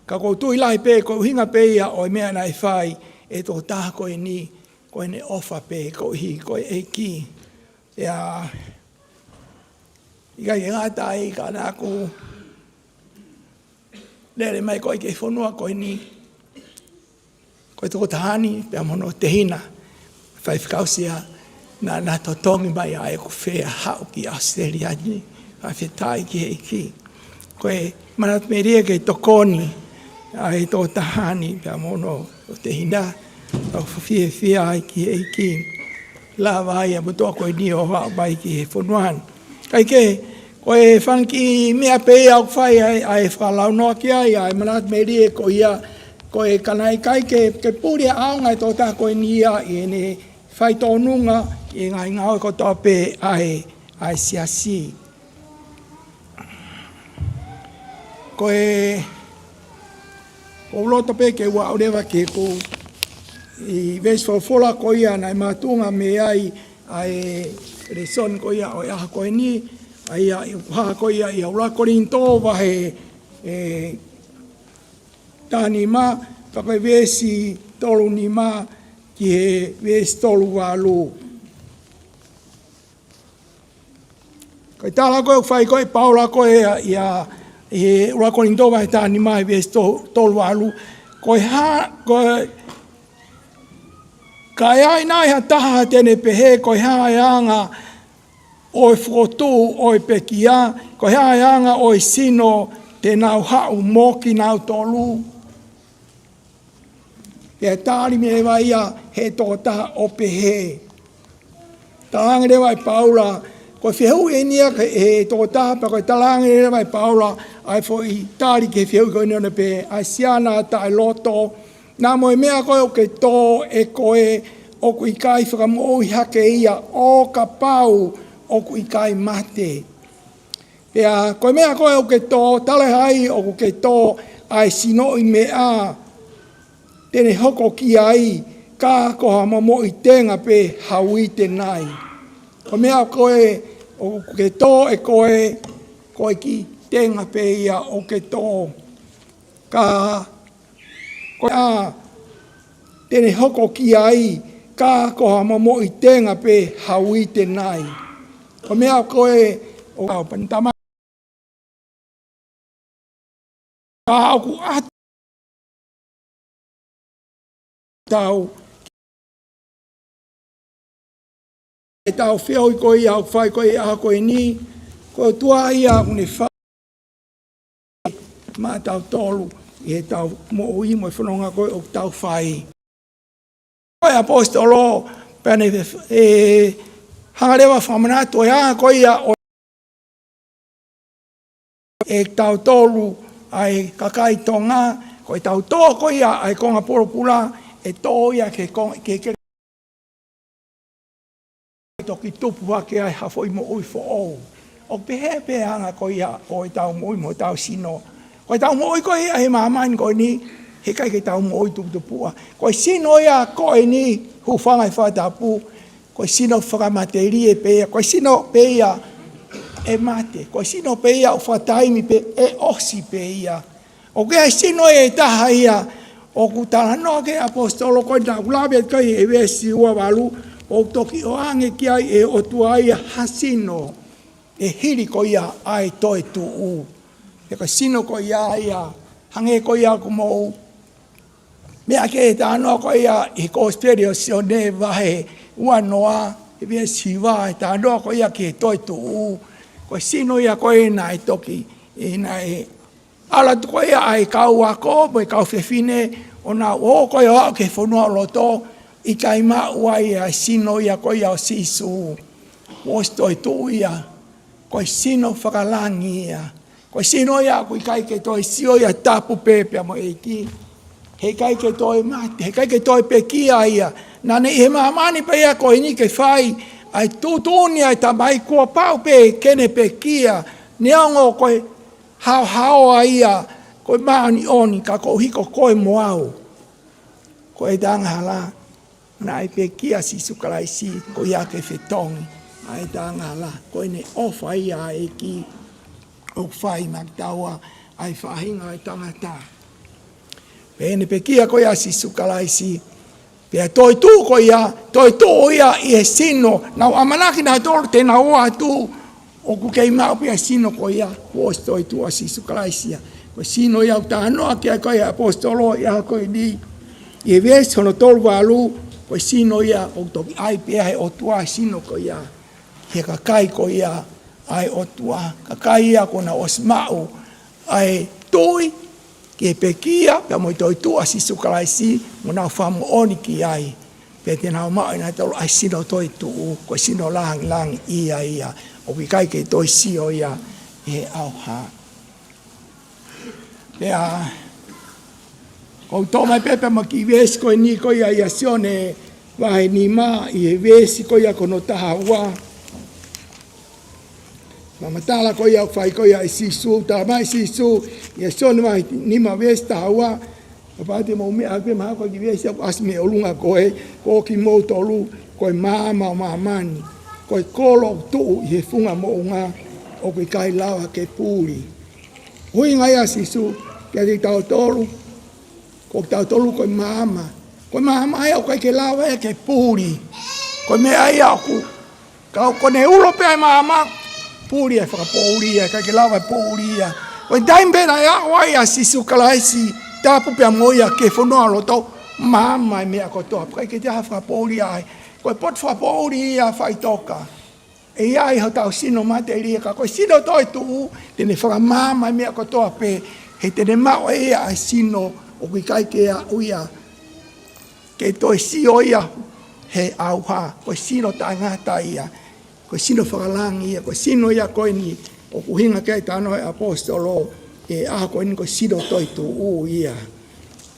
Ka ʻoku ou tui lahi pē ko e ʻuhinga pē ia ʻo e meʻa naʻe fai ʻe he tokotaha ko eni, ko ʻene ʻofa pē koeʻuhi ko e ʻEiki. Pea ʻikai ke ngata ai ka naʻa ku lele mai ko ē ki he fonua ko eni, ko e tokotaha ni pea mo hono tehina, faifekau Sia, naʻa na totongi mai ʻa ʻeku fea haʻu ki ʻAositelēlia ni. Fakafetaʻi ki he ʻEiki. Ko e manatu melie ke tokoni ʻa e tokotaha ni pea mo hono tehina, ʻoku ou fiefia ai ki he ʻEiki. Lava ai ʻa e motuʻa ko eni ʻo aʻu mai ki he fonua ni. Kae kehe, ko e fanga kiʻi meʻa pē ia ʻoku fai ai, ʻa e fakalaunoa ki ai ʻa e manatu melie ko ia, ko e ka naʻe ʻikai ke, ke puli ʻa e ʻaonga e tokotaha ko eni ia ʻi heʻene fai tōnunga ʻi he ngaahi ngāue kotoa pē ʻa e, ʻa e siasi. Ko e, ʻoku ou loto pē ke u aʻu leva ki he ko e veesi folofola ko ia naʻe makatuʻunga mei ai ʻa e lēsoni ko ia ʻo e ʻaho ko eni, ʻa ia ʻi he ʻuluaki ko ia ʻi he ʻuluaki Kolinitō vahe, e, taha nima, ka ko e veesi tolu nima ki he veesi tolu valu. Ko e tala ko ē ʻoku fai ko ē ʻe Paula ko ē ia, ʻi he ʻuluaki Kolinitō vahe taha nima veesi to-, tolu valu. Ko e hā, ko e, ka ʻi ai nai ha taha te ne pehē, ko e hā e anga ʻo e fokotuʻu ʻo e pekia, ko e hā e anga ʻo e sino te nau haʻu mo kinautolu. Pea tali mai leva ia ʻe he tokotaha ʻo pehē. Talaange leva ʻe Paula, ko e fehuʻi eni ia ki he tokotaha, pea ko e talaange leva ʻe Paula ʻa e foʻi tali ki he fehuʻi ko eni ʻo ne pehē, ʻa e siana taʻeloto, naʻa mo e meʻa ko ē ʻoku ke tō ʻe koe ʻoku ʻikai fakamoʻui hake ia ʻo kapau ʻoku ʻikai mate. Pea ko e meʻa ko ē ʻoku ke tō, talaʻehai ʻoku ke tō ʻa e sinoʻi meʻa te ne hoko ki ai, ka ko ha momoʻi tenga pē ha uite nai. Ko e meʻa ko ē ʻoku ke tō ʻe koe, ko e kiʻi tenga pē ia ʻoku ke tō. Ka ko e ʻā te ne hoko ki ai, ka ko ha momoʻi tenga pē ha uite nai. Ko e meʻa ko ē ʻoku ʻaupani tama. Ka ʻoku ʻatau ʻetau fehuʻi ko ia ʻoku fai ko ē ʻi he ʻaho ko eni, ko e ʻOtua ia ʻoku ne fai maʻatautolu ʻi heʻetau moʻui mo e fononga ko ē ʻoku tau fai. ʻe he ʻaposetolo, pea ne, ʻe, hanga leva fakamanatu ʻa e anga ko ia ʻo e tautolu ʻa e kakai Tonga, ko e tau tō ko ia ʻa e konga pulopula, ʻe tō ia ke konga, ke, ke toki tupu hake ai ha foʻi moʻui foʻou. ʻOku pehē pē ʻa e anga ko ia ʻo e tau moʻui mo e tau sino. Ko e tau moʻui ko ia he māmani ko eni, heʻikai ke tau moʻui tuputupuʻa. Ko e sino ia ko eni, hūfanga he fakatapu, ko e sino fakamatelie pē ia, ko e sino pē ia ʻe mate, ko e sino pē ia ʻoku fakataimi pē, ʻe ʻosi pē ia. ʻOku ʻi ai e sino ʻe taha ia, ʻoku talanoa ki ai ʻaposetolo ko ē naʻa ku lave atu ki ai he veesi ua valu, ʻoku toki ʻoange ki ai ʻe he ʻOtua ia ha sino, ʻe hili ko ia ʻa e toetuʻu. He ko e sino ko ia ia, hangē ko ia ʻoku mou meʻa ki he talanoa ko ia ʻi he Kosipeli ʻo Sione vahe ua noa, he veesi hiva, ʻe talanoa ko ia ki he toetuʻu. Ko e sino ia ko ē naʻe toki, ʻe naʻe ala atu ko ia ʻa e kau ako mo e kau fefine, ʻo nau ō ko ia ʻo aʻu ki he fonualoto, ʻikai maʻu ai ʻa e sino ia ko ia ʻo Sīsū. Kuo ʻosi toetuʻu ia, ko e sino fakalangi ia. Ko e sino ia ʻoku ʻikai ke toe sio ia tapu pē pea mo e ʻEiki. Heʻikai ke toe mate, heʻikai ke toe pekia ia. Naʻa ne ʻi he māmani pē ia ko eni ke fai ʻa e tuʻutuʻuni ʻa e Tamai, kuo pau pē ke ne pekia. Neongo ko e haohaoa ia, ko e māʻoniʻoni, ka koeʻuhi ko koe mo au, ko ʻeta angahala, naʻe pekia ʻa Sīsū Kalaisi, ko ia ke fetongi ʻa ʻeta angahala. Ko ʻene ʻofa ia ʻa e ʻEiki ʻoku fai maʻa kitaua ʻa e faʻahinga ʻo e tangata. Pea ne pekia ko ia ʻa Sīsū Kalaisi, pea toetuʻu ko ia, toetuʻu ia ʻi he sino, nau ʻamanaki nautolu te nau ō atu, ʻoku kei maʻu pē ʻa e sino ko ia, kuo ʻosi toetuʻu ʻa Sīsū Kalaisi ia. Ko e sino ia ʻoku talanoa ki ai ko ia ʻaposetolo ʻi he ʻaho ko eni. ʻI he veesi hono tolu valu, ko e sino ia ʻoku toki ʻai pē ʻe he ʻOtua ʻa e sino ko ia, he kakai ko ia ʻa e ʻOtua, kakai ia kuo nau ʻosi maʻu ʻa e tui ki he pekia pea mo e toetuʻu ʻa Sīsū Kalaisi, mo nau fakamoʻoni ki ai, pea te nau maʻu ʻe nautolu ʻa e sino toetuʻu, ko e sino langilangiʻia ia, ʻoku ʻikai ke toe sio ia ʻe he ʻauha. Pea, ʻoku ou toʻo mai pē pea mo e kiʻi veesi ko eni ko ia ʻia Sione vahe nima, ʻi he veesi ko ia ko hono taha ua. Fakamatala ko ia ʻoku fai ko ia ʻe Sīsū, talamai ʻe Sīsū ʻia Sione vahe nima veesi taha ua, kapau te mou meʻa pē mahalo ko e kiʻi veesi ʻoku ʻasi mei ʻolunga ko ē, ko kimoutolu ko e maama ʻo māmani, ko e kolo ʻoku tuʻu ʻi he funga moʻunga ʻoku ʻikai lava ke puli. ʻUhinga ia ʻa Sīsū kiate kitautolu, ko kitautolu ko e maama. Ko e maama ia ʻoku ʻikai ke lava ia ke puli. Ko e meʻa ia ʻoku, ka ko ʻene ulo pē ʻa e maama, puli ʻa e fakapoʻuli ia, ʻikai ke lava ʻe poʻuli ia. Ko e taimi pē naʻe aʻu ai ʻa Sīsū Kalaisi, tapu pea mo ia ki he fonualoto, maama ʻa e meʻa kotoa. ʻIkai ke toe ʻi ai ha fakapoʻuli ai. Ko e potu fakapoʻuli ia faʻitoka. ʻE ʻi ai hotau sino matelie, ka ko e sino toetuʻu, te ne fakamaama ʻa e meʻa kotoa pē, he te ne maʻu ʻe ia ʻa e sino ʻoku ʻikai ke aʻu ia ke toe sio ia he ʻauha, ko e sino taʻengata ia, ko e sino fakalangi ia, ko e sino ia ko eni ʻoku ʻuhinga ki ai e talanoa ʻa e ʻaposetolo ʻi he ʻaho ko eni, ko e sino toetuʻu ia,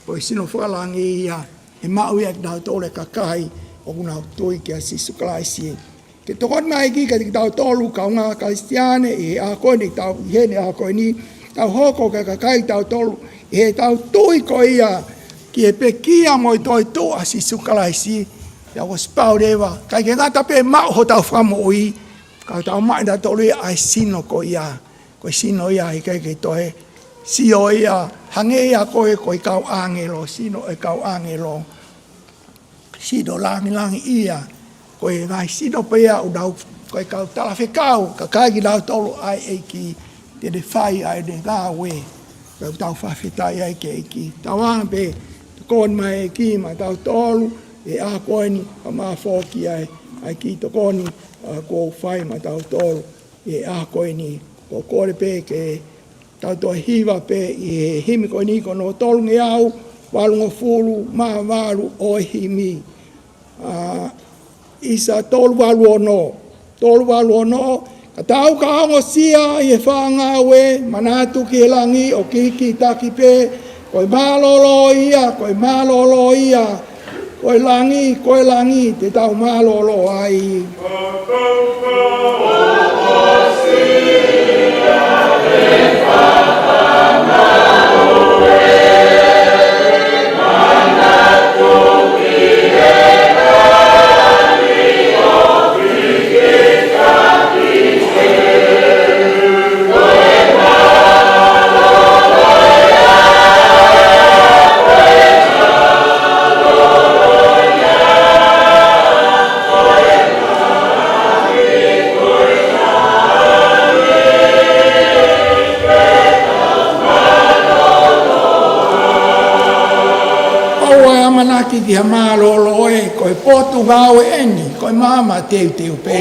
ko e sino fakalangi ia, ʻe maʻu ia ʻe kinautolu e kakai ʻoku nau tui kia Sīsū Kalaisi. Ke tokoni mai ʻEiki kiate kitautolu kaungā Kalisitiane ʻi he ʻaho ko eni, tau ʻi heni he ʻaho ko eni, tau hoko ko e kakai kitautolu ʻi heʻetau tui ko ia ki he pekia mo e toetuʻu ʻa Sīsū Kalaisi. Pea ʻoku ʻosi pau leva, ʻikai ke ngata pē maʻu hotau fakamoʻui, ka tau maʻu ʻe nautolu ia ʻa e sino ko ia. Ko e sino ia ʻikai ke toe sio ia, hangē ia ko e, ko e kau ʻāngelo, sino ʻo e kau ʻāngelo. Sino langilangiʻia, ko e ngaahi sino pē ia ʻoku nau, ko e kau talafekau, kakai kinautolu ʻa e ʻEiki, te ne fai ʻa ʻene ngāue. Pea ʻoku tau fakafetaʻi ai ki he ʻEiki. Tauange pē, tokoni mai ʻEiki maʻatautolu ʻi he ʻaho ko eni, ʻa ma foki ai, ʻa e kiʻi tokoni, ʻa, kuo fai maʻatautolu ʻi he ʻaho ko eni. ʻOku ou kole pē ke tau toe hiva pē ʻi he himi ko eni, ko hono tolungeau valungofulu mā valu ʻo e himi. ʻa, ʻisa tolu valu ono. Tolu valu ono, ka tau ka ongosia ʻi he fāngāue, manatu ki he langi ʻoku kikitaki pē, ko e mālōlō ia, ko e mālōlō ia, ko e langi, ko e langi, te tau mālōlō ai. ʻOua ʻe ʻamanaki ki ha mālōlō ē, ko e potungāue ʻeni, ko e maama teuteu pē.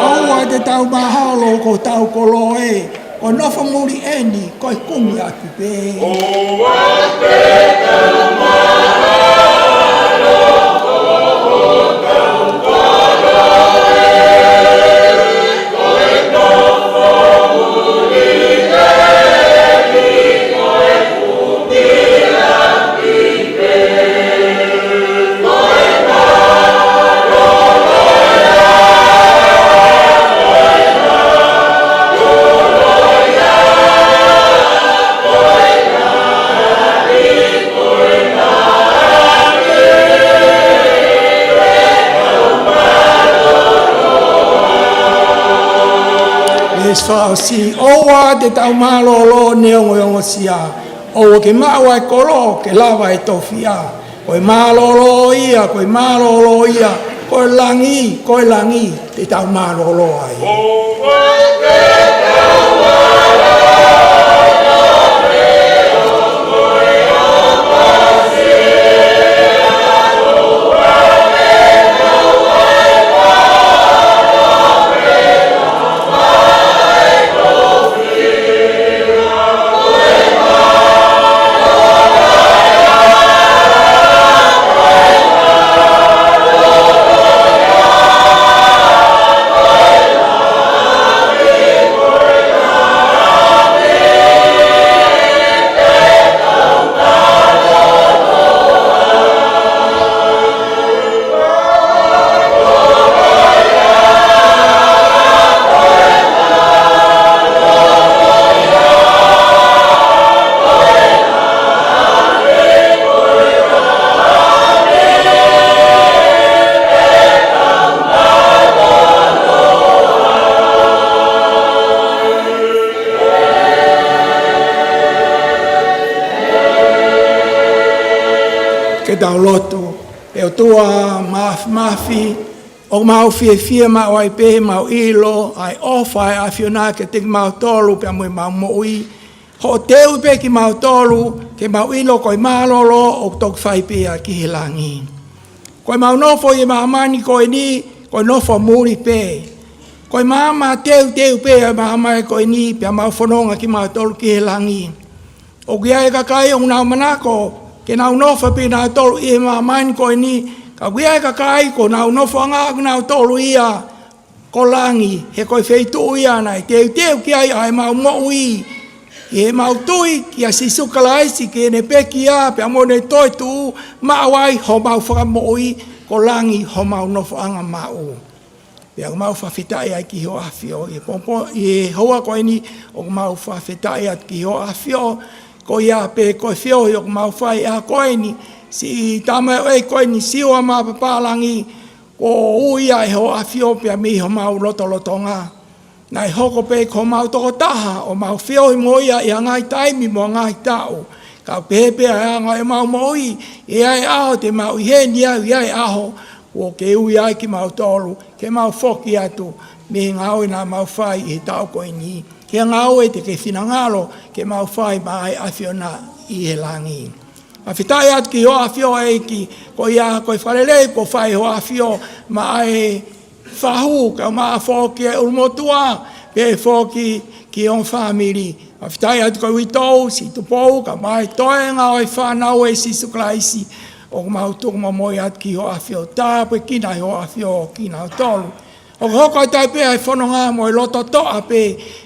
ʻOua te tau mahalo ko hotau kolo ē, ko e nofo muli ʻeni, ko e kumi atu pē. Veesi fakaʻosi, ʻoua te tau mālōlō neongo e ongosia, ʻoua ke maʻu ʻa e kolo ke lava e tofiʻa. Ko e mālōlō ia, ko e mālōlō ia, ko e langi, ko e langi, te tau mālōlō ai. Ke tau lotu. ʻE ʻOtua Māfimafi, ʻoku mau fiefia maʻu ai pē ʻemau ʻilo ʻa e ʻofa ʻa e ʻAfiona kiate kimautolu pea mo ʻemau moʻui. Hoʻo teuʻi pē kimautolu ke mau ʻilo ko e mālōlō ʻoku toki fai pē ia ki he langi. Ko ʻemau nofo ʻi he māmani ko eni, ko e nofo muli pē. Ko e maama teuteu pē ʻa e māmani ko eni, pea mau fononga kimautolu ki he langi. ʻOku ʻi ai e kakai ʻoku nau manako ke nau nofo pē nautolu ʻi he māmani ko eni, ka ʻoku ʻi ai e kakai ko honau nofoʻanga ʻoku nau tolu ia ko langi, he ko e feituʻu ia naʻe teuteu ki ai ʻa ʻemau moʻui. ʻI heʻemau tui kia Sīsū Kalaisi, ki heʻene pekia pea mo ʻene toetuʻu, maʻu ai homau fakamoʻui, ko langi homau nofoʻanga maʻu. Pea ʻoku mau fakafetaʻi ai ki hoʻo ʻAfio, ʻi he pongipongi, ʻi he houa ko eni, ʻoku mau fakafetaʻi atu ki hoʻo ʻAfio, ko ia pē ko e feohi ʻoku mau fai ʻa ko eni, siʻi tamaioʻeiki ko eni, Siua mei he Pālangi, kuo ui ia ʻe hoʻo ʻAfio pea mei homau lotolotonga. Naʻe hoko pē ko homau tokotaha ʻo mau feohi mo ia ʻi ha ngaahi taimi mo ha ngaahi taʻu. Ka ʻoku pehē pē ʻa e anga ʻemau moʻui, ʻi ai e ʻaho te mau ʻi heni au, ʻi ai e ʻaho kuo ke ui ai kimautolu ke mau foki atu mei he ngāue naʻa mau fai ʻi he taʻu ko eni ki he ngāue te ke finangalo ke mau fai maʻa e ʻAfiona ʻi he langi. Fakafetaʻi atu ki hoʻo ʻAfio ʻEiki, ko ia ko e fakalelei kuo fai ʻe hoʻo ʻAfio maʻa e fahu, kae ʻumaʻā foki e ʻulumotuʻa, pehē foki ki he ongo fāmili. Fakafetaʻi atu ki he uitou, siʻi tupou, kae ʻumaʻā e toenga ʻo e fānau ʻo Sīsū Kalaisi, ʻoku mau tuku momoi atu ki hoʻo ʻAfio, tāpuekina ʻe hoʻo ʻAfio kinautolu. ʻOku hoko atu ai pē ʻa e fononga mo e loto toʻa pē,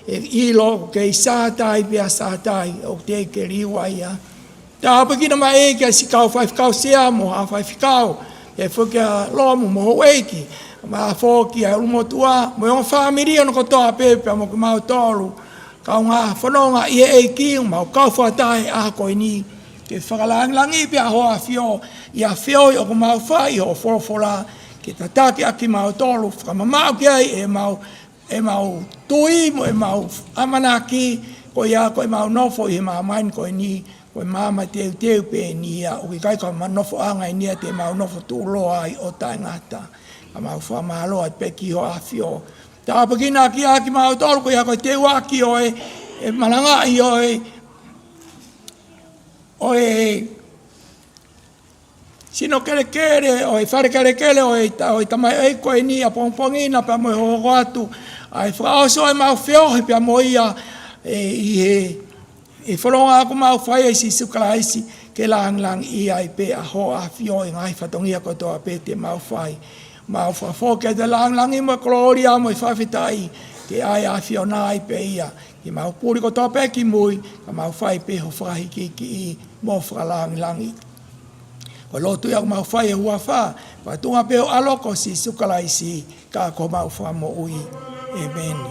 ʻe ʻilo ʻoku kei Sātai pē ʻa Sātai, ʻoku teʻeki ke liliu ia. Tāpuekina mai ʻEiki ʻa siʻi kau faifekau sea mo haʻa faifekau, pehē foki kia Lomu mo houʻeiki, kae ʻumaʻā foki ʻa e ʻulumotuʻa, mo e ongo fāmili hono kotoa pē, pea mo kimautolu kaungā fononga ʻi he ʻEiki, mau kau fakataha he ʻaho ko eni ke fakalāngilangiʻi pē ʻa hoʻo ʻAfio ʻi ha feohi ʻoku mau fai ʻi hoʻo folofola, ke tataki ʻa kimautolu, fakamamaʻo ki ai ʻemau, ʻemau tui mo ʻemau ʻamanaki, ko ia ko ʻemau nofo ʻi he māmani ko eni, ko e maama teuteu pē eni ia, ʻoku ʻikai ko ha nofoʻanga eni ia te mau nofo tuʻuloa ai ʻo taʻengata. Ka mau fakamālō atu pē ki hoʻo ʻAfio. Tāpuekina ʻaki ʻa kimautolu ko ia ko e teuaki ʻo e, e malangaʻi ʻo e, ʻo e sino kelekele, ʻo e fale kelekele ʻo e ta-, ʻo e tamaioʻeiki ko eni ʻapongipongi na, pea mo e hokohoko atu ʻa e fakaʻosi ʻo ʻemau feohi pea mo ia, ē, ʻi he, ʻi he fononga ʻoku mau fai ʻia Sīsū Kalaisi, ke lāngilangiʻia ai pē ʻa hoʻo ʻAfio ʻi he ngaahi fatongia kotoa pē te mau fai. Mau fakafoki atu e lāngilangi mo e kolōlia mo e fakafetaʻi ke ʻa e ʻAfiona ai pē ia, ke mau puli kotoa pē ki mui, ka mau fai pē ho fakahikihikiʻi mo fakalāngilangi. Ko e lotu ia ʻoku mau fai ʻi he huafa fakatunga pē ʻo e ʻAlo ko Sīsū Kalaisi, ka ko homau Fakamoʻui. ʻĒmeni.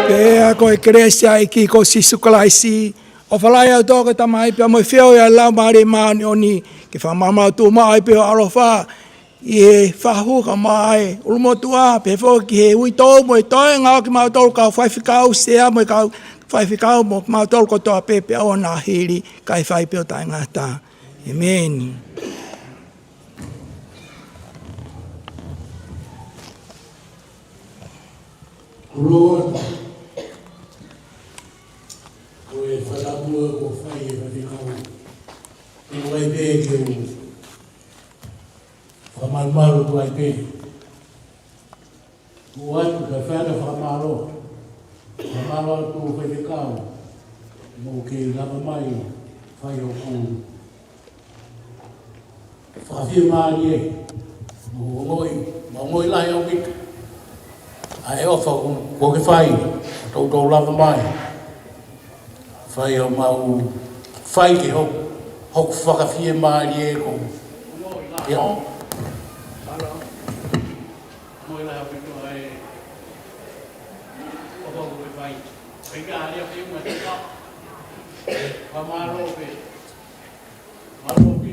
Pea ko e kelesi ʻa e ʻEiki ko Sīsū Kalaisi, ʻofa lahi ʻa e ʻOtua ko e Tamai, pea mo e feohi ʻa e Laumālie Māʻoniʻoni, ke fakamaau tuʻumaʻu ai pē hoʻo ʻaloʻofa ʻi he fahu, kae ʻumaʻā e ʻulumotuʻa, pehē foki ki he uitou mo e toenga ʻo kimautolu kau faifekau sea mo e kau faifekau mo kimautolu kotoa pē pea ʻo nā hili, kae fai pē ʻo taʻengata. ʻĒmeni. Kulo atu. Ko e fakatapu kuo fai ʻe he faifekau, ʻoku ʻai pē ke u fakamalumalu atu ai pē. Kuo atu ka fana fakamālō. Fakamālō atu faifekau, mo ke lava mai fai hoku fakafiemālie, mo ongoʻi, mo ongoʻi lahi ʻaupito ʻa e ʻofa kuo, kuo ke fai, toutou lava mai fai ʻo mau fai ke hoku, hoku fakafiemālie ko ia. Fakamālō pē. Mālō pē.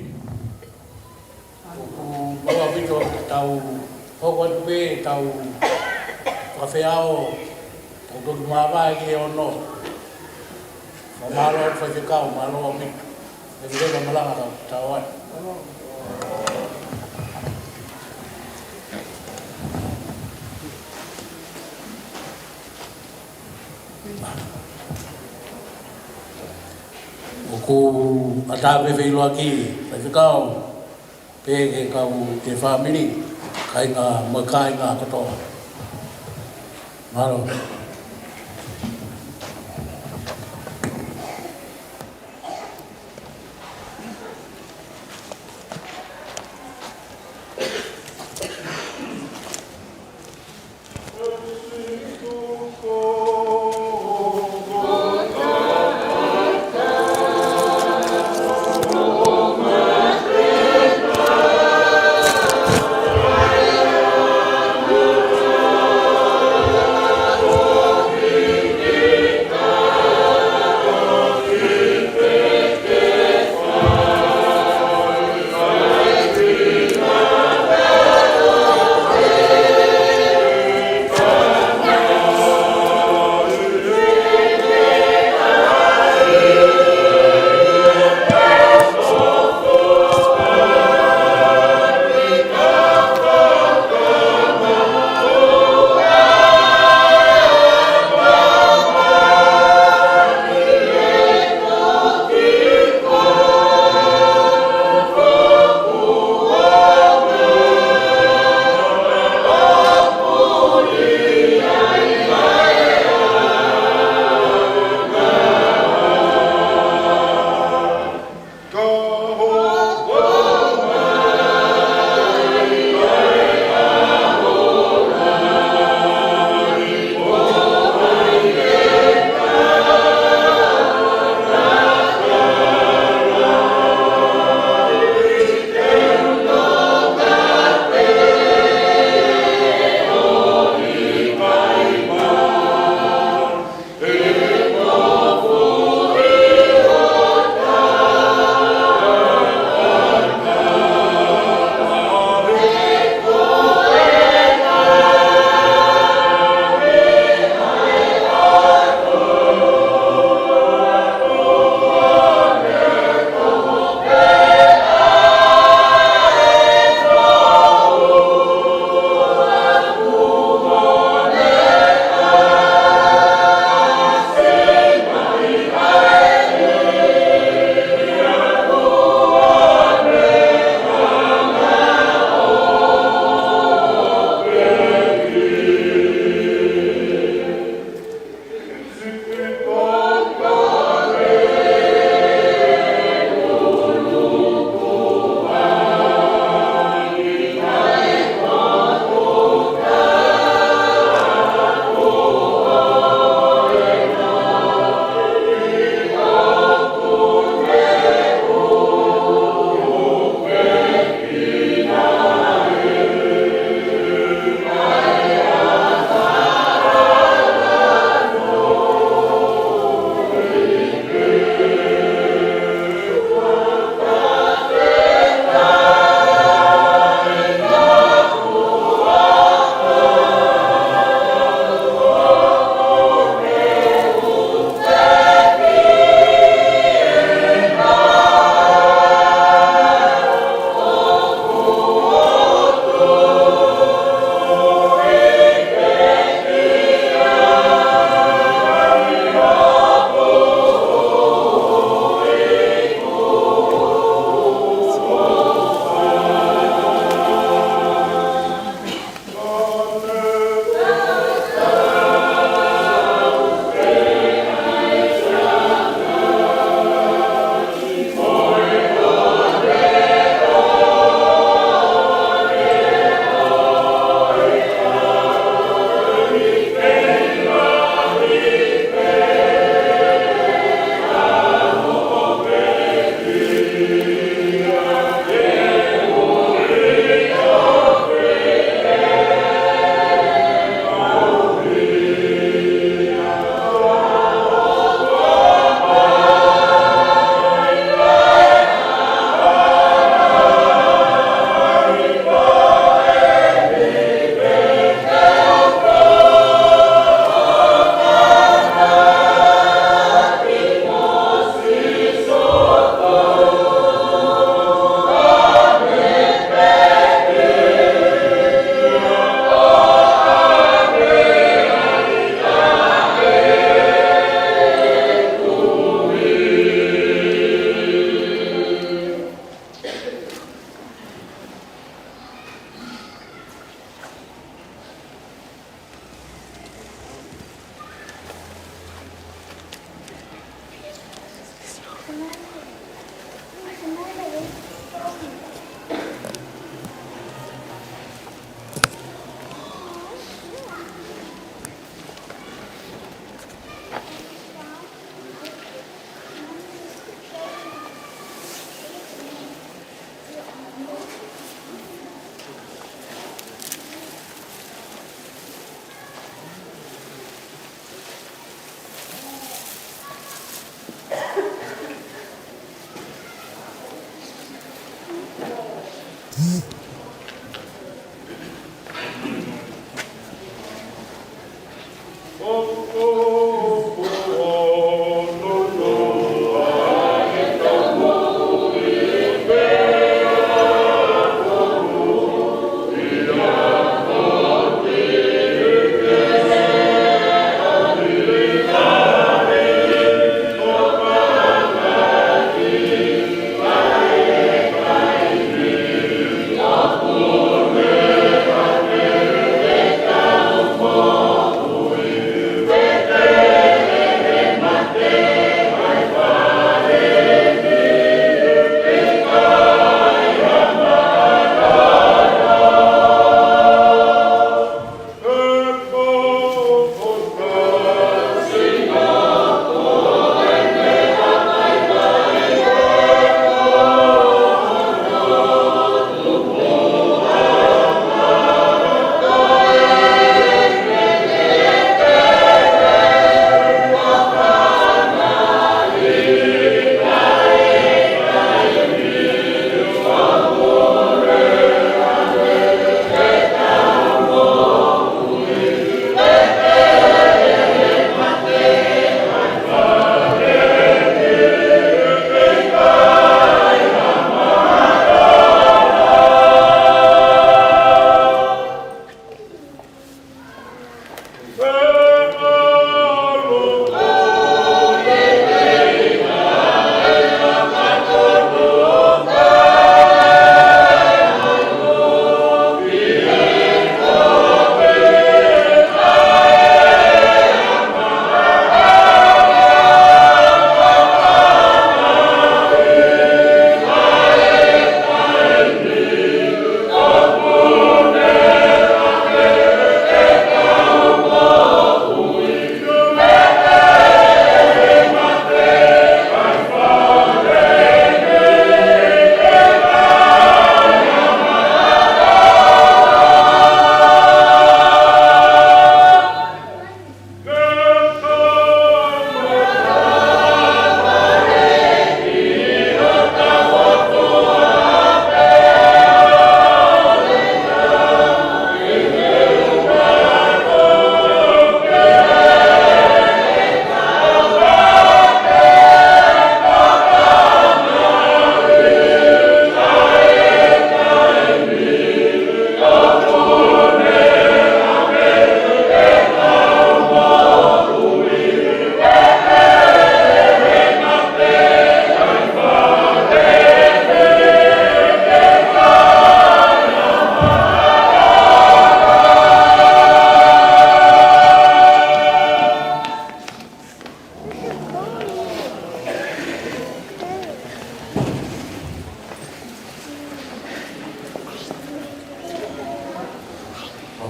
ʻOku mahuʻinga ʻaupito ʻetau hoko atu pē ʻetau fakafeʻao, tau toki māvae ki he ono. Fakamālō Faifekau, mālō ʻaupito. Pea ke leva malanga kau tau ai. ʻOku ʻatā pē feʻiloaki, Faifekau, pea ki he kau, ki he fāmili, kāinga mo e kāinga kotoa. Mālō.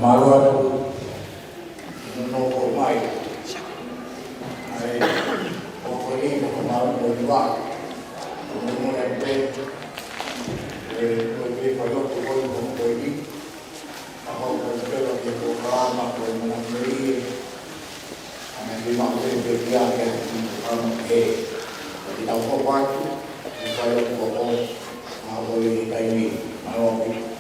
Mālō atu, nonofo mai. ʻAi, ʻoku ou ʻi he mālō mo e vā. Mo e pē, ʻe, mo e pē fai ʻoku ou ʻi he polokalama ko e Moʻoni Mei. ʻA e maʻu pē pē ia ke ʻi he polokalama he. Ko e tau hoko atu, ʻe fai ʻoku ou ʻi he taimi, mālō ʻaupito.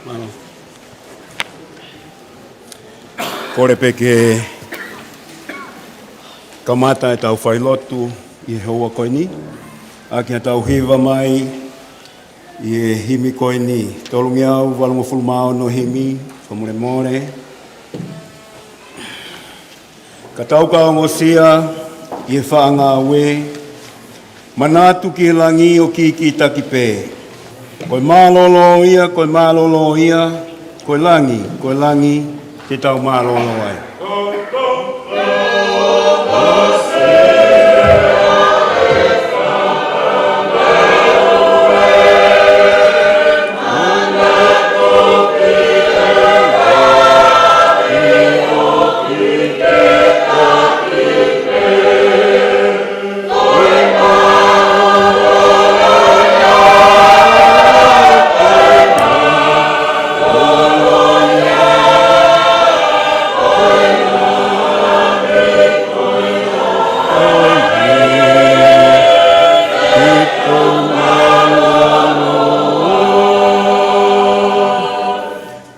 Mālō. Kole pē ke kamata ʻetau failotu ʻi he houa ko eni, ʻaki haʻatau hiva mai, ʻI he himi ko eni, tolungeau valungofulu mā ono himi, fakamolemole. Ka tau ka ongosia ʻi he faʻa ngāue, manatu ki he langi ʻo kikitaki pē. Ko e mālōlō ia, ko e mālōlō ia, ko e langi, ko e langi, te tau mālōlō ai.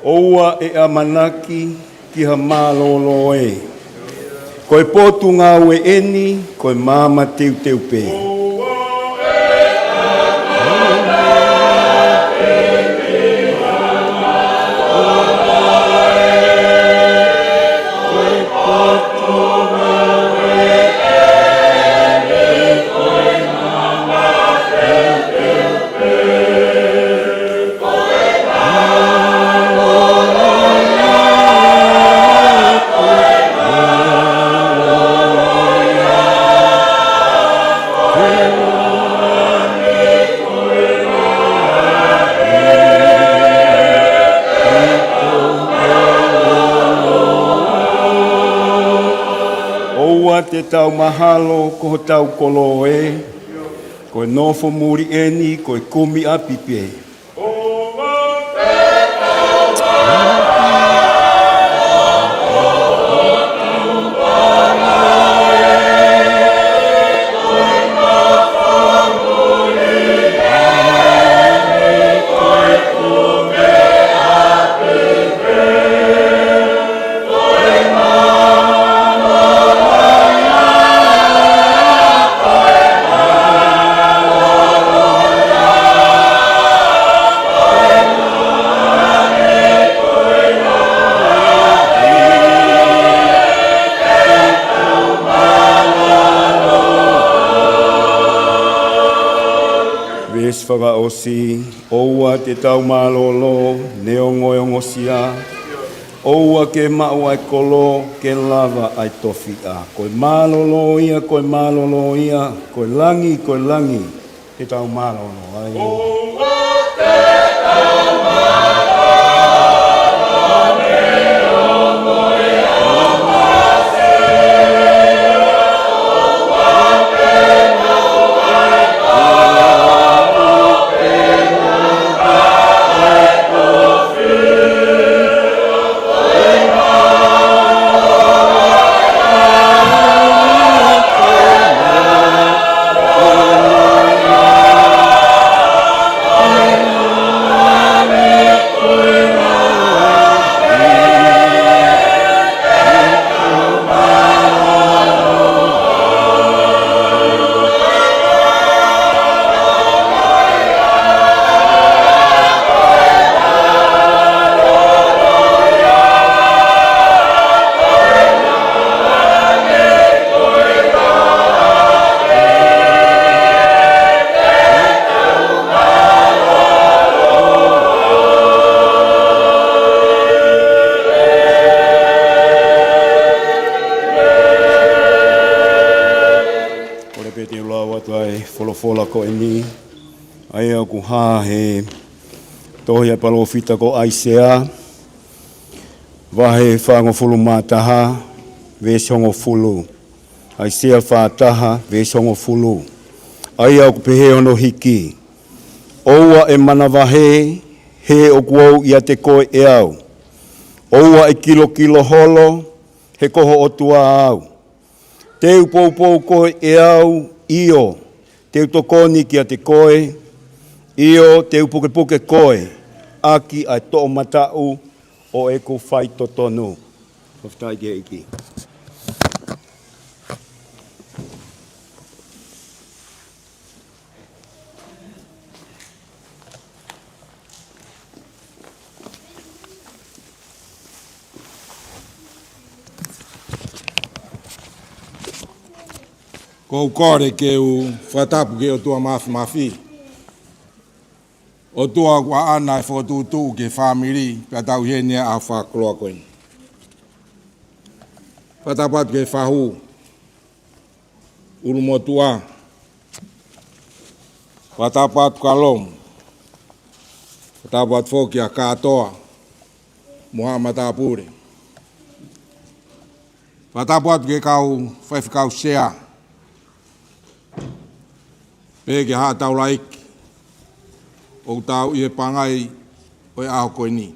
ʻOua ʻe ʻamanaki ki ha mālōlō ē. Ko e potungāue eni, ko e maama teuteu pē. ʻOua te tau mahalo ko hotau kolo ē, ko e nofo muli eni, ko e kumi ʻapi pē. Veesi fakaʻosi, ʻoua te tau mālōlō, neongo e ongosia, ʻoua ke maʻu ʻa e kolo, ke lava ʻa e tofiʻa. Ko e mālōlō ia, ko e mālōlō ia, ko e langi, ko e langi, ke tau mālōlō ai. Kole pē te u lau atu ʻa e folofola ko eni, ʻa ia ʻoku hā he tohi ʻa e palōfita ko ʻAisea, vahe fāngofulu mā taha, veesi hongofulu. ʻAisea fā taha, veesi hongofulu. ʻA ia ʻoku pehē hono hiki: ʻOua ʻe manavahē, he ʻoku ou ʻiate koe ʻe au. ʻOua ʻe kilokilo holo, he ko ho ʻOtua au. Te u poupou koe ʻe au, ʻio, te u tokoni kiate koe, ʻio, te u pukepuke koe ʻaki ʻa e toʻomataʻu ʻo ʻeku faitotonu. Fakafetaʻi ki he ʻEiki. ʻOku ou kole ke u fakatapu ki he ʻOtua Māfimafi, ʻOtua ʻoku ʻaʻana e fokotuʻutuʻu ki he fāmili, pea tau ʻi heni he ʻaho fakakoloa ko eni. Fakatapu atu ki he fahu, ʻulumotuʻa. Fakatapu atu ki he lomu. Fakatapu atu foki ki he kātoa mo haʻa matāpule. Fakatapu atu ki he kau faifekau sea, pehē ki he haʻa taulaʻeiki ʻoku tau ʻi he pangai ʻo e ʻaho ko eni.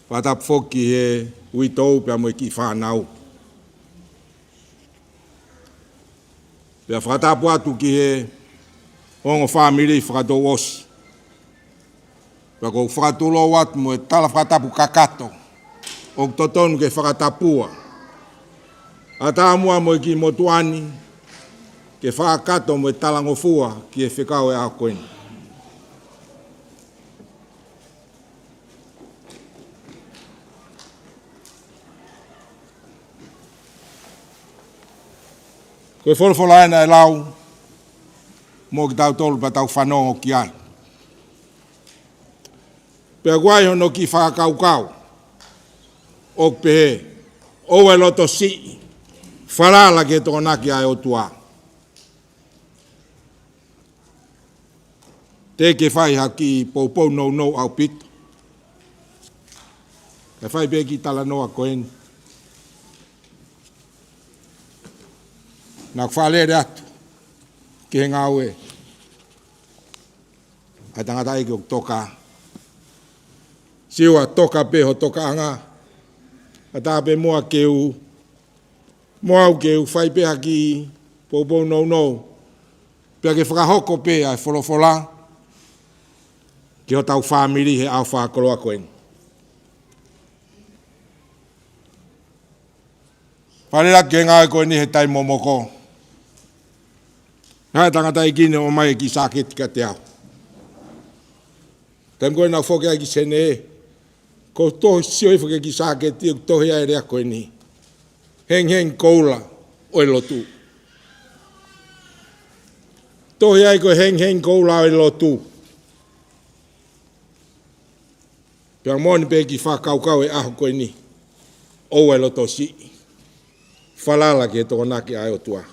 Fakatapu foki ki he uitou pea mo e kiʻi fānau. Pea fakatapu atu ki he ongo fāmili fakatouʻosi. Pea ʻoku ou fakatulou atu mo e tala fakatapu kakato ʻoku totonu ke fakatapua ʻa Tāmua mo e kiʻi motuʻa ni, ke fakakakato mo e talangofua ki he fekau ʻo e ʻaho ko eni. Ko e folofola ʻeni naʻe lau mo kitautolu pea tau fanongo ki ai. Pea ʻoku ʻi ai hono kiʻi fakakaukau ʻoku pehē, ʻoua ʻe loto siʻi, falala ki he tokonaki ʻa e ʻOtua. Teʻeki ke fai ha kiʻi poupou nounou ʻaupito. Kae fai pē kiʻi talanoa ko eni. Naʻa ku fakalele atu ki he ngāue ʻa e tangataʻeiki ʻoku toka. Sio ʻa toka pē ho tokaʻanga. Ka tā pē muʻa ke u, mo au ke u fai pē ha kiʻi poupou nounou. Pea ke fakahoko pē ʻa e folofola ki hotau fāmili he ʻaho fakakoloa ko eni. Fakalele atu ki he ngāue ko eni he taimi momoko. Naʻe ʻi ai e tangataʻeiki naʻe ʻomai e kiʻi sāketi kiate au. Taimi ko ē naʻa ku foki ai ki Senē, ʻoku ou tohi, sio hifo ki he kiʻi sāketi, ʻoku tohi ai e lea ko eni: Hengihengi koula ʻo e lotu. Tohi ai ko e hengihengi koula ʻo e lotu. Pea moʻoni pē kiʻi fakakaukau e ʻaho ko eni. ʻOua ʻe loto siʻi, falala ki he tokonaki ʻa e ʻOtua.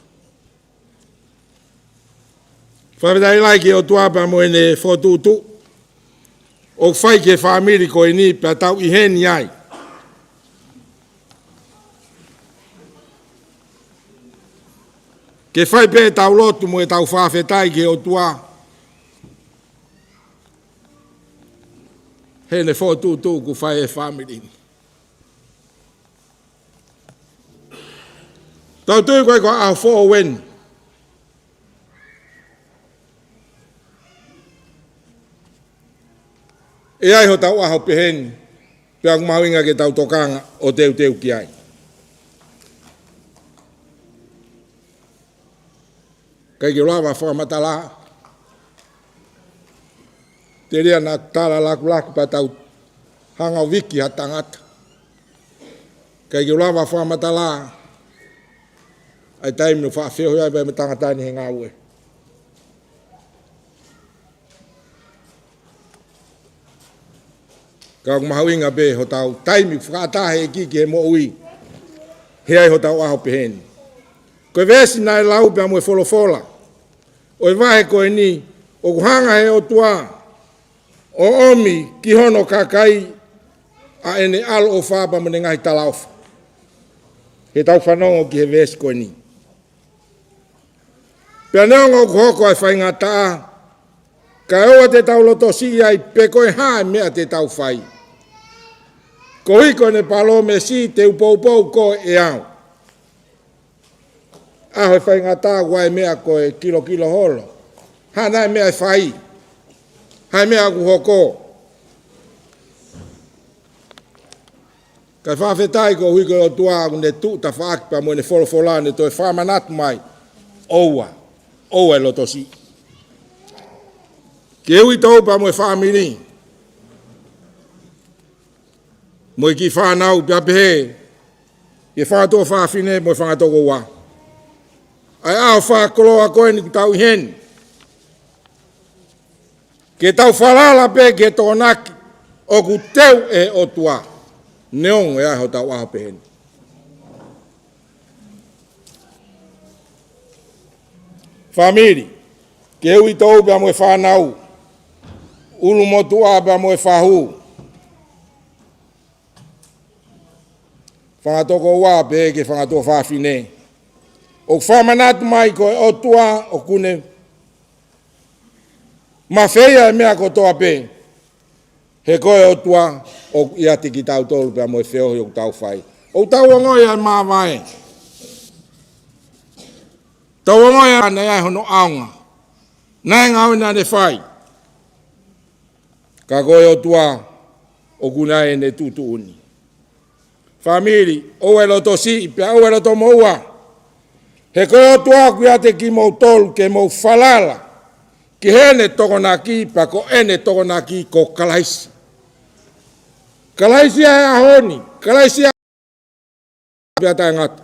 Fakafetaʻi lahi ki he ʻOtua pea mo ʻene fokotuʻutuʻu ʻoku fai ki he fāmili ko eni pea tau ʻi heni ai. Ke fai pē ʻetau lotu mo ʻetau fakafetaʻi ki he ʻOtua heʻene fokotuʻutuʻu kuo fai ʻe he fāmili ni. Tau tui ko e ʻaho foʻou eni. ʻE ʻi ai hotau ʻaho pehē ni, pea ʻoku mahuʻinga ke tau tokanga ʻo teuteu ki ai. ʻIkai ke u lava fakamatala. Telia naʻa tala lakulaku pea tau hanga ʻo viki ha tangata. ʻIkai ke u lava fakamatala ʻa e taimi naʻa ku faʻa feohi ai pea mo e tangata ni he ngāue. Ka ʻoku mahuʻinga pē hotau taimi ʻoku fakaʻatā ʻe he ʻEiki ki he moʻui, he ʻi ai hotau ʻaho pehē ni. Ko e veesi naʻe lau pea mo e folofola ʻo e vahe ko eni, ʻoku hanga ʻe he ʻOtua ʻo ʻomi ki hono kakai ʻa ʻene ʻaloʻofa pea mo ʻene ngaahi talaʻofa. Ke tau fanongo ki he veesi ko eni. Pea neongo ʻoku hoko ʻa e faingataʻa, kae ʻoua te tau loto siʻi ai pe ko e hā e meʻa te tau fai. Koeʻuhi ko ʻene palōmesi, te u poupou koe ʻe au. ʻAho e faingataʻa ʻoku ʻi ai e meʻa ko e kilokilo holo. Hā nai e meʻa ʻe fai? Hā e meʻa ʻoku hoko? Kae fakafetaʻi koeʻuhi ko e ʻOtua ʻoku ne tuʻu tafaʻaki pea mo ʻene folofola ne toe fakamanatu mai. ʻOua, ʻoua ʻe loto siʻi. Ke ui tau pea mo e fāmili, mo e kiʻi fānau pea pehē ki he fanga tuofāfine mo e fanga tokoua. ʻa e ʻaho fakakoloa ko eni ʻoku tau ʻi heni, ke tau falala pē ki he tokonaki ʻoku teu ʻe he ʻOtua, neongo ʻe ʻi ai hotau ʻaho pehē ni. Fāmili, ke uitou pea mo e fānau, ʻulumotuʻa pea mo e fahu, fanga tokoua pea ki he fanga tuofāfine. ʻOku fakamanatu mai ko e ʻOtua ʻoku ne mafeia e meʻa kotoa pē. He ko e ʻOtua ʻoku ʻiate kitautolu pea mo e feohi ʻoku tau fai. ʻOku tau ongoʻi ʻa e māvae. Tau ongoʻi ʻa e naʻe ʻi ai hono ʻaonga. Naʻe ngāue naʻa ne fai. Ka ko e ʻOtua ʻoku ʻi ai ʻene tuʻutuʻuni. Fāmili, ʻoua ʻe loto siʻi, pea ʻoua ʻe loto moʻua. He ko e ʻOtua ʻoku ʻiate kimoutolu ke mou falala ki heʻene tokonaki, pea ko ʻene tokonaki ko Kalaisi. Kalaisi ʻa e ʻaho ni, Kalaisi ʻa pea taʻengata.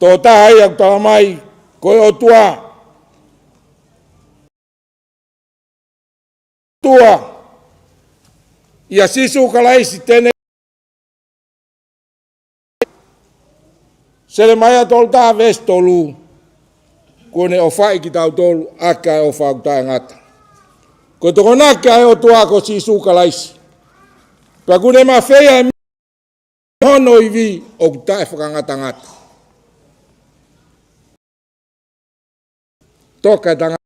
Tokotaha ia ʻoku tala mai, ko e ʻOtua. ʻOtua, ʻia Sīsū Kalaisi te ne Selemaia tolu taha veesi tolu, kuo ne ʻofaʻi kitautolu ʻaki ʻa e ʻofa ʻoku taʻengata. Ko e tokonaki ʻa e ʻOtua ko Sīsū Kalaisi. Pea kuo ne mafeia e hono ivi ʻoku taʻefakangatangata. Toka e tangata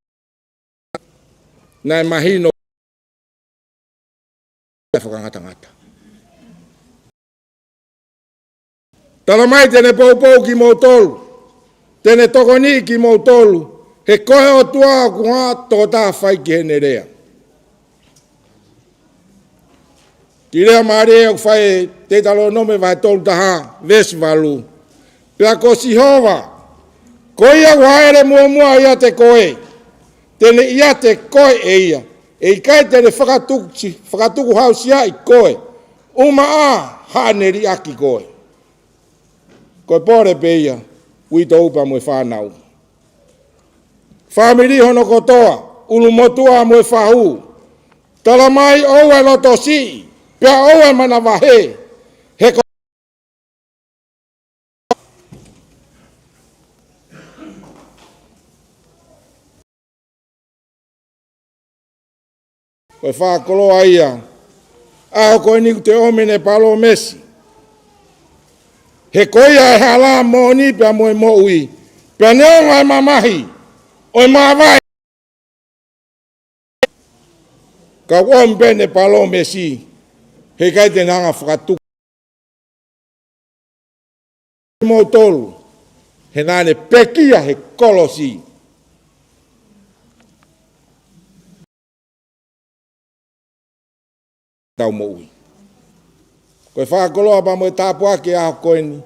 naʻe mahino ʻa e fakangatangata. Tala mai te ne poupou kimoutolu, te ne tokoniʻi kimoutolu, he ko e ʻOtua ʻoku ʻi ai ha tokotaha fai ki heʻene lea. Kiʻi lea mālie ʻoku fai ʻe Teutalōnome vahe tolu taha, veesi valu. Pea ko Sihova, ko ia ʻoku hāʻele muʻomuʻa ʻiate koe, te ne ʻiate koe ʻe ia, ʻe ʻikai te ne fakatuku, fakatukuhausiaʻi koe, ʻumaʻā haʻane liʻaki koe. Ko e pole pē ia, uitou pea mo e fānau. Fāmili hono kotoa, ʻulumotuʻa mo e fahu. Tala mai ʻoua ʻe loto siʻi, pea ʻoua ʻe manavahē. He ko Ko e fakakoloa ia. ʻAho ko eni kuo te ʻomi ʻene palōmesi. He ko ia ʻa e hala, moʻoni pea mo e moʻui. Pea neongo ʻa e mamahi ʻo e māvae, ka ʻoku ʻomi pē ʻene palōmesi. He ʻikai te ne hanga ʻo fakatuku kimoutolu, he naʻa ne pekia he kolosi. Tau moʻui. Ko e fakakoloa pea mo e tāpuaki ʻaho ko eni.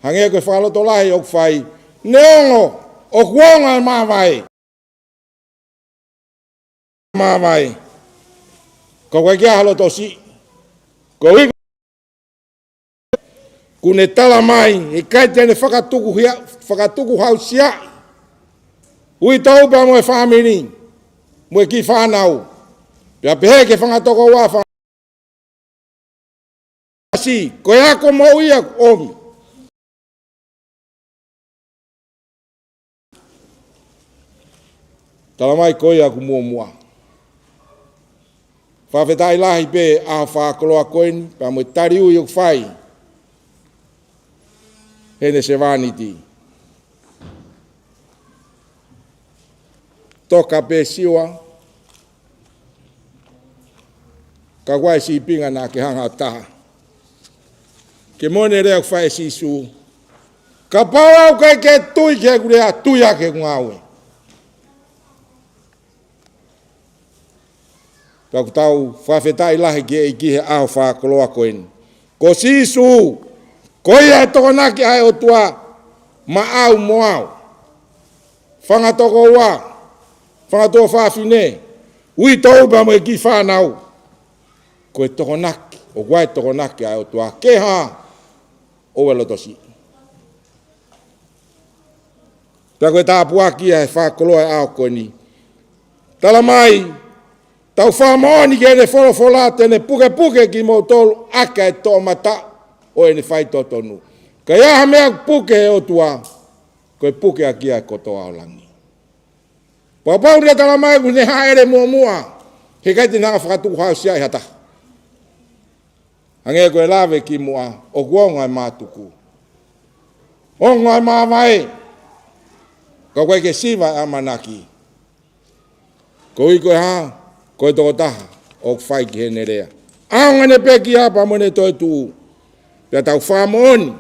Hangē ko e fakalotolahi ʻoku fai. Neongo ʻoku ongo ʻa e māvae. Māvae. Ka ʻoku ʻikai ke ʻi ai ha loto siʻi. Ko ia kuo ne tala mai, ʻe ʻikai te ne fakatuku hia, fakatukuhausiaʻi. Uitou pea mo e fāmili, mo e kiʻi fānau. Pea pehē ki he fanga tokoua, fanga siʻi, ko e ako moʻui ia ʻoku ʻomi. Tala mai ko ia ʻoku muʻomuʻa. Fakafetaʻi lahi pē ʻaho fakakoloa ko eni, pea mo e taliui ʻoku fai heʻene sevāniti. Toka pē Siua, ka ʻoku ʻi ai e sīpinga naʻa ke hanga ʻo taha. Ke moʻoni e lea ʻoku fai ʻe Sīsū. Kapau ʻoku ʻikai ke tui ki heʻeku lea, tui ʻaki ʻeku ngāue. Pea ʻoku tau fakafetaʻi lahi ki he ʻEiki he ʻaho fakakoloa ko eni. Ko Sīsū, ko ia e tokonaki ʻa e ʻOtua, maʻau mo au. Fanga tokoua, fanga tuofāfine, uitou pea mo e kiʻi fānau. Ko e tokonaki, ʻoku ʻi ai e tokonaki ʻa e ʻOtua. Ke hā, ʻoua ʻe loto siʻi. Pea ko e tāpuaki ia ʻe he fakakoloa ʻo e ʻaho ko eni. Tala mai, tau fakamoʻoni ki heʻene folofola te ne pukepuke kimoutolu ʻaki ʻa e toʻomataʻu ʻo ʻene faitotonu. Ka ʻi ai ha meʻa ʻoku puke ʻe he ʻOtua, ko e puke ʻaki ia ʻa e kotoa ʻo langi. Pea ʻoku tala mai ʻoku ne hāʻele muʻomuʻa, heʻikai te ne hanga ʻo fakatukuhāusiaʻi ha taha. Hangē ko e lave kimuʻa, ʻoku ongo ʻa e mātuku, ongo ʻa e māvae, ka ʻoku ʻikai ke siva ʻa e ʻamanaki. Koeʻuhi ko e hā? Ko e tokotaha ʻoku fai ki heʻene lea. ʻAonga ʻene pekia pea mo ʻene toetuʻu. Pea tau fakamoʻoni,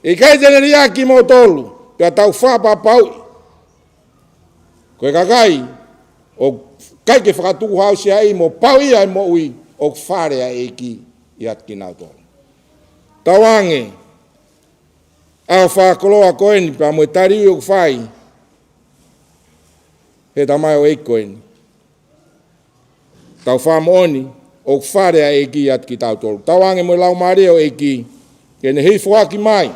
ʻikai te ne liʻaki kimoutolu, pea tau fakapapauʻi. Ko e kakai ʻoku ʻikai ke fakatukuhāusiaʻi mo pauʻi ʻa e moʻui, ʻoku fale ʻa e ʻEiki ʻiate kinautolu. Tauange ʻa e fakakoloa ko eni pea mo e taliui ʻoku fai ʻe he tamaioʻeiki ko eni. Tau fakamoʻoni, ʻoku fale ʻa e ʻEiki ʻiate kitautolu. Tauange mo e Laumālie ʻo e ʻEiki, ke ne hifo ʻaki mai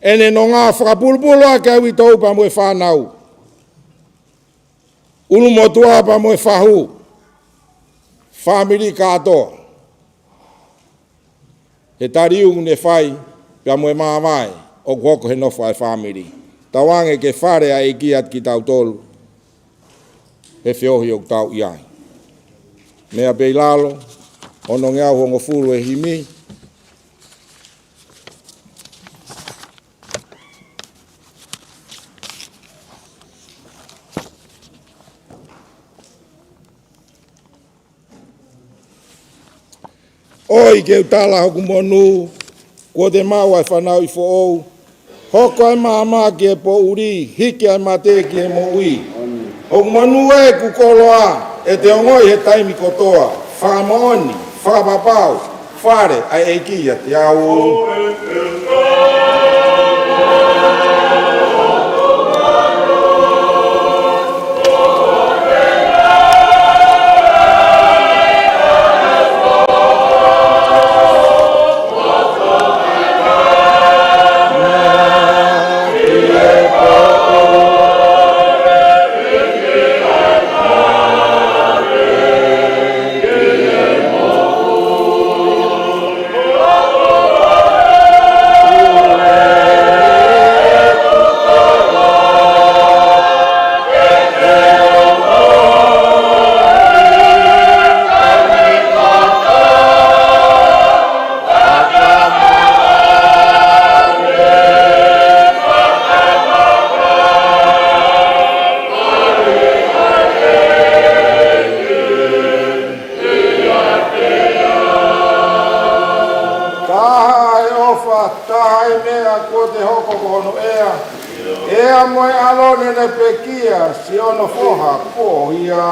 ʻene nonga fakapulupulu ʻaki ʻa e uitou pea mo e fānau, ʻulumotuʻa pea mo e fahu, fāmili kātoa. He taliui ʻoku ne fai pea mo e māvae ʻoku hoko he nofo ʻa e fāmili. Tauange ke fale ʻa e ʻEiki ʻiate kitautolu he feohi ʻoku tau ʻi ai. Meʻa pē ʻi lalo, onongeau hongofulu ʻe he himi. ʻOi ke u tala hoku monū, kuo te maʻu ʻa e fanauʻi foʻou. Hoko ʻa e maama ki he poʻuli, hiki ʻa e mate ki he moʻui. Hoku monū ē, kuo koloa, ʻe te ongoʻi he taimi kotoa. Fakamoʻoni, fakapapau, fale ʻa e ʻEiki ʻiate au. Taha ʻa e ʻofa, taha ʻa e meʻa kuo te hoko ko hono ʻea. ʻEa mo e ʻAlo naʻa ne pekia, siʻono foha kuo ʻohia.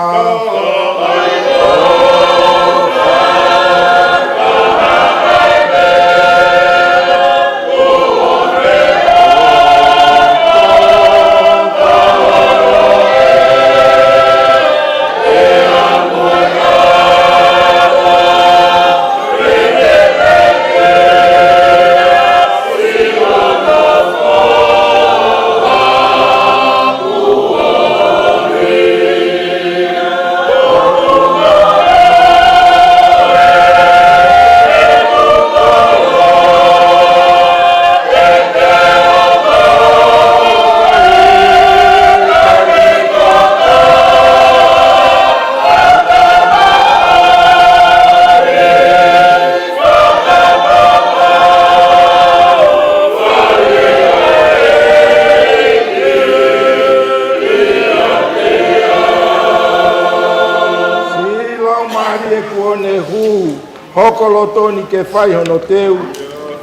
Siʻi Laumālie kuo ne hū, hoko loto ni ke fai hono teu,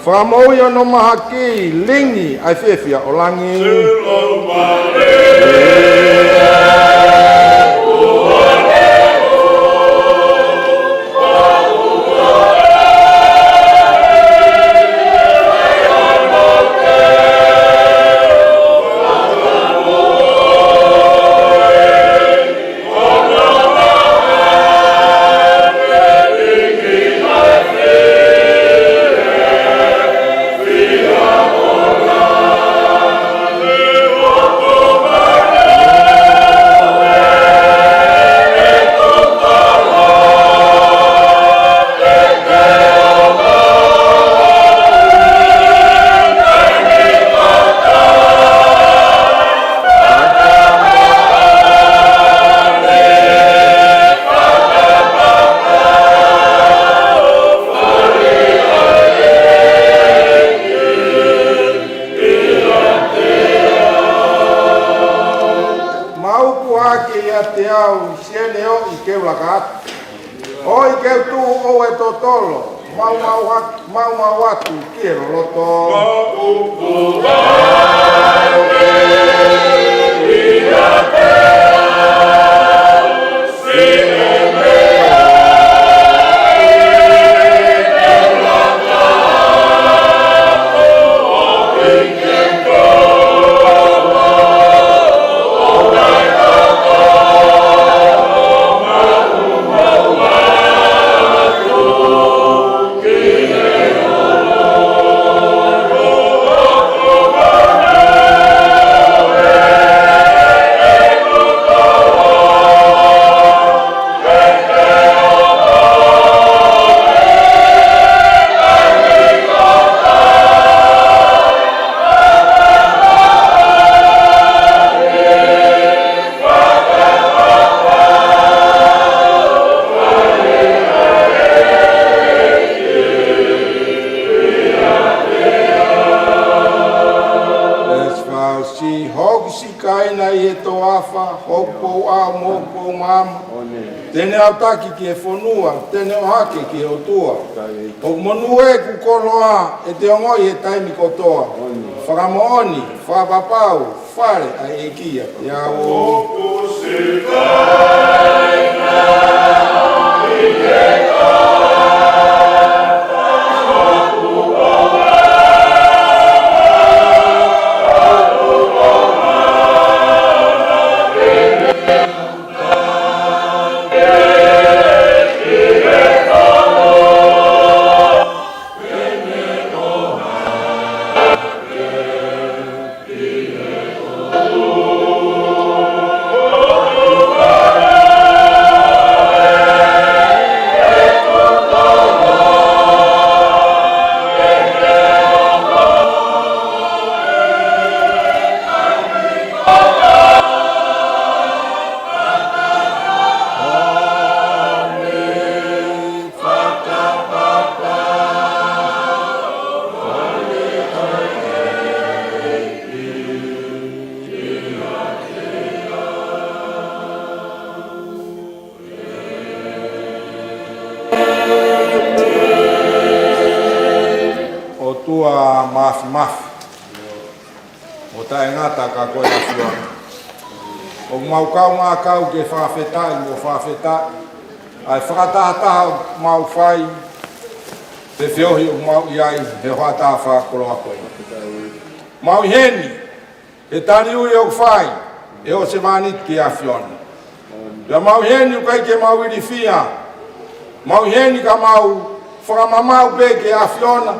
fakamoʻui hono mahaki, lingi ʻa e fiefia ʻo langi. ʻiate au, siʻene ʻoʻi ke u laka atu. ʻOi ke u tuʻu ʻo e totolo, maumau atu, maumau atu ki he loloto. Let's vow, si hoku sikaina ʻi he toafa, hoku pouʻau mo hoku maama. Te ne ʻautaki ki he fonua, te ne ʻohake ki he ʻOtua. Hoku monū ʻeku koloa, ʻe te ongoʻi he taimi kotoa. Fakamoʻoni, fakapapau, fale ʻa e ʻEiki ʻiate au. ʻOtua Mafimafi, ʻo taʻengata ka ko e ʻAfiona. ʻOku mau kaungā kau ke fakafetaʻi mo fakafetaʻi ʻa e fakatahataha ʻoku mau fai, pe feohi ʻoku mau ʻi ai he hoʻatā fakakoloa ko eni. Mau ʻi heni, he taliui ʻoku fai ʻe hoʻo sevāniti ki he ʻAfiona. Pea mau ʻi heni ʻoku ʻikai ke mau ilifia, mau ʻi heni ka mau fakamamaʻu pē ki he ʻAfiona,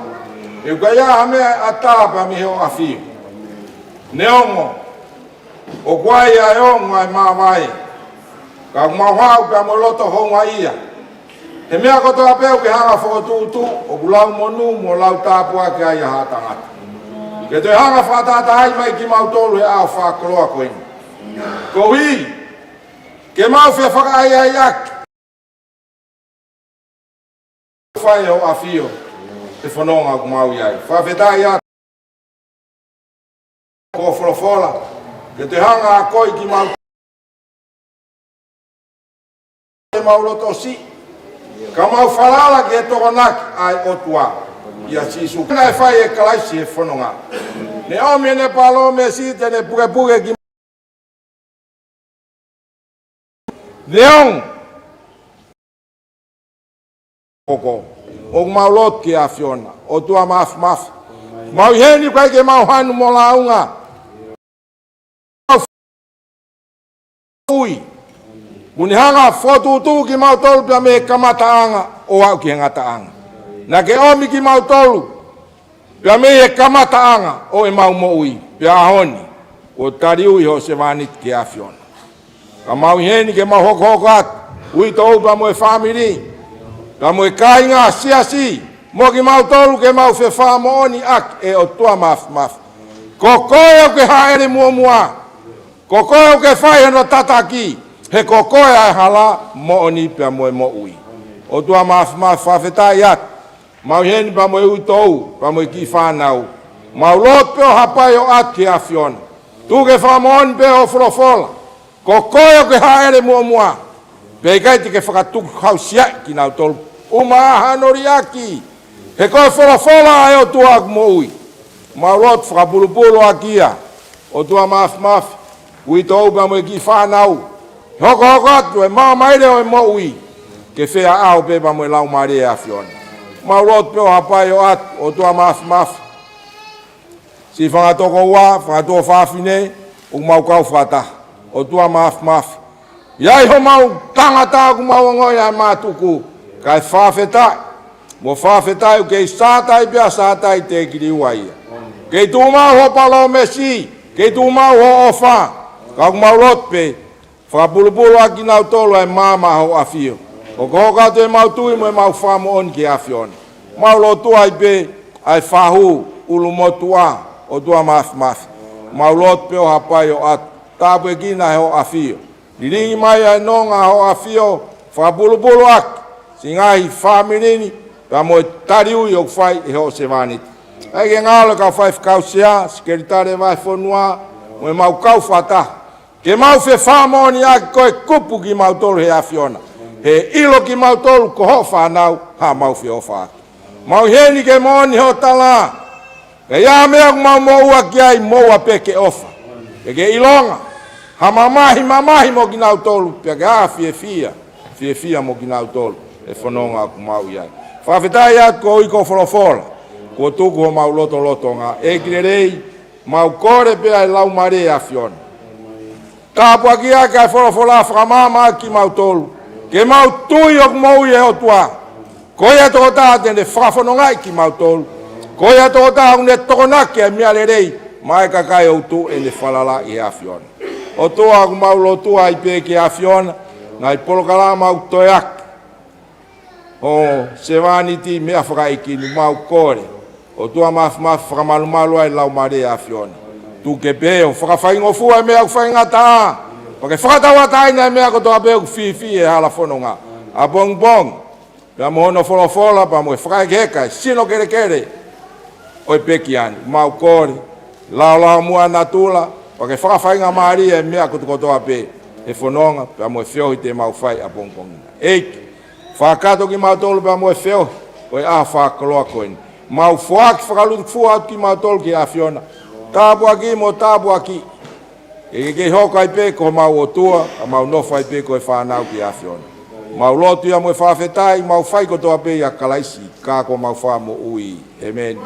he ʻoku ʻikai ha meʻa ʻe ʻatā pea mei hoʻo ʻAfio. Neongo ʻoku ʻi ai ʻa e ongo ʻa e māvae, ka ʻoku mau haʻu pea mo e loto houngaʻia. He meʻa kotoa pē ʻoku ke hanga ʻo fokotuʻutuʻu, ʻoku lau monū mo lau tāpuaki ai ʻa haʻa tangata. Ke toe hanga ʻo fakatahatahaʻi mai kimautolu he ʻaho fakakoloa ko eni. Koeʻuhi ke mau fefakaʻaiʻaiʻaki, fai ʻe hoʻo ʻAfio he fononga ʻoku mau ʻi ai. Fakafetaʻi atu ko e folofola, ke toe hanga ʻo akoʻi kimautolu, ke mau loto siʻi, ka mau falala ki he tokonaki ʻa e ʻOtua ʻia Sīsū. Naʻe fai ʻe Kalaisi he fononga. Ne ʻomi ʻene palōmesi te ne pukepuke ki Neongo ʻoku mau lotu ki he ʻAfiona, ʻOtua Mafimafi. Mau ʻi heni ʻoku ʻikai ke mau hanu mo lāunga. Ui. Kuo ne hanga ʻo fokotuʻutuʻu kimautolu pea mei he kamataʻanga ʻo aʻu ki he ngataʻanga. Naʻa ke ʻomi kimautolu pea mei he kamataʻanga ʻo ʻemau moʻui, pea ʻaho ni, kuo taliui hoʻo sevāniti ki he ʻAfiona. Ka mau ʻi heni ke mau hokohoko atu, uitou pea mo e fāmili, pea mo e kāinga siasi, mo kimautolu ke mau fefakamoʻoniʻaki ʻe ʻOtua Mafimafi. Ko koe ʻoku ke hāʻele muʻomuʻa, ko koe ʻoku ke fai hono tataki, he ko koe ʻa e hala, moʻoni pea mo e moʻui. ʻOtua Mafimafi, fakafetaʻi atu. Mau ʻi heni pea mo e uitou, pea mo e kiʻi fānau. Mau lotu pē ʻo hapai ʻo ʻatu ki he ʻAfiona. Tuku ke fakamoʻoni pē hoʻo folofola. Ko koe ʻoku ke hāʻele muʻomuʻa, pea ʻikai te ke fakatukuhausiaʻi kinautolu. ʻUmaʻā hano liʻaki, he ko e folofola ʻa e ʻOtua ʻoku moʻui. Mau lotu fakapulupulu ʻaki ia, ʻOtua Māfimafi, uitou pea mo e kiʻi fānau, hokohoko atu e maamaile ʻo e moʻui, ke feʻao pē pea mo e Laumālie ʻo e ʻAfiona. Mau lotu pē ʻo hapai ʻo ʻatu, ʻOtua Māfimafi, siʻi fanga tokoua, fanga tuofāfine, ʻoku mau kau fakataha, ʻOtua Māfimafi. ʻI ai homau tangata ʻoku mau ongoʻi ʻa e mātuku, kae fakafetaʻi, mo fakafetaʻi ʻoku kei sātai pea sātai te ke liua ia. Kei tuʻu maʻu hoʻo palōmesi, kei tuʻu maʻu hoʻo ʻofa, ka ʻoku mau lotu pē, fakapulupulu ʻaki kinautolu ʻa e maama ʻo hoʻo ʻAfio. Hokohoko atu ʻemau tui mo ʻemau fakamoʻoni ki he ʻAfiona. Mau lotua ai pē ʻa e fahu ʻulumotuʻa, ʻOtua Māfimafi. Mau lotu pē ʻo hapai ʻo ʻatu, tāpuekina ʻe hoʻo ʻAfio. Lilingi mai ʻa e nonga ʻo hoʻo ʻAfio, fakapulupulu ʻaki siʻi ngaahi fāmili ni, pea mo e taliui ʻoku fai ʻe hoʻo sevāniti. ʻEiki, ngalo e kau faifekau sea, sekelitali vahefonua, mo ʻemau kau fakataha, ke mau fefakamoʻoniʻaki ko e kupu kimautolu he ʻAfiona. He ʻilo kimautolu ko hoʻo fānau, haʻamau feʻofaʻaki. Mau ʻi heni ke moʻoni hoʻo tala, ka ʻi ai ha meʻa ʻoku mau moʻua ki ai, moʻua pē ke ʻofa, ke ke ʻilonga, ha mamahi, mamahi mo kinautolu, pea ke ʻā fiefia, fiefia mo kinautolu he fononga ʻoku mau ʻi ai. Fakafetaʻi atu koeʻuhi ko e folofola kuo tuku homau lotolotonga. ʻEiki lelei, mau kole pē ʻa e Laumālie ʻo e ʻAfiona, tāpuakiʻaki ʻa e folofola, fakamaama ʻaki kimautolu, ke mau tui ʻoku moʻui e ʻOtua. Ko ia tokotaha te ne fakafonongaʻi kimautolu. Ko ia tokotaha ʻoku ne tokonaki ʻa e meʻa lelei maʻá e kakai ʻoku tuʻu ʻene falala ʻi he ʻAfiona. ʻOtua, ʻoku mau lotua ai pē ki he ʻAfiona, ngaahi polokalama ʻoku toe ʻaki ʻo e sevāniti, meʻa fakaʻeiki ni, mau kole, ʻOtua Māfimafi, fakamalumalu ai e Laumālie ʻo e ʻAfiona. Tuku ke pehē ʻo fakafaingofua e meʻa ʻoku faingataʻa, pea ke fakatauʻatāina e meʻa kotoa pē ʻoku fifi he hala fononga ʻapongipongi, pea mo hono folofola, pea mo e fakahekeheka e sino kelekele ʻo e pekia ni. Mau kole, laolao muʻa natula, pea ke fakafaingamālie e meʻa kotokotoa pē he fononga, pea mo e feohi te mau fai ʻapongipongi na. ʻEiki, fakakakato kimautolu pea mo e feohi ʻo e ʻaho fakakoloa ko eni. Mau foaki fakalūkufua atu kimautolu ki he ʻAfiona. Tāpuakiʻi mo tāpuakiʻi. Ke ke kei hoko ai pē ko homau ʻOtua, ka mau nofo ai pē ko e fānau ki he ʻAfiona. Mau lotu ia mo e fakafetaʻi, mau fai kotoa pē ʻia Kalaisi, ka ko homau Fakamoʻui. ʻĒmeni.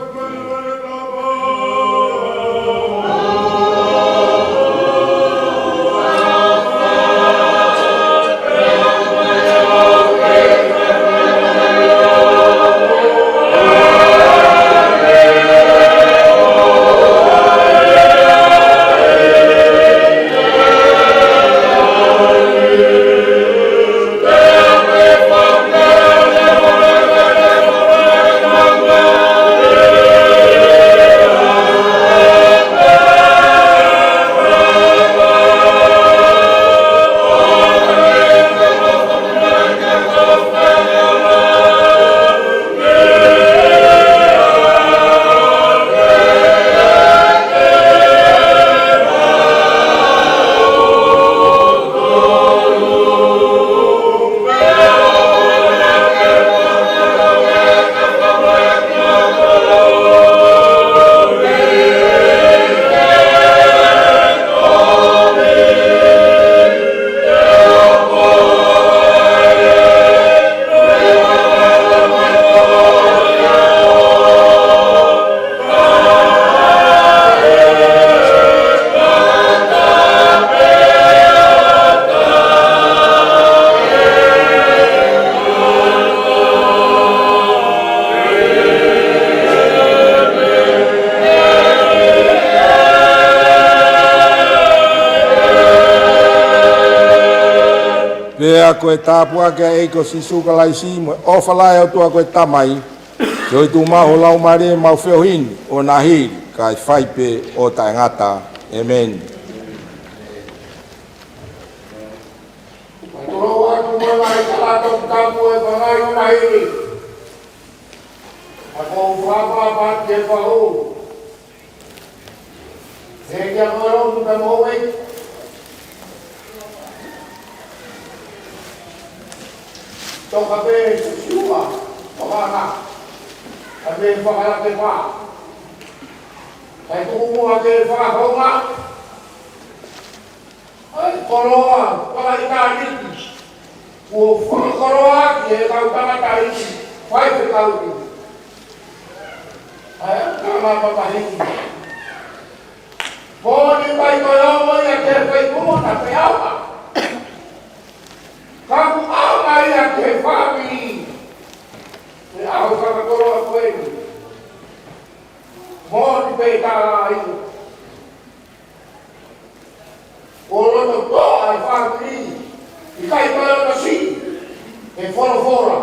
Pea ko e tāpuaki ʻa e ʻEiki ko Sīsū Kalaisi, mo e ʻofa lahi ʻa e ʻOtua ko e Tamai, ko e tuʻu maʻu ʻo e Laumālie, ʻoku mau feohi ni ʻo na hili, kae fai pē ʻo taʻengata. ʻĒmeni. Tulou atu mo e ngaahi kalato tapu e pangai ʻo na hili. Ka ko u fāfā pāti e pahu. He kia koro mu ka mo wei. Toka pē Siosiua, toka na. Ka me fakalakepa. Kae tuku muʻa ke fakahounga ʻa e koloa fakaʻitāniti kuo fakakoloaʻaki ʻe he kau tangataʻeiki faifekau ni. ʻA e kama mamahi. Moʻoni mai ko e ongo ia ki he feituʻu na pe ʻaonga. Ka kuo ʻaonga ia ki he fāmili. He ʻaho fakakoloa ko eni. Moʻoni pē tala ia. ʻO loto toʻa e fāmili, ʻikai ko e loto siʻi, he folofola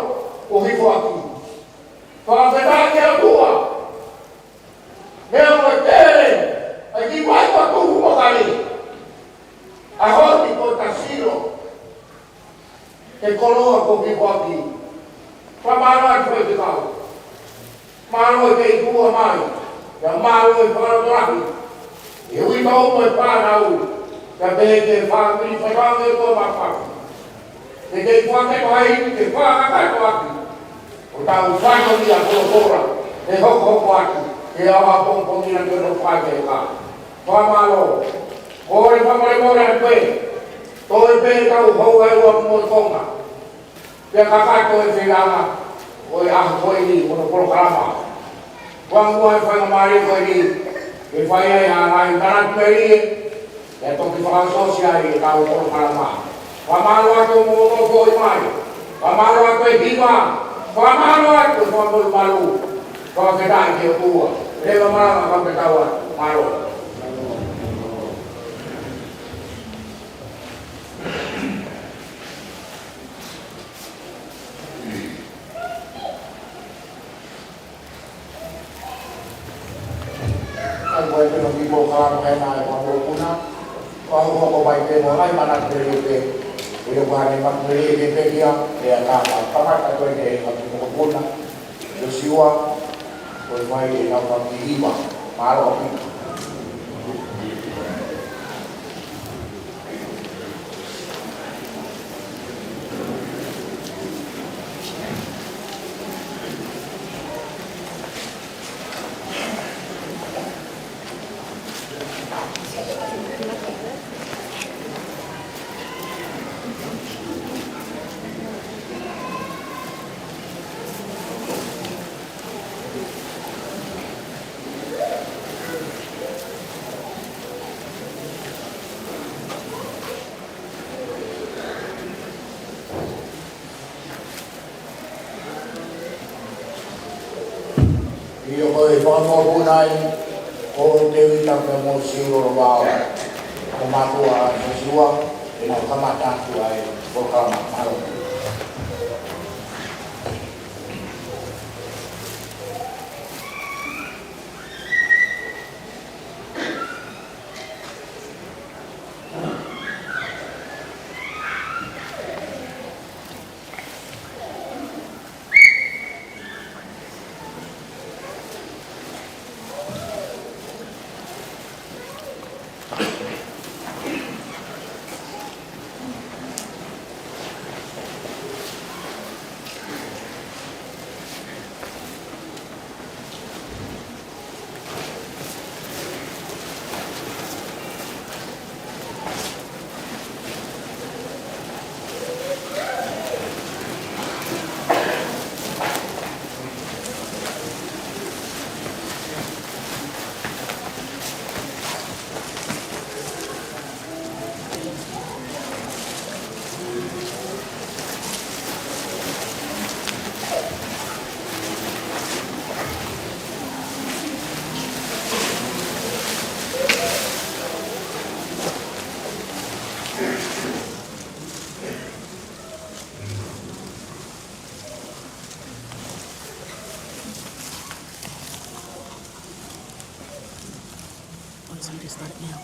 ʻo hifo ʻaki. Fakafetaʻi ki he ʻOtua, neongo e tele ʻa e kiʻi vai kuo tuhu mo kale, ʻaho ni kuo ta sio ki he koloa kuo hifo ʻaki. Fakamālō atu faifekau. Mālō e kei tuʻu mai. Pea mālō e fakalotolahi. ʻI he uitou mo e fānau. Pea pehē ki he fāmili fakaongo ko mafaku. Ke kei fakaketo ai ke fakakakato ʻaki. ʻO tau fai ʻo ia folofola. ʻE hokohoko atu. Ke ʻaonga pongipongi na ke no fai ke ka. Fakamālō. Kole fakamolemole atu pē. Toe pē tau hou ai ua mo Tonga. Pea kakato e fekau ʻo e ʻaho ko eni ʻo e polokalama. Kuo ʻosi e faingamālie ko eni ke fai ai ʻa e ngaahi manatu melie, pea toki fakaʻosiʻosi ai ʻetau polokalama. Fakamālō atu mo e foʻi mai. Fakamālō atu e hiva. Fakamālō atu e fakamālō. Fakafetaʻi ki he ʻOtua. Leva malanga ka me tau atu. Mālō. Ai, ko e pena ki polokalama ʻena e pāpolo puna. Ko au hoko mai pē mo e ngaahi manatu melie pē. Ko ia ʻoku ne manatu melie pē pē ia, ʻe ʻatā ka kamata ko eni e pāpolo puna. Siosiua, ko e fai ʻenau fanga kiʻi hiva. Mālō ʻaupito. ʻIo, ko e fakamoʻoni ʻa e, ko e teuʻi tapu mo Siulolo Vao, ko mātuʻa ʻa Siosiua, ʻenau kamata atu ai, ko e kamata. Or somebody start it now.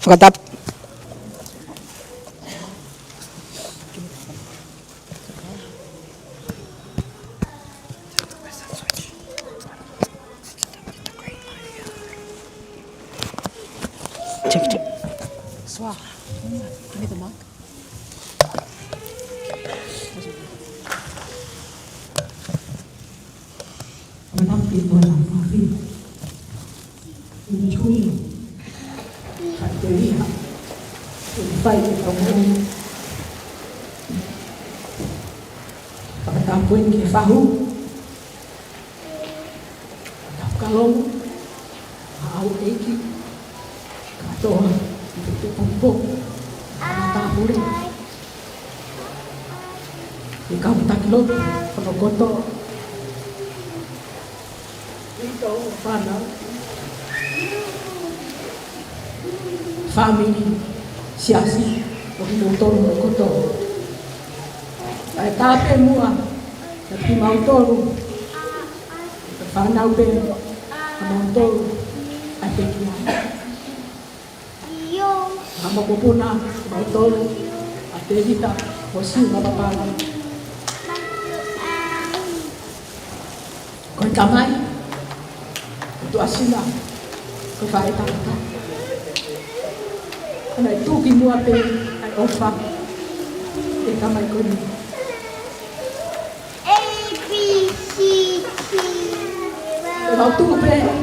Fakatapu. Check, check. Sua. Give me the mic. Manafi ʻo e laumālie. Ui tui. Faʻiteliha. Ui fai e tau mou. Fakatapu ki he fahu. Fakatapu kalou. ʻA au ʻeiki. Kātoa. Ki he tupu po. Fakatapu le. ʻI he kau taki lotu, hono kotoa. ʻI he kau fānau. Fāmili, siasi, ʻo kimoutolu hono kotoa. ʻA e tāpuaki muʻa, kiate kimautolu. Fānau pē, kimautolu, ʻa e pekia. Ka mokopuna, mautolu, ʻa Tēvita, ʻo Siu Mapapala. Ko e tamai, ko Tuʻasila, ko e faʻē tangata. ʻA ia ʻe tuku muʻa pē, ʻa e ʻofa, ʻe tamai ko eni. A, B, C, D. ʻE mau tuʻu pē ʻi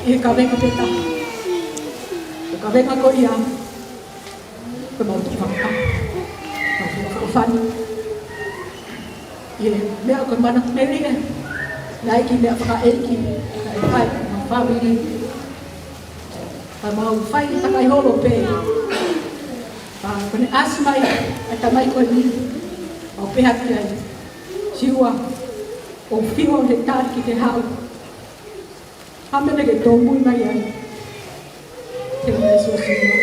he kavenga pē taha. Ko e kavenga ko ia, ko e mau tuʻu fakataha. Mau tuʻu fakafani. ʻI he meʻa ko e mana melie, naʻe ʻikai meʻa fakaʻeiki, naʻe fai, mau fāmili. Ka mau fai takai holo pē. Ka ko ʻene ʻasi mai, ʻa e tamai ko eni, mau pehē ki ai. Siua, ʻoku fiho he tali ki te haʻu. Hā meʻa ke tōmui mai ai. Te mea sua Siua.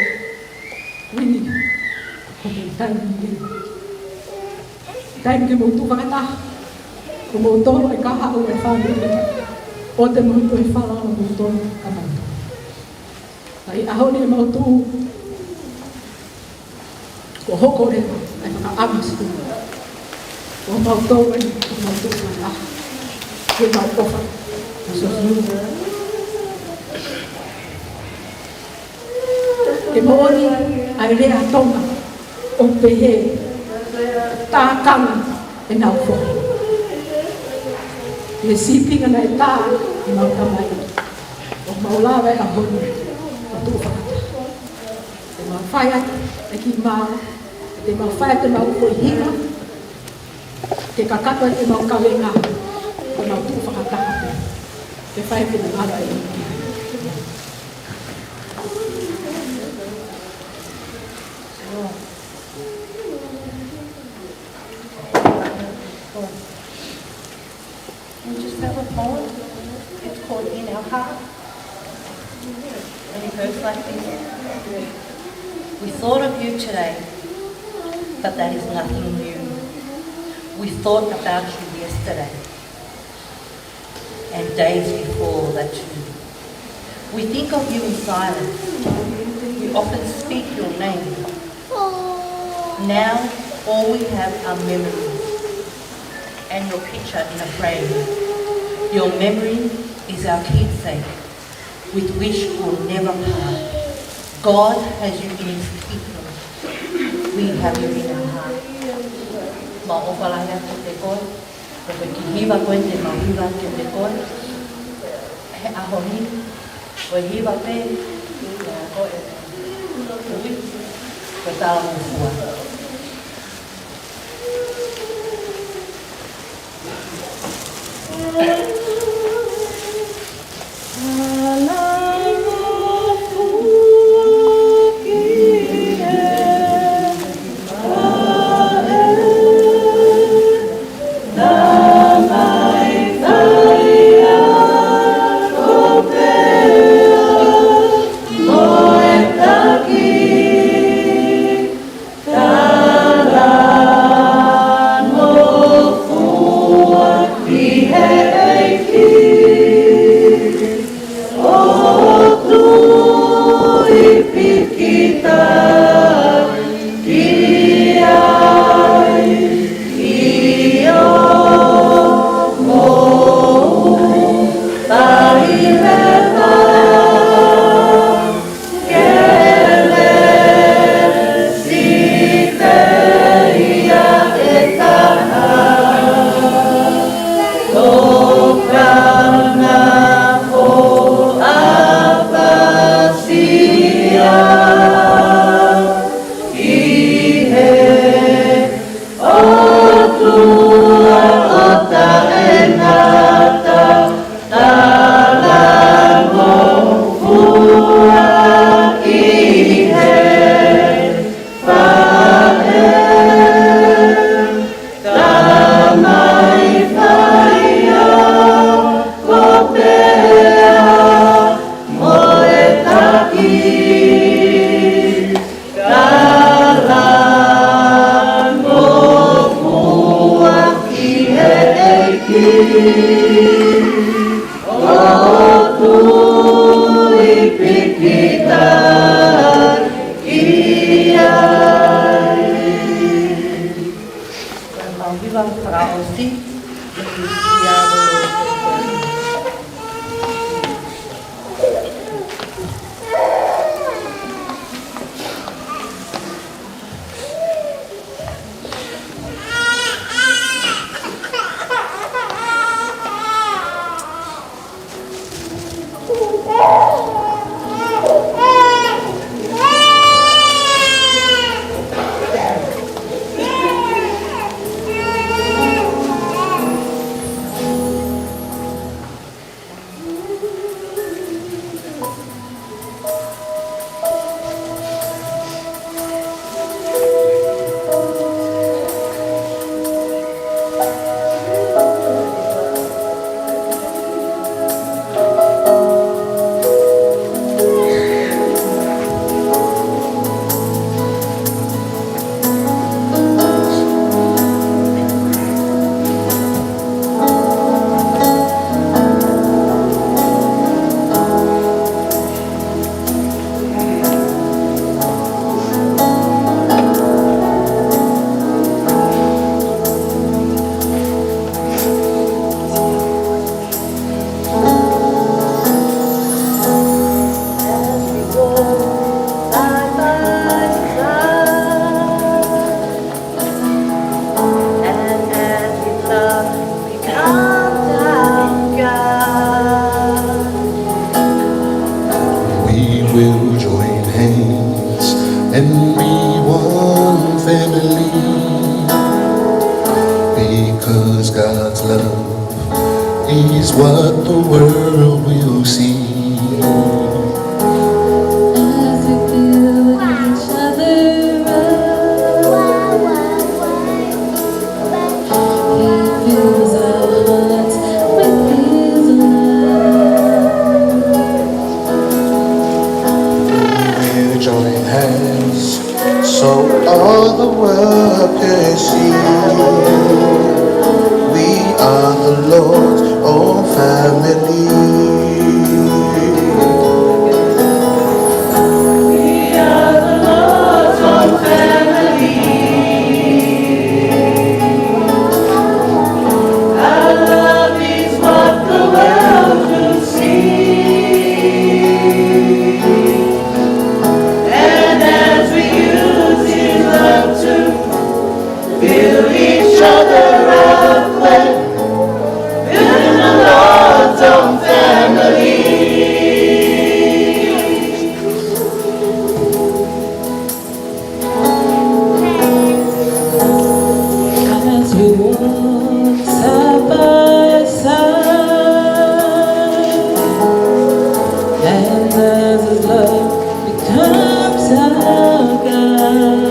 Uini, ko e taimi ni. Taimi ke mou tuʻu fakataha. Ko moutolu ʻa e kahaʻu ʻo e fāmili. ʻOua te mou toe falala moutolu ka mou. ʻA ia ʻaho ni ʻe mau tuʻu, kuo hoko leva ʻa e fakaʻamu Siua. Ko mautolu eni, ko mautolu eni. Ko e mau ʻofa. Joseph Luma. Ke moʻoni ʻa e lea Tonga ʻoku pehē, tā kanga ʻenau foha. ʻI he sīpinga naʻe tā ʻemau tamai, ʻoku mau lava he ʻaho ni ʻo tuʻu fakataha. Te mau fai atu e kiʻi mao, te mau fai atu ʻemau foʻi hinga, ke kakato ʻemau kavenga, ke mau tuʻu fakataha pē. Ke fai atu ʻemau ala e iwi. We just have a poem. It's called In Our Heart. And it goes like this. We thought of you today, but that is nothing new. We thought about you yesterday and days before that too. We think of you in silence. We often speak your name. Now all we have are memories and your picture in a frame. Your memory is our keepsake with which we'll never part. God has you in his keeping. We have you in our heart. Mau ʻofa lahi atu kiate koe. Ko e kiʻi hiva ko ē te mau hiva kiate koe he ʻaho ni, ko e hiva pē ia ko ē, ko e talangofua. Talangofua ki he ʻEiki, ʻo tui pīkitai ki ai, ʻio, mou tali leva. Kelesi pē ia ʻe taha, tokanga ʻo ʻapasia ki he ʻOtua ʻo taʻengata. Talangofua ki he faʻē, tamai faiako pea mo e taki. Talangofua ki he ʻEiki, ʻo tui pīkitai ki ai. Ko e mau hiva fakaʻosi. We will join hands and be one family, because God's love is what the world will see. As we build each other up, He fills our hearts with His love. We'll join hands so all the world can see. We are the Lord's own family. We are the Lord's own family. Our love is what the world will see. And as we use His love to build each other up, we're building the Lord's own family. As we walk side by side, and as His love becomes our guide.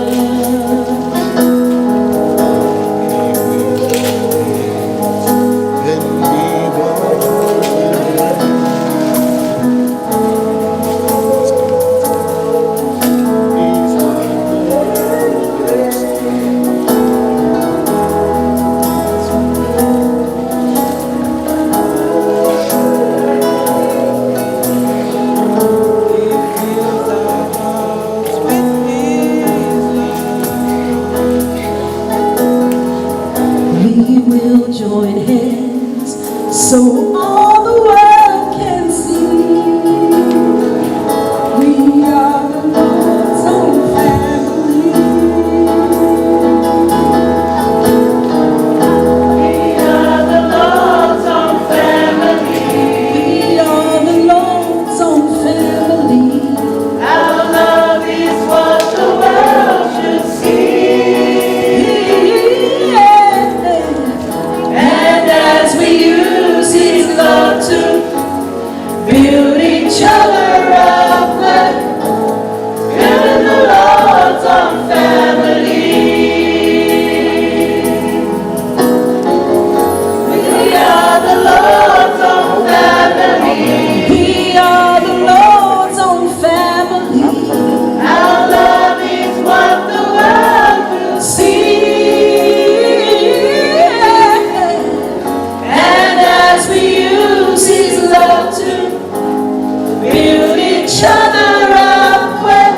We will join hands so all the world can see. We are the Lord's own family. We are the Lord's own family. We are the Lord's own family. Our love is what the world should see. And as we use His love to build each other up, we're building the Lord's own family. We are the Lord's own family. We are the Lord's own family. Our love is what the world will see. And as we use His love to build each other up, we're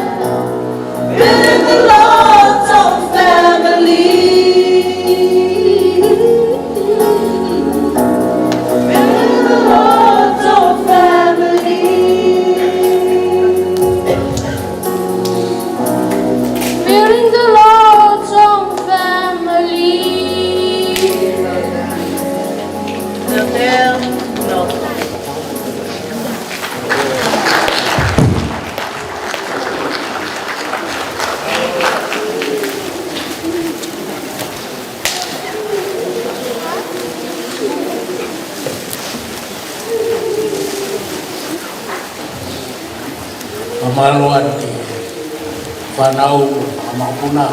building the Lord's own family. Building the Lord's own family. Building the Lord's own family. Fakamālō atu ki he fānau, fakamālō,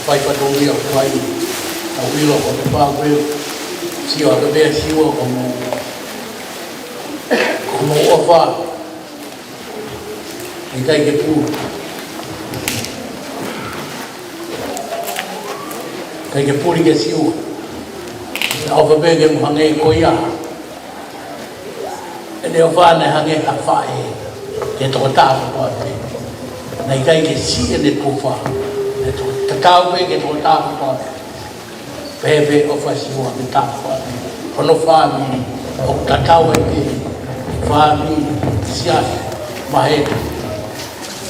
fai fatongia, fai, ʻa e ʻilo ko e pāpē, sio atu pē Siua ko mo, ko mo ʻofa, ʻikai ke puli. ʻIkai ke puli kia Siua. Naʻe ʻofa pē ke mo hangē ko ia. ʻEne ʻofa naʻe hangē ha faʻē ki he tokotaha kotoa pē. Naʻe ʻikai ke siʻi ʻene pufa. Naʻe to-, tatau pē ki he tokotaha kotoa pē. Pehē pē ʻofa ʻa Siua ki he tokotaha kotoa pē. Hono fāmili, ʻoku tatau ai pē fāmili, siasi, maheni.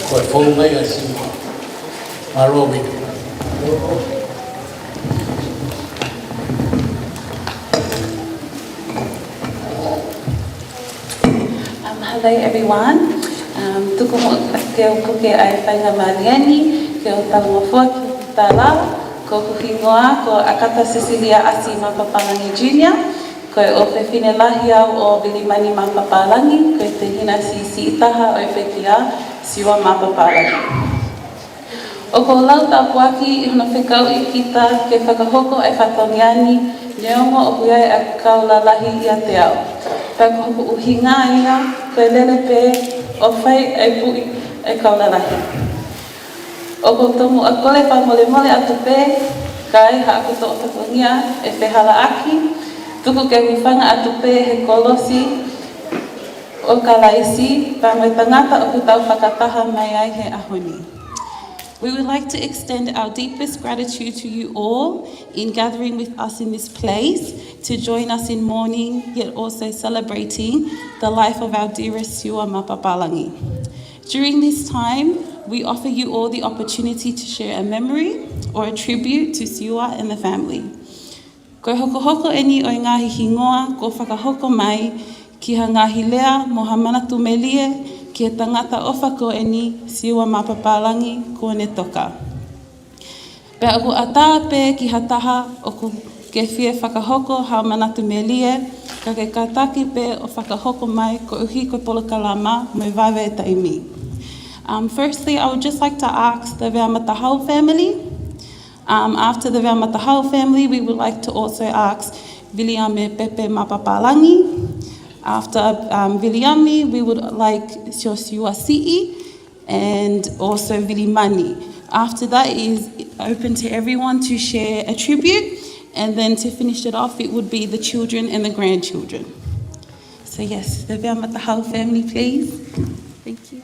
Ko e founga ia ʻa Siua. Mālō ʻaupito. Hey everyone, um, tuku muʻa ke u puke ʻa e faingamālie ni ke u talangofua ki he tala. Ko hoku hingoa ko ʻAkata Sisilia ʻAsi Mapapālangi Junior. Ko e ʻofefine lahi au ʻo Vilimani Mapapālangi, ko e tehina siʻisiʻi taha ʻo e pekia Siua Mapapālangi. ʻOku ou lau tāpuaki ʻi hono fekauʻi kita ke fakahoko ʻa e fatongia ni, neongo ʻoku ʻi ai ʻa e kau lalahi ʻiate au. Pea ko hoku ʻuhinga ia, ko e lele pē ʻo fai ʻa e puʻi ʻa e kau lalahi. ʻOku ou tomuʻa kole fakamolemole atu pē, ka ʻi ai haʻaku toʻo fatongia ʻe fehālaaki, tuku ke u hūfanga atu pē he kolosi ʻo Kalaisi, pea mo e tangata ʻoku tau fakataha mai ai he ʻaho ni. We would like to extend our deepest gratitude to you all in gathering with us in this place to join us in mourning, yet also celebrating the life of our dearest Siua Mapapālangi. During this time, we offer you all the opportunity to share a memory or a tribute to Siua and the family. Ko e hokohoko eni ʻo e ngaahi hingoa kuo fakahoko mai ki ha ngaahi lea mo ha manatu melie ki he tangata ʻofa ko eni, Siua Mapapālangi, kuo ne toka. Pea ʻoku ʻatā pē ki ha taha ʻoku ke fie fakahoko ha manatu melie, ka ke kātaki pē ʻo fakahoko mai koeʻuhi ko e polokalama mo e vave e taimi. Um, firstly, I would just like to ask the Veamatahau family. Um, after the Veamatahau family, we would like to also ask Viliami Pepe Mapapālangi. After, um, Viliami, we would like Siosiua Siʻi and also Vilimani. After that is open to everyone to share a tribute, and then to finish it off, it would be the children and the grandchildren. So yes, the Veamatahau family, please. Thank you.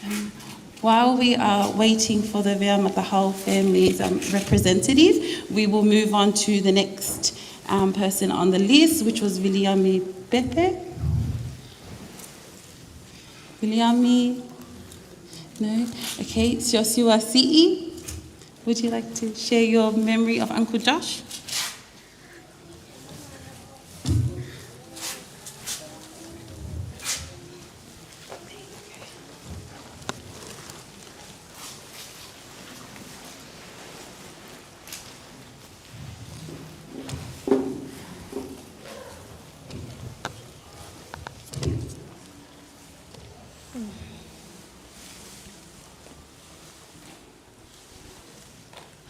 Um, while we are waiting for the Veamatahau family's, um, representative, we will move on to the next, um, person on the list, which was Viliami Pepe. Viliami? No? Okay, Siosiua Siʻi, would you like to share your memory of Uncle Josh?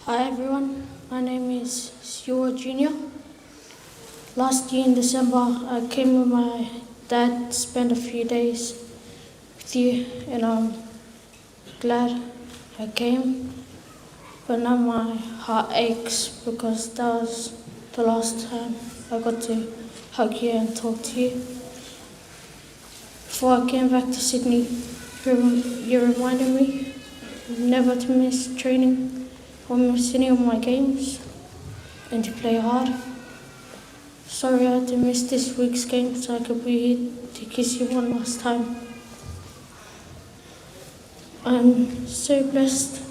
Hi everyone, my name is Siua Junior. Last year in December, I came with my dad, spent a few days with you, and I'm glad I came. But now my heart aches because that was the last time I got to hug you and talk to you. Before I came back to Sydney, you rem-, you reminded me never to miss training or miss any of my games and to play hard. Sorry I had to miss this week's game so I could be here to kiss you one last time. I'm so blessed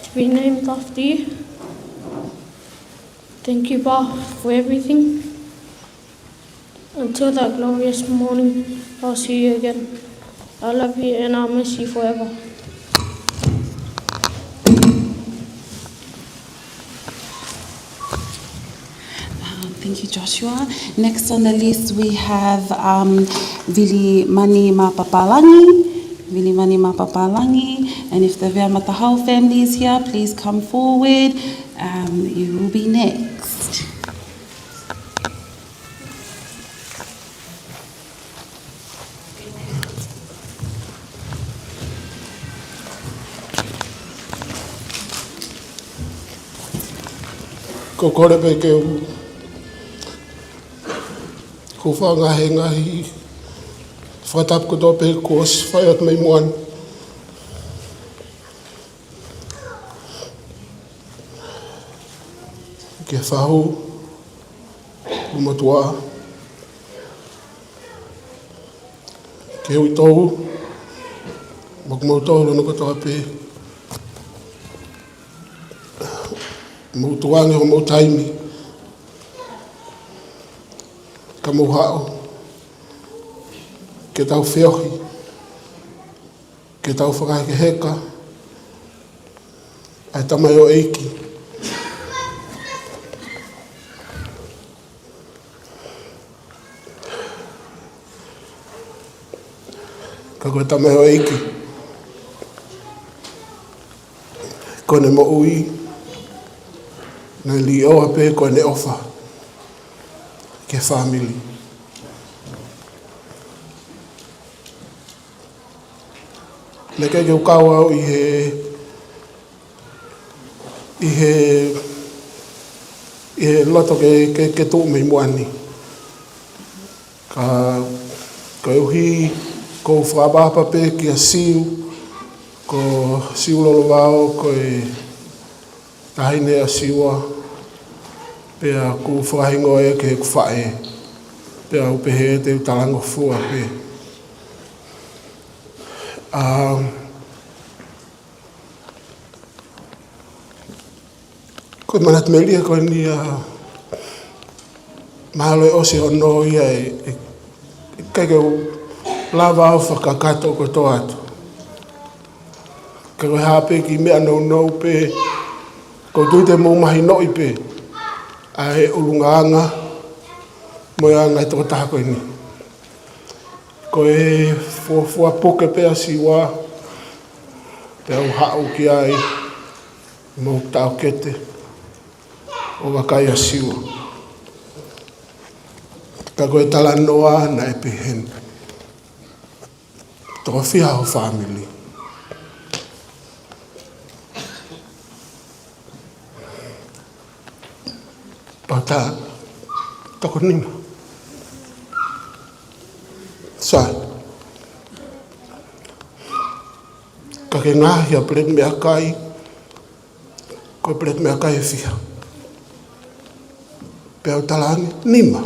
to be named after you. Thank you, Pa, for everything. Until that glorious morning, I'll see you again. I love you and I'll miss you forever. Um, thank you, Joshua. Next on the list, we have, um, Vilimani Mapapālangi. Vilimani Mapapālangi. And if the Veamatahau family is here, please come forward. Um, you will be next. Ko e kole pē ke u hūfanga he ngaahi fakatapu kotoa pē kuo ʻosi fai atu mei muʻa ni. Ki he fahu, ki he motuʻa, Ke uitou, mo kimoutolu hono kotoa pē, mou tukuange homou taimi, ka mou haʻu, ke tau feohi, ke tau fakahekeheka, ʻa e tamaioʻeiki. Ka ko e tamaioʻeiki, ko ʻene moʻui, naʻe liʻoa pē ko ʻene ʻofa ki he fāmili. Naʻe ʻikai ke u kau au ʻi he, ʻi he, ʻi he loto ke, ke, ke tuʻu mei muʻa ni. Ka, koeʻuhi ko u fakaʻapaʻapa pē kia Siu, ko Siu Lolovao, ko e taʻahine ʻa Siua, pea kuo fakahingoa ia ki heʻeku faʻē, pea u pehē te u talangofua pē. Um, Ko e manatu melie ko eni, ʻa, mahalo ʻe ʻosi hono ia ʻe, ʻe, ʻe ʻikai ke u lava au fakakakato kotoa atu. Ka ko e hā pē kiʻi meʻa nounou pē, ʻoku ou tui te mou mahinoʻi pē ʻa e ʻulungaanga mo e anga e tokotaha ko eni. Ko e fuofua puke pē ʻa Siua, pea u haʻu ki ai, mo taʻokete ʻo vakai ʻa Siua. Ka ko e talanoa naʻe pehē ni. Toko fiha ho fāmili? Pea ta toko nima. Sai. Ka ke ngaohi ʻa e peleti meʻakai, ko e peleti meʻakai ʻe fiha? Pea u talaange, nima.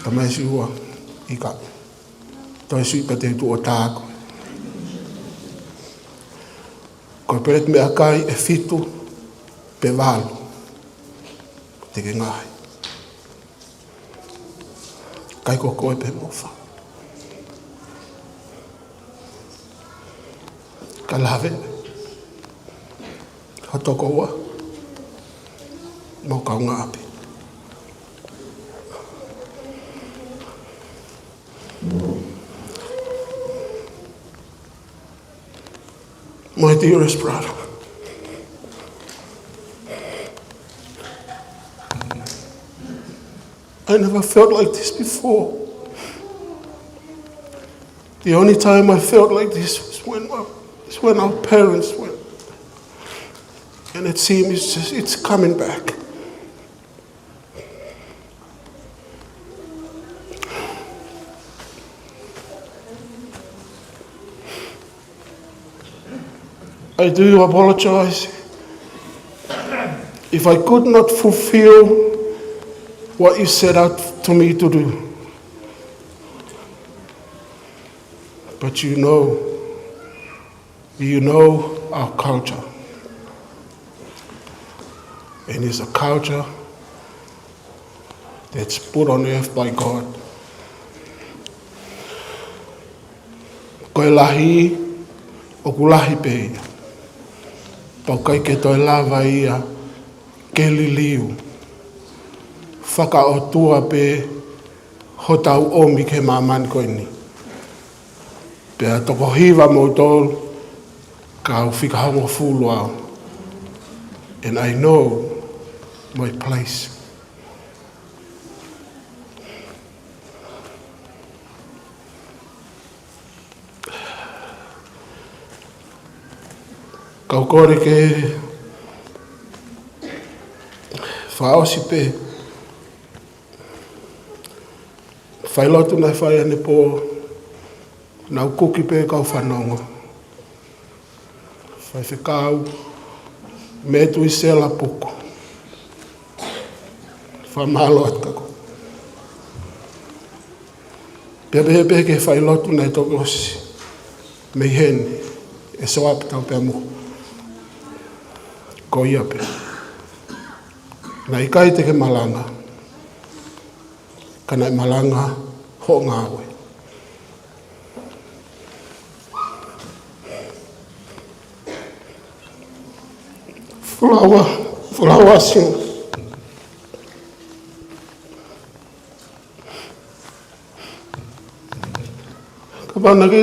Ka mai Siua, ʻikai. Toe sui pea te u tuʻu ʻo tā koe. Ko e peleti meʻakai ʻe fitu pe valu te ke ngaohi. ʻIkai ko koe pē mo ho fā. Ka lave ho tokoua mo ho kaungāʻapi. My dearest brother, I never felt like this before. The only time I felt like this was when, is when our parents went. And it seems it's just, it's coming back. I do apologize if I could not fulfill what you set out to me to do. But you know, you know our culture. And it's a culture that's put on earth by God. Ko e lahi, ʻoku lahi pē ia. Pea ʻoku ʻikai ke toe lava ia ke liliu. Fakaʻotua pē hotau ʻomi ki he māmani ko eni. Pea toko hiva moutolu, kau fika hongofulu au. And I know my place. Kau kole ke fakaʻosi pē. Failotu naʻe fai ʻanepō, naʻa ku kuki pē kau fanongo. Faifekau Metuisela Puku. Fakamālō atu ka ko. Pea pehē pē ki he failotu naʻe toki ʻosi mei heni, ʻe Soap Taupea Mohu. Ko ia pē. Naʻe ʻikai te ke malanga, ka naʻe malanga hoʻo ngāue. Fulaua, fulaua sing. Kapau naʻa ke,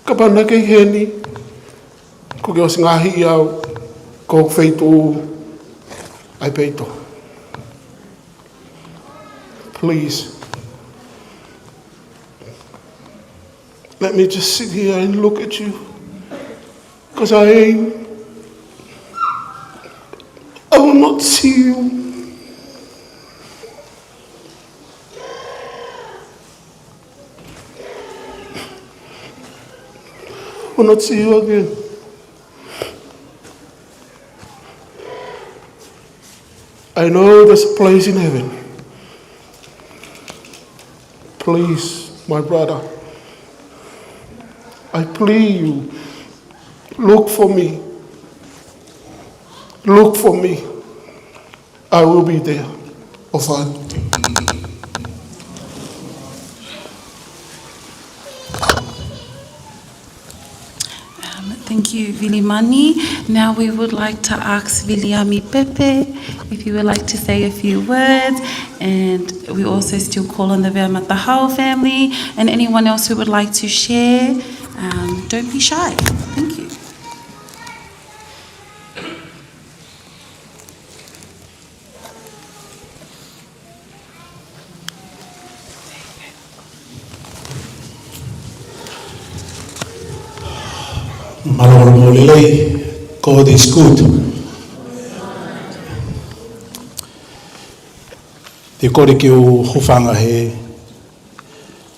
kapau naʻa ke ʻi heni, kuo ke ʻosi ngaohi au, ko e feituʻu ʻa e peito. Please. Let me just sit here and look at you. 'Cause I ain't, I will not see you. I will not see you again. I know there's a place in heaven. Please, my brother, I plead you, look for me. Look for me. I will be there. ʻOfa atu. Um, thank you, Vili Mani. Now we would like to ask Viliami Pepe if you would like to say a few words, and we also still call on the Veʻa Matahao family, and anyone else who would like to share, um, don't be shy. Thank you. Mālō, mālō lelei, God is good. Te u kole ke u hūfanga he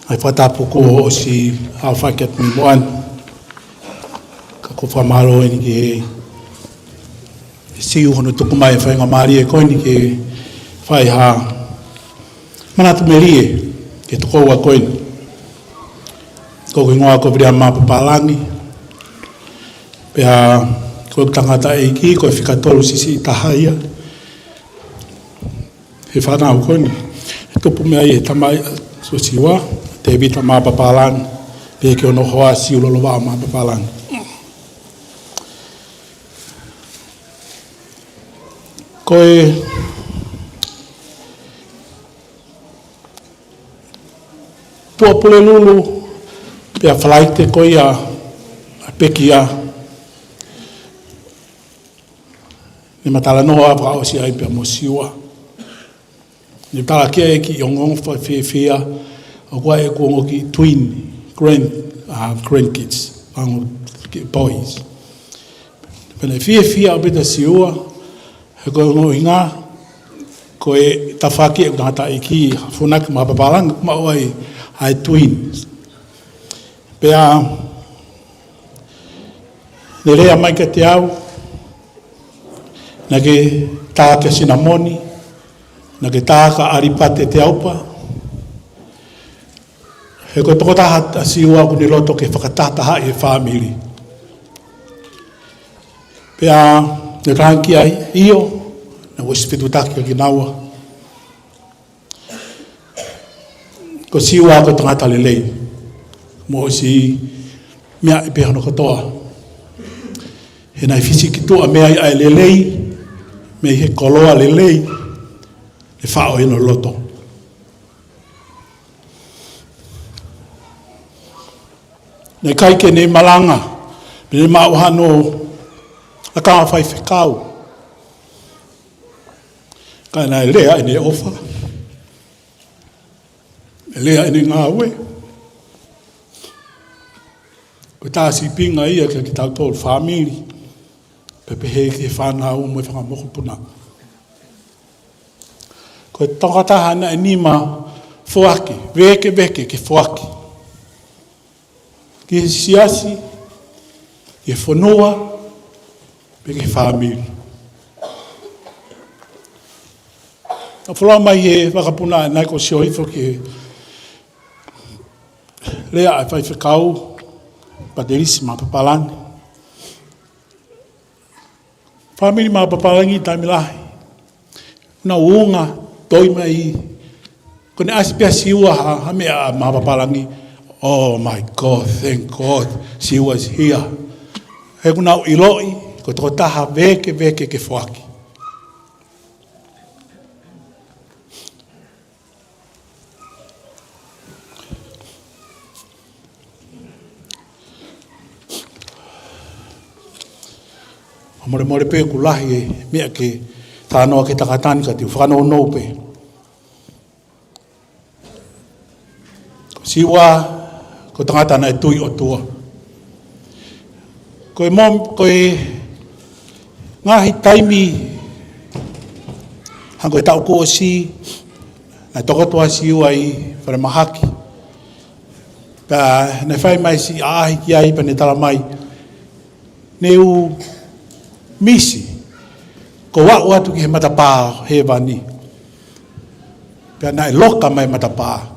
ngaahi fakatapu kuo ʻosi ʻafaki atu mei muʻa ni. Ka ʻoku ou fakamālō eni ki he Siu hono tuku mai e faingamālie ko eni ke fai ha manatu melie ki he tokoua ko eni. Ko hoku hingoa ko Viliami Mā Papālangi. Pea ko e tangataʻeiki ko e fika tolu siʻisiʻi taha ia. He fānau ko eni, he tupu mei ai e tamai ʻa Siosiua, Tēvita Mā Papālangi, pea ki hono hoa Siu Lolovaʻa Mā Papālangi. Ko e Tuʻapulelulu pea Falaite ko ia ʻa e pekia, ne ma talanoa fakaʻosi ai pea mo Siua. Ne tala ki ai e kiʻi ongoongo fakafiefia, ʻoku ʻi ai ʻeku ongo kiʻi twin, grand, uh, grandkids, ongo kiʻi boys. Pea ne fiefia ʻaupito ʻa Siua, he ko e ongoʻi ʻuhinga, ko e tafaʻaki ʻeku tangataʻeiki, Funaki Mā Papālangi, maʻu ai ʻa e twins. Pea ne lea mai kiate au, naʻa ke tā kia Sinamoni, naʻa ke tā kia ʻAlipate Teaupa. He ko e tokotaha ʻa Siua ʻoku ne loto ke fakatahatahaʻi e fāmili. Pea ne talaange ki ai, ʻio, naʻa ku ʻosi fetutaki kia kinaua. Ko Siua ko e tangata lelei. Mo ʻosi meaʻi pē hono kotoa. He naʻe fisi ki tuʻa mei ai ʻa e lelei, mei he koloa lelei, ne faʻo ʻi hono loto. Naʻe ʻikai ke ne malanga, pe ne maʻu hano lakanga faifekau. Ka naʻe lea ʻene ʻofa. Lea ʻene ngāue. Ko e tā sīpinga ia kia kitautolu fāmili. Pea pehē ki he fānau mo e fanga mokopuna. Ko e tokotaha naʻe nima foaki, vēkeveke ke foaki. Ki he siasi, ki he fonua, pea ki he fāmili. ʻA e folau mai he vakapuna naʻe ko Sio Hifo ki he Lea ʻa e faifekau, Patelisi Mapapalangi. Fāmili Mapapalangi, taimi lahi naʻa ku unga, toe mai, ko ʻene ʻasi pē ʻa Siua ha, ha meʻa ʻa Mapapalangi. Oh my God, thank God, Siua is here. He kuo u ʻiloʻi ko e tokotaha vekeveke ke foaki. Molemole pē ʻoku lahi e meʻa ke talanoa ki he tangata ni, ka te u fakanounou pē. Ko Siua ko e tangata naʻe tui ʻOtua. Ko e mo-, ko e ngaahi taimi, hangē ko e taʻu kuo ʻosi, naʻe tokoto ʻa Siua ʻi falemahaki. Pea naʻe fai mai siʻi ʻaʻahi ki ai pea ne talamai, ne u misi, ko u aʻu atu ki he matapā hēvani. Pea naʻe loka mai matapā.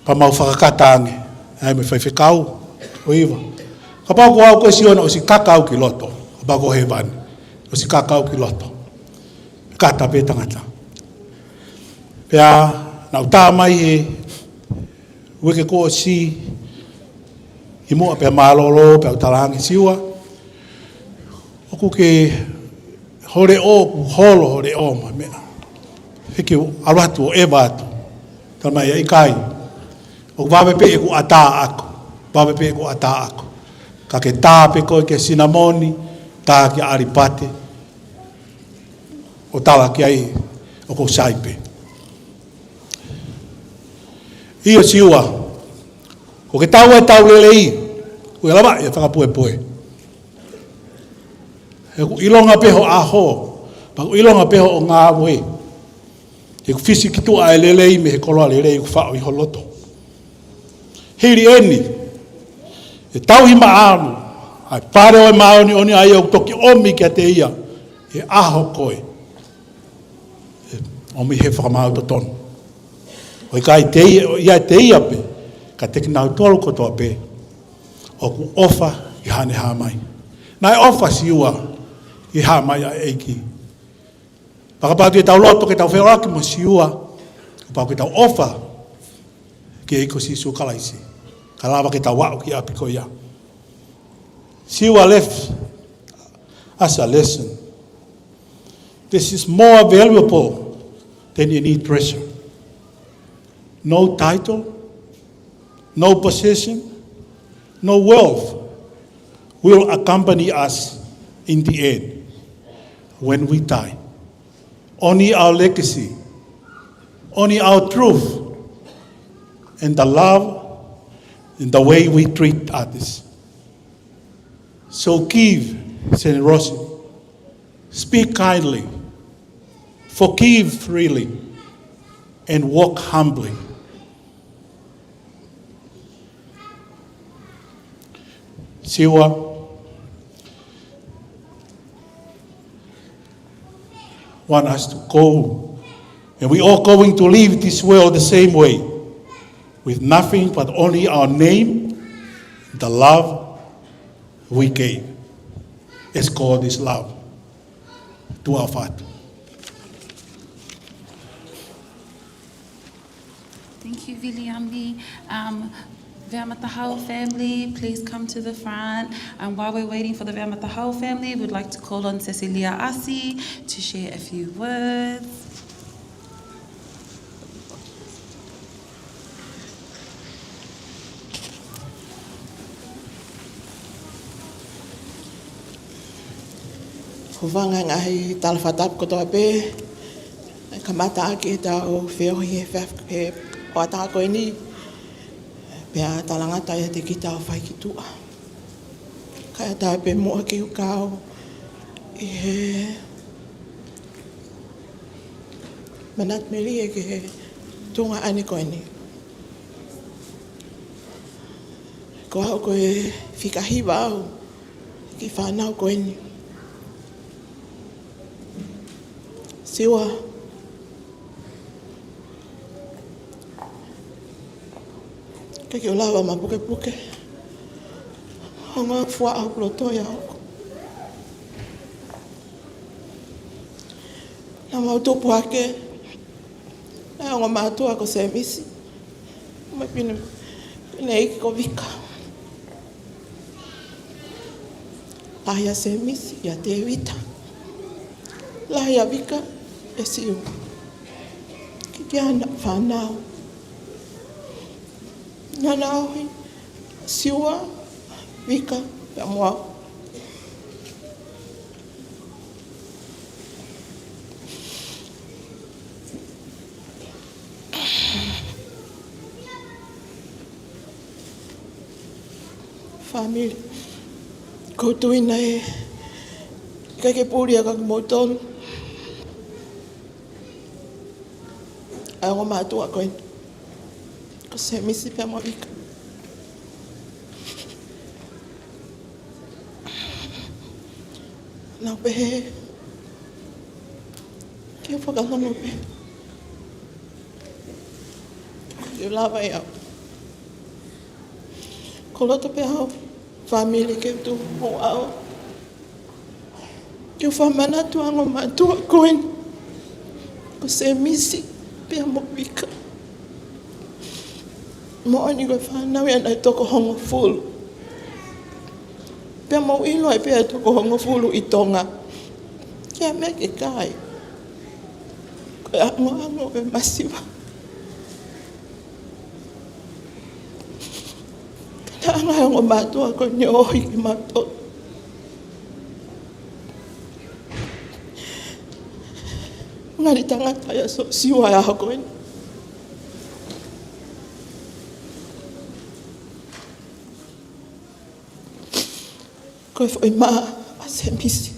Pea mau fakakata ange, ʻa e mo e faifekau ʻo Iva. Kapau ko au ko Siua, naʻe ʻosi kaka au ki loto. Kapau ko hēvani, ʻosi kaka au ki loto. Kata pē tangata. Pea naʻa ku tā mai he uike kuo ʻosi, ʻi muʻa pea mālōlō, pea u talaange, Siua, ʻoku ke holo ʻo, ʻoku holo holo ʻo ma meʻa. He ke u ʻalu atu ʻo ʻeva atu. Talamai, ʻikai. ʻOku vave pē ʻeku ʻatā ʻaʻaku. Vave pē ʻeku ʻatā ʻaʻaku. Ka ke tā pē koe ki he sinamoni, tā ki he ʻalipate, ʻo tala ki ai ʻoku ou sai pē. ʻIo Siua, ʻoku ke tau e tau lelei, ʻoku ke lava ia fakapuepue. He ʻoku ʻilonga pē hoʻo ʻaho, pea ʻoku ʻilonga pē hoʻo ngāue. He ʻoku fisi ki tuʻa e lelei mei he koloa lelei ʻoku faʻo ʻi ho loto. Hili eni, ʻe tauhi maʻamu ʻa e fale ʻo e māʻoniʻoni, ʻa ia ʻoku toki ʻomi kiate ia ʻi he ʻaho ko ē. ʻE ʻomi he fakamaau totonu. ʻOku ʻikai te ia, ʻoku ʻiate ia pē, ka ʻiate kinautolu kotoa pē ʻoku ʻofa ʻi haʻane hā mai. Naʻe ʻofa Siua ʻi he hā mai ʻa e ʻEiki. Pea kapau te tau loto ke tau feʻiloaki mo Siua, kapau ke tau ʻofa ki he ʻEiki ko Sīsū Kalaisi, ka lava ke tau aʻu ki ʻapi ko ia. Siua left us a lesson. This is more valuable than any treasure. No title, no possession, no wealth will accompany us in the end when we die. Only our legacy, only our truth, and the love, and the way we treat others. So give generously, speak kindly, forgive freely, and walk humbly. Siua want us to go, and we all going to leave this world the same way, with nothing but only our name, the love we gave. As God is love. Tuʻa ʻofa atu. Thank you, Viliami. Um, Veamatahau family, please come to the front. And while we're waiting for the Veamatahau family, we'd like to call on Cecilia Asi to share a few words. Hūfanga he ngaahi tala fakatapu kotoa pē, kamata ʻaki ʻetau feohi he fef-, he hoʻatā ko eni, pea talangata ʻiate kita ʻo fai ki tuʻa. Kae ʻatā pē muʻa ke u kau ʻi he manatu melie ki he tuʻunga ʻaʻani ko eni. Ko au ko e fika hiva au ki he fānau ko eni. Siua, Ke u lava ʻo mapukepuke. Ongo fua au loto ia ʻoku. Naʻa mau tupu hake. Naʻe ongo mātuʻa ko Semisi. Mo e pine, pine ʻeiki ko Vika. Lahi ʻa Semisi ʻia Tevita. Lahi ʻa Vika ʻia Siua. Ki, ki ana fānau. Naʻa na ʻohi Siua, Vika, pea mo au. Fāmili. Ko e tuʻunga ē, ʻikai ke puli ʻa kimoutolu. ʻA e ongo mātuʻa ko ē. Ko Semisi pea mo Vika. Naʻa ku pehē, ke u fakalongo pē. Ke u lava ʻe au. Ko loto pē au, fāmili ke u tuʻu mo au. Ke u fakamanatu ʻa e ongo mātuʻa ko eni. Ko Semisi, pea mo Vika. Moʻoni ko e fānau ia naʻe toko hongofulu. Pea mou ʻilo ai pē ʻa e toko hongofulu ʻi Tonga. Ko e meʻa ke kai. Ko e angoango ʻo e masiva. Ka naʻe ʻi ai ʻa e ongo mātuʻa ko eni ʻo ʻohake mautolu. Ngali tangata ia ʻo Siua ʻi he ʻaho ko eni. Ko e foʻi mā ʻa Semisi.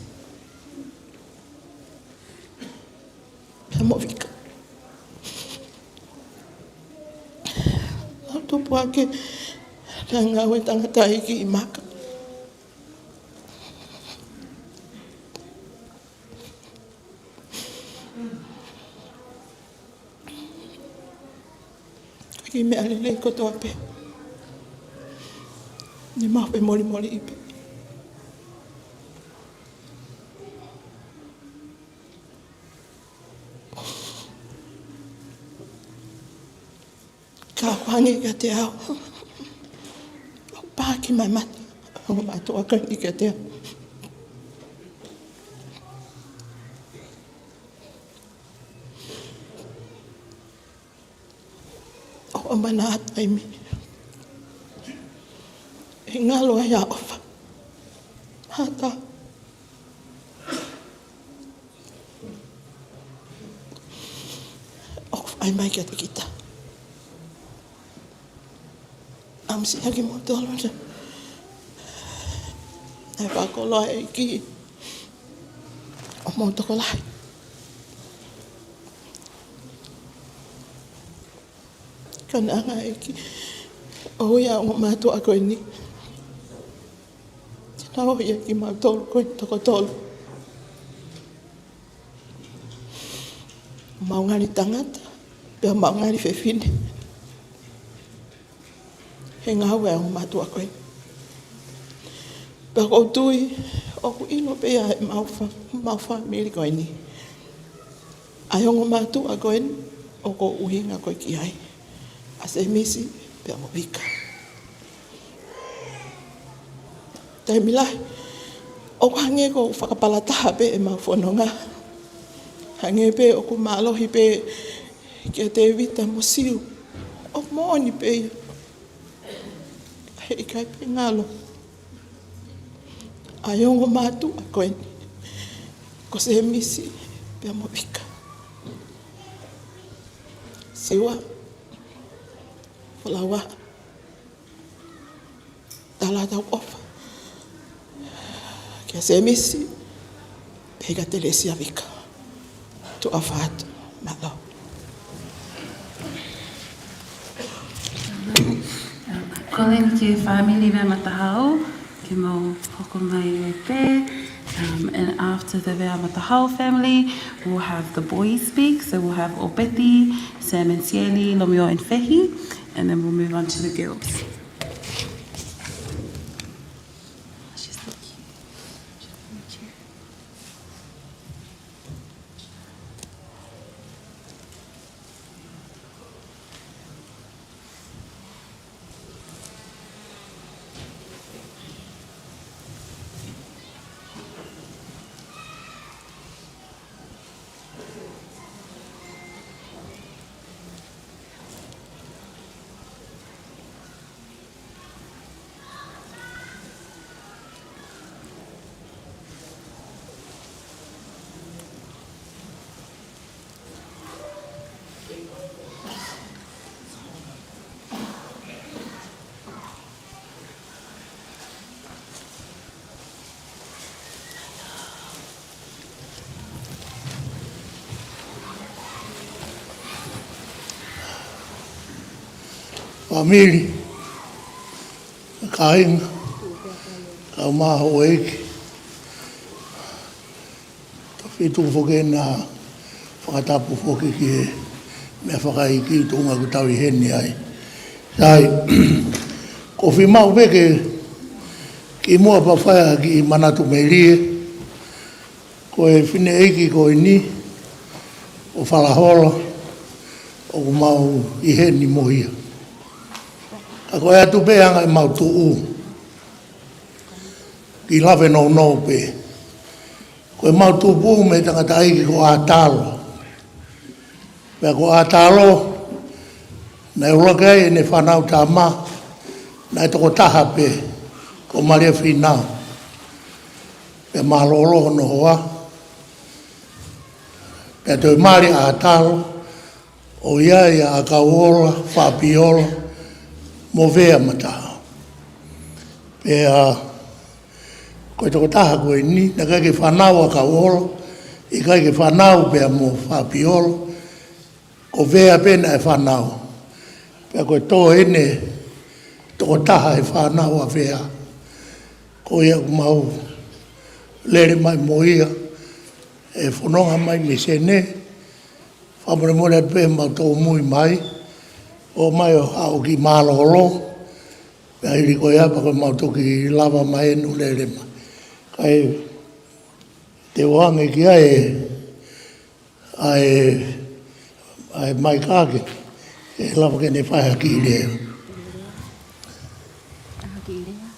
Pea mo Vika. Naʻa ku tupu hake, naʻe ngāue tangataʻeiki ʻi Maka. Ko e kiʻi meʻa lelei kotoa pē. Ne mau femolemole pē. Ka ʻoku hangē kiate au ʻoku paaki mai mata ʻa e ongo mātuʻa ko eni kiate au. ʻOku ʻomai ha taimi ʻe ngalo ai ʻa e ʻofa. Hata. ʻOku fai mai kiate kita. ʻAmusiʻaki moutolu. Naʻe fakakoloa ʻa e ʻEiki ʻo mou tokolahi. Ka naʻe ʻoange ʻe he ʻEiki ʻa e ongo mātuʻa ko eni. Te na ʻohake kimautolu ko eni toko tolu. Mau ngali tangata, pea mau ngali fefine. He ngāue ʻa e ongo mātuʻa ko eni. Pea ʻoku ou tui, ʻoku ʻilo pē ia ʻe he mau fa-, mau fāmili ko eni. ʻA e ongo mātuʻa ko eni, ʻoku ou ʻuhinga ko ē ki ai. ʻA Semisi, pea mo Vika. Taimi lahi, ʻoku hangē ʻoku fakapalataha pē ʻemau fononga. Hangē pē ʻoku mālohi pē kia Tevita mo Siu. ʻOku moʻoni pē ia. He ʻikai pē ngalo ʻa e ongo mātuʻa ko eni. Ko Semisi, pea mo Vika. Siua, Folaua, tala atu ʻa e ʻofa kia Semisi, pea kia Telesia Vika. Tuʻa ʻofa atu, mālō. Kole ki he fāmili Veamatahau, ke mau hoko mai ai pē. Um, and after the Veamatahau family, we'll have the boys speak. So we'll have ʻOpeti, Sam and Sieli, Lomio and Fehi. And then we'll move on to the guilds. Fāmili, kāinga, kaeʻumaʻā houʻeiki, tau fie tuku foki ʻena fakatapu foki ki he meʻa fakaʻeiki tuʻunga ʻoku tau ʻi heni ai. Sai, ʻoku ou fie maʻu pē ke kimuʻa pea fai ha kiʻi manatu melie, ko e fineʻeiki ko eni ʻo Falahola ʻoku mau ʻi heni mo ia. Ka ko e ʻatu pē anga ʻemau tuʻu, kiʻi lave nounou pē. Ko ʻemau tupu mei he tangataʻeiki ko ʻAtalo. Pea ko ʻAtalo, naʻe ʻuluaki ai ʻene fānau tama, naʻe toko taha pē, ko Malia Fīnau. Pea mālōlō hono hoa. Pea toe mali ʻa ʻAtalo, ʻo ʻi ai ʻa Kauola, Faʻapiola, mo Vea Mataʻao. Pea ko e tokotaha ko eni, naʻe ʻikai ke fānau ʻa Kauola, ʻikai ke fānau pea mo Faʻapiola, ko Vea pē naʻe fānau. Pea ko e tō ʻeni, tokotaha e fānau ʻa Vea. Ko ia ʻoku mau lele mai mo ia, ʻe fononga mai mei Senē, fakamolemole atu pē ʻemau tōmui mai, ʻomai mai ʻo haʻu ʻo kiʻi mālōlō, pea hili ko ia pea ko ʻemau toki lava mai ʻo lele mai. Kae te u ʻoange ki ai ʻa e, ʻa e maika ke, ke lava ke ne fai ha kiʻi lea. Ha kiʻi lea.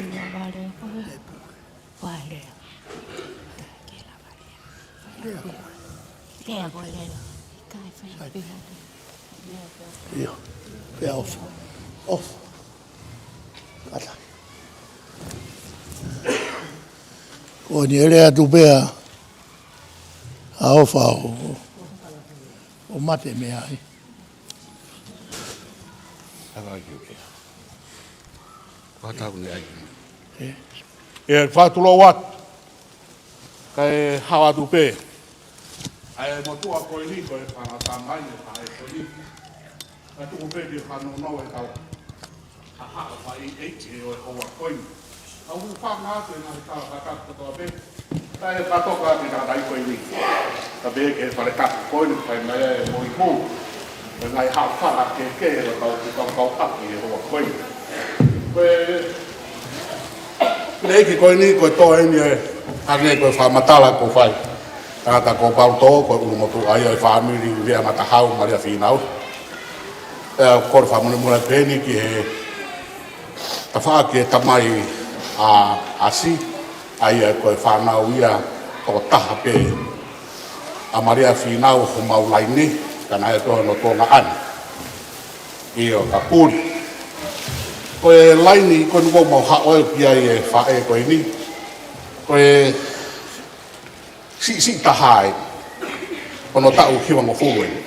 Lea vale. Vale. Ke lava lea. Lea ko e lea. Kae fai pē ha kiʻi. ʻIo. Pea off. Off. Kātaki. Ko eni ʻe lea atu pē ʻa ʻOfa ʻo, ʻo mate mei ai. Ala ki o ea. Ko ha tau ne ai. ʻE. ʻE, fakatulou atu. Kae hao atu pē. ʻA e motuʻa ko eni ko e fanga tamai ʻe faʻē ko eni. Ka tuku pē ke fanongo e kau. Haʻahaʻa fai ʻe he ʻofa ko eni. ʻOku ou fakaʻamu atu e ngaahi tala kātoa pē. Kae fakatoka ʻe he tangataʻeiki ko eni. Ka pehē ki he fale tapu ko eni, fai mai e moʻui pō. Ko e ngaahi haʻofanga kehekehe ʻo e kau, kau, kau ʻaki e ʻofa ko eni. Ko e fineʻeiki ko eni, ko e tō eni e, hangē ko e fakamatala kuo fai. Tangata ko Pautō, ko e ʻulumotuʻa ia e fāmili Vea Matahau, Malia Fīnau. Pea ʻoku ou fakamolemole pē eni ki he tafaʻaki e tamai ʻa ʻAsi, ʻa ia ko e fānau ia tokotaha pē ʻa Malia Fīnau homau laine, ka naʻe tō hono tuongaʻane. ʻIo, ka puli. Ko e laine ko eni ʻoku mau haʻu ki ai e faʻē ko eni. Ko e siʻisiʻi taha ai, ko hono taʻu hivangofulu eni.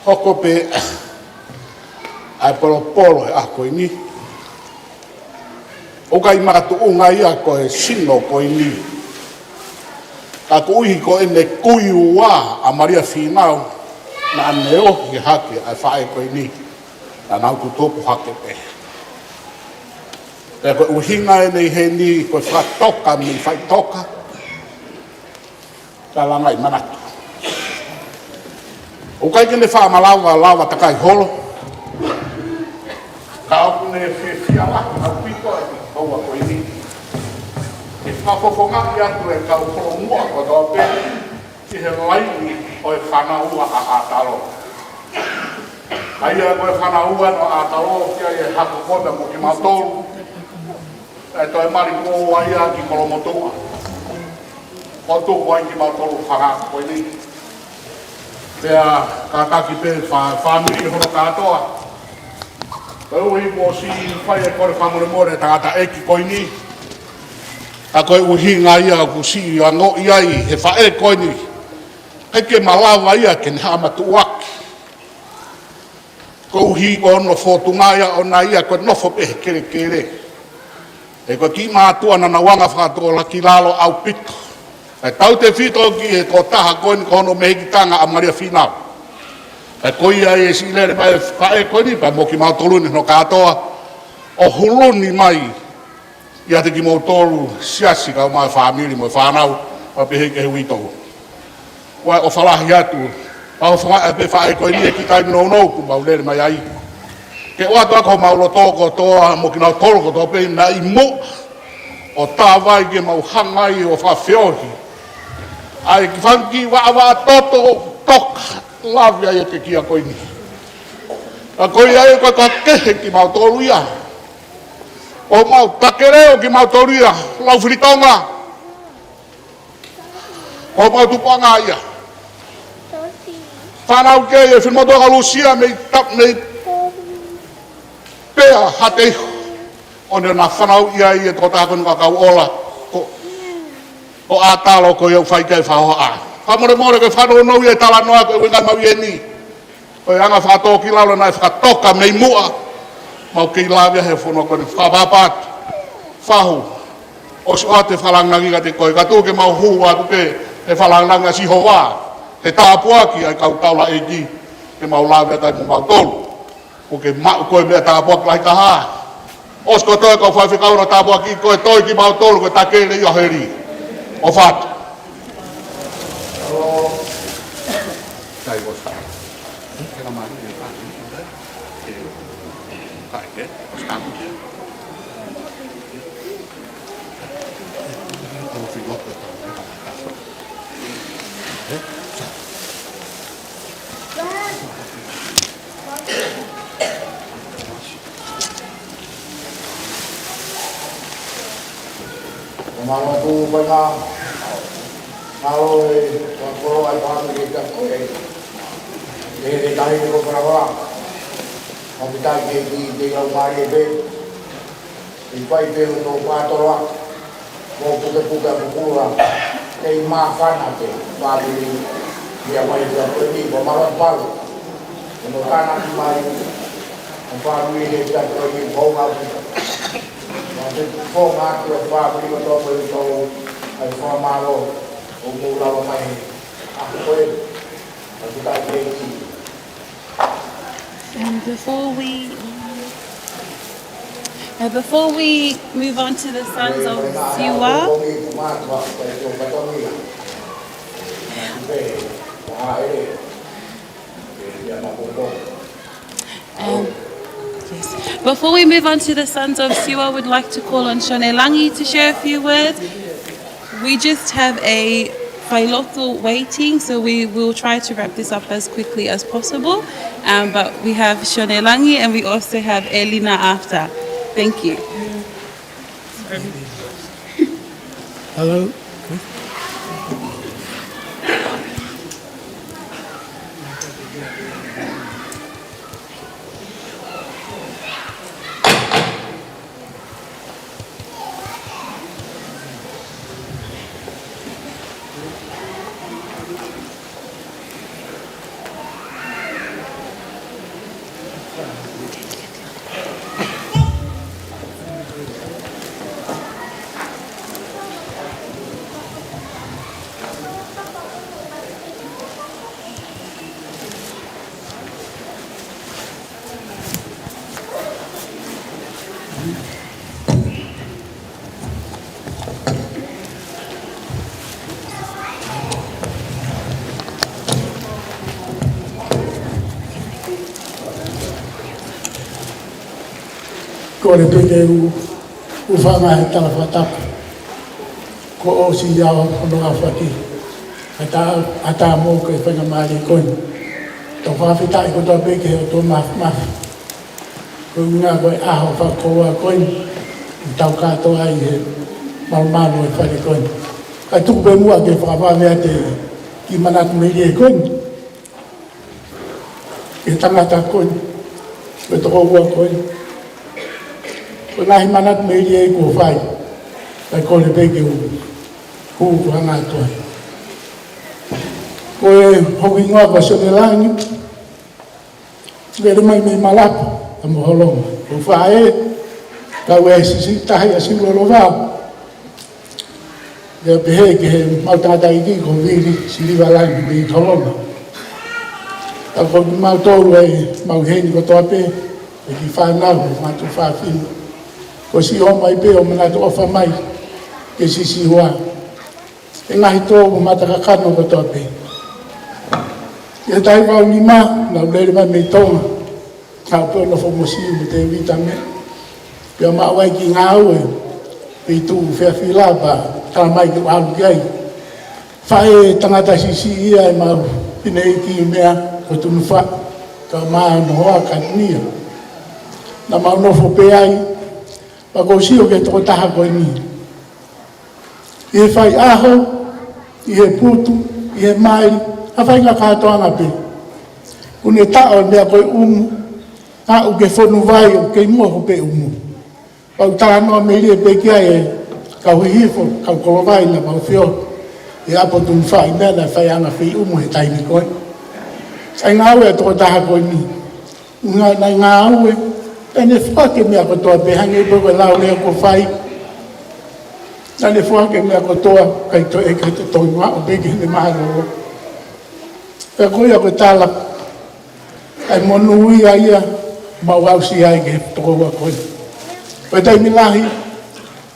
Hoko pē ʻa e polopolo he ʻaho ko eni. ʻOku ʻikai makatuʻunga ia ko e sino ko eni. Ka koeʻuhi ko ʻene kui ua ʻa Malia Fīnau, naʻa ne ohi hake ʻa e faʻē ko eni. Naʻa nau tutupu hake pē. Pea ko e ʻuhinga eni heni ko e fakatoka mei faʻitoka. Ka langaʻi manatu. ʻOku ʻikai ke ne faʻa malava lava takai holo, ka ʻoku ne fiefia lahi ʻaupito ʻi he houa ko eni ke fakafofongaʻi atu e kau kolomuʻa kotoa pē ki he laini ʻo e fānau ʻa ʻAtalo. ʻA ia ko e fānau ʻa ʻAtalo, ki ai e hako ko ena mo kimautolu, ʻe toe mali ko ua ia ki Kolomotuʻa. ʻO tuku ai kimautolu fakahā ko eni. Pea kātaki pē fa-, fāmili hono kātoa. Koeʻuhi kuo ʻosi fai e kole fakamolemole ʻa e tangataʻeiki ko eni. Ka ko e ʻuhinga ia ʻoku siʻi angoʻi ai he faʻē ko eni, ʻikai ke malava ia ke ne haʻamatuʻuaki. Koeʻuhi ko hono fōtunga ia ʻoʻona ia ko e nofo pē he kelekele. He ko e kiʻi mātuʻa naʻa nau anga fakatōkilalo ʻaupito. ʻE tautefito ki he tokotaha ko eni ko hono mehikitanga ʻa Malia Fīnau. Pea ko ia ʻe siʻi lele mai e faʻē ko eni pea mo kimautolu ni hono kātoa ʻo huluni mai ʻiate kimoutolu siasi kae ʻumaʻā e fāmili mo e fānau, pea pehē ki he uitou. ʻOku ou ʻofa lahi atu, pea ʻofa lahi pē faʻē ko eni he kiʻi taimi nounou kuo mau lele mai ai. Ke ʻoatu ʻa homau loto kotoa mo kinautolu kotoa pē naʻe ʻi muʻa ʻo tā vai ke mau hanga ai ʻo fakafeohi ʻa e kiʻi fanga kiʻi vaʻavaʻa toto toka lave ai e pekia ko eni. Ka ko ia ʻe ko e kakehe kimautolu ia. ʻO mau takele ʻo kimautolu ia, Laufilitonga. ʻO mau tupuʻanga ia. Fānau ke ia, finemotuʻa ko Lusia mei ta-, mei Pea Hate Ihu. ʻO ne na fānau ia ʻi he tokotaha ko eni ka kau ola. Ko, ko ʻAtalo ko ia ʻoku fai ki ai e fakahohaʻa. Fakamolemole ke fanongo ia e talanoa ko e ʻuhinga mau ʻi heni. Ko e anga fakatōkilalo naʻe fakatoka mei muʻa. Mau kei lave he fonua ko eni fakapapatu. Fahu. ʻOsi ʻoatu e fakalāngilangi kiate koe. Ka tuku ke mau hū atu pē he fakalāngilangi ʻa Sihova. He tāpuaki ʻa e kau taulaʻeiki. Ke mau lave atu ai mo mautolu. ʻOku ke maʻu koe meʻa tāpuaki lahi taha. ʻOsi kotoa e kau faifekau na tāpuaki koe, toe kimautolu ko e takele ia heli. ʻOfa atu. Ko mālō atu, ko e ngā, ngā ʻo e, ko e kolo ai pāmu ke ka ko e, e, e tahi ko Parawala. Mau kitai ke ki, ke lau mālie pē. ʻI fai pē hono pātoloa. Mo pukepuke ʻa Pukula, kei māfana ke fāmili, ia mai kia Peni, ko Malapalu. Ko no tānaki mai, ko fāmili he kia Peni, ko ngā puka. Ko te fonga atu e fāmili ko tō ko i tō, ai fakamālō, ʻo mou lava mai, ʻa koe, ʻa kita ke ki. And before we, and before we move on to the sons of Siua, and, yes, before we move on to the sons of Siua, we'd like to call on Shone Langi to share a few words. We just have a failotu waiting, so we will try to wrap this up as quickly as possible. Um, but we have Shone Langi and we also have Elina after. Thank you. Hello. Kole pē ke u, u hūfanga he tala fakatapu. Kuo ʻosi ia hono aofaki. Ata, ata mo ke faingamālie ko eni. Tau fakafetaʻi kotoa pē ki he ʻOtua Māfimafi. Ko e ʻuhinga ko e ʻaho fakakoloa ko eni. Tau kātoa ai he malumalu e fale ko eni. Kae tuku pē muʻa ke fakavave atu e kiʻi manatu melie ko eni. Ki he tangata ko eni, ki he tokoua ko eni. Ko e ngaahi manatu melie kuo fai, kae kole pē ke u, ke u hūfanga atu ai. Ko e hoku hingoa ko Sione Langi, lele mai mei Malapu, ʻa Moholonga. Ko e faʻē, kau e siʻisiʻi taha ʻia Siulolo Vao. Pea pehē ki heʻemau tangataʻeiki ko Vili Siliva Langi mei Holonga. Ka ko kimautolu ʻemau ʻi heni kotoa pē, e kiʻi fānau, mo e tuofāfine. Ko e siʻi ō mai pē ʻo manatu ʻofa mai, ke sisiua. E ngaahi tō mo e mata kakano kotoa pē. ʻI he taʻu valu nima, naʻa ku lele mai mei Tonga. Ka u pē ʻo nofo mo Siu mo Tēvita mei. Pea maʻu ai e kiʻi ngāue, pea u tuʻu Fairfield pea tala mai ke u ʻalu ki ai. Faʻē tangata siʻisiʻi ia ʻemau fineʻeiki meʻa ko Tunufaʻi, ka ma no hoa ka nia. Naʻa mau nofo pē ai, pea ʻoku ou sio ki he tokotaha ko eni. ʻI he faiʻaho, ʻi he putu, ʻi he mali, ha faʻahinga kātoanga pē. Kuo ne taʻo e meʻa ko e ʻumu, aʻu ki he fonu vai ʻoku kei moho pē ʻumu. Pea u talanoa melie pē ki ai e kau Hihifo, kau Kolovai naʻa mau feohi ʻi ʻapi Tunufaʻi, meʻa naʻe fai ʻa e anga fai ʻumu he taimi ko ē. Sai ngāue e tokotaha ko eni. Ngā, naʻe ngāue, naʻa ne foaki e meʻa kotoa pē hangē pē ko e lau lea kuo fai. Naʻa ne foaki e meʻa kotoa, kae toe, kae toe tonga ʻo pē ki heʻene mālōlō. Pea ko ia ko e tala, ʻa e monū ia ia, mau aʻusia ai ki he tokoua ko ē. Ko e taimi lahi,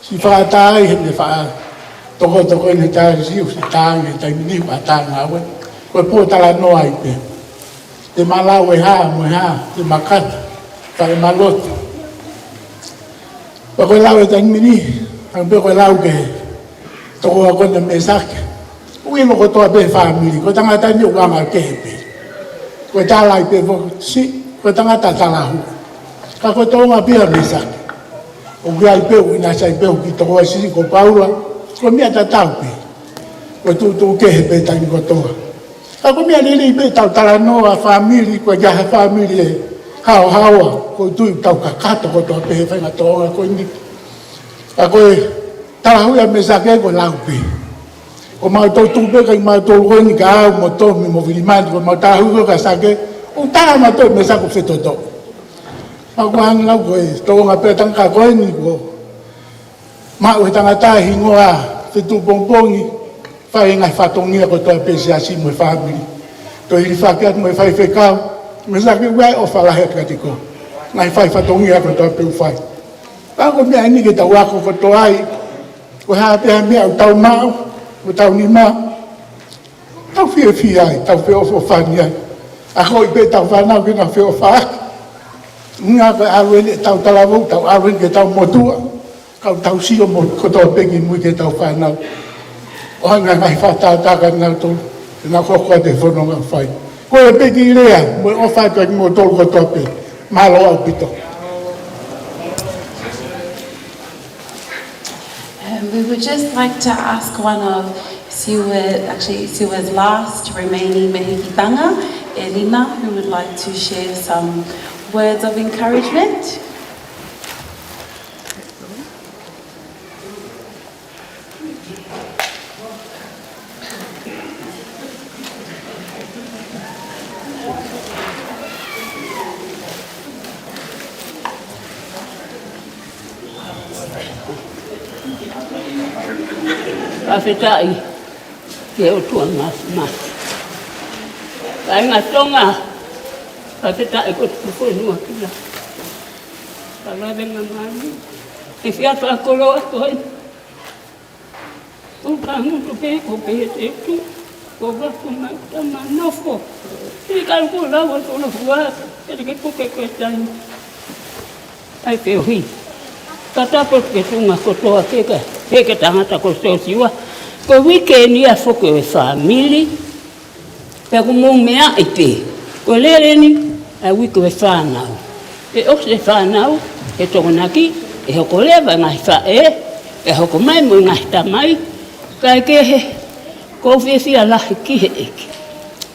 siʻi fakaʻatā ai heʻene fakatokoto ko eni he taimi, siʻi ʻosi tā ange he taimi ni, fakaʻatā ngāue. Ko e pōtalanoa ai pē. Te ma lau e hā mo e hā, te ma kata, kae ma lotu. Pea ko e lau e taimi ni, hangē pē ko e lau ki he tokoua ko eni Mēsake. ʻOku ʻilo kotoa pē he fāmili, ko e tangata ni ʻoku anga kehe pē. Ko e tala ai pē foki, siʻi, ko e tangata talahu. Ka ko e tōʻonga pē ʻa Mēsake. ʻOku ʻi ai pē, ʻoku ʻinasi ai pē, ʻoku kiʻi tokoua siʻi ko Paula, ko e meʻa tatau pē. Ko e tuʻutuʻu kehe pē taimi kotoa. Ka ko e meʻa lelei pē ʻetau talanoa fāmili, ko e ʻikai ha fāmili ʻe haohaoa, ʻoku ou tui ʻoku tau kakato kotoa pē he faʻahinga tōʻonga ko eni. Ka ko e talahu ia Mēsake ko e lau pē. Ko mautolu tuʻu pē, ka ʻi mautolu ko eni ka au mo Tomi mo Vilimani, ko mau talahu ko ka Sake, ʻoku tala mautolu Mēsake ko Fetoto. Mau ko angi lau ko e tōʻonga pē tangata ko eni ko. Maʻu he tangata e hingoa Fetuʻupongipongi, fai e ngaahi fatongia kotoa pē siasi mo e fāmili. Toe hilifaki atu mo e faifekau, Mēsake ʻoku ʻi ai e ʻofa lahi atu kiate koe. Ngaahi fai fatongia kotoa pē ʻoku fai. Ka ko e meʻa eni ke tau ako kotoa ai, ko e hā pē ha meʻa ʻoku tau maʻu, ʻoku tau nima, tau fiefia ai, tau feʻofoʻofani ai. Akoʻi pē ʻetau fānau ke nau feʻofaʻaki. Ngā ko e ʻalu eni ʻetau talavou, tau ʻalu eni ke tau motuʻa. Ka ʻoku tau sio mo kotoa pē ki mui ki heʻetau fānau. ʻO hanga ngaahi fakatātā kia nautolu, ke nau hoko atu he fononga ʻoku fai. Ko e pē kiʻi lea, mo e ʻofa atu kimoutolu kotoa pē. Mālō ʻaupito. Um, we would just like to ask one of Siua, actually, Siua's last remaining mehikitanga, Elina, who would like to share some words of encouragement. Fakafetaʻi ki he ʻOtua Māfimafi. Kāinga Tonga, fakafetaʻi ko e tuku foʻi nuakila. Ka lavenga mani, e fia fakakoloa ko ē. ʻOku ka ngutu pē ko pē te tu, ko ka ko mai ta ma nofo. Te ka ko lau atu ʻo nofo ā, te ke ko ke ko e taimi. ʻAi feohi. Ka tapu ke tunga kotoa ke ka, he ke tangata ko Siosiua. Ko e uike ni ʻa e foki ʻo e fāmili. Pea ko mou meaʻi pē. Ko e lele ni, ʻa e uike ʻo e fānau. ʻE ʻosi e fānau, ʻe tokonaki, ʻe hoko leva e ngaahi faʻē, ʻe hoko mai mo e ngaahi tamai, kae kehe, ʻoku ou fiefia lahi ki he ʻEiki.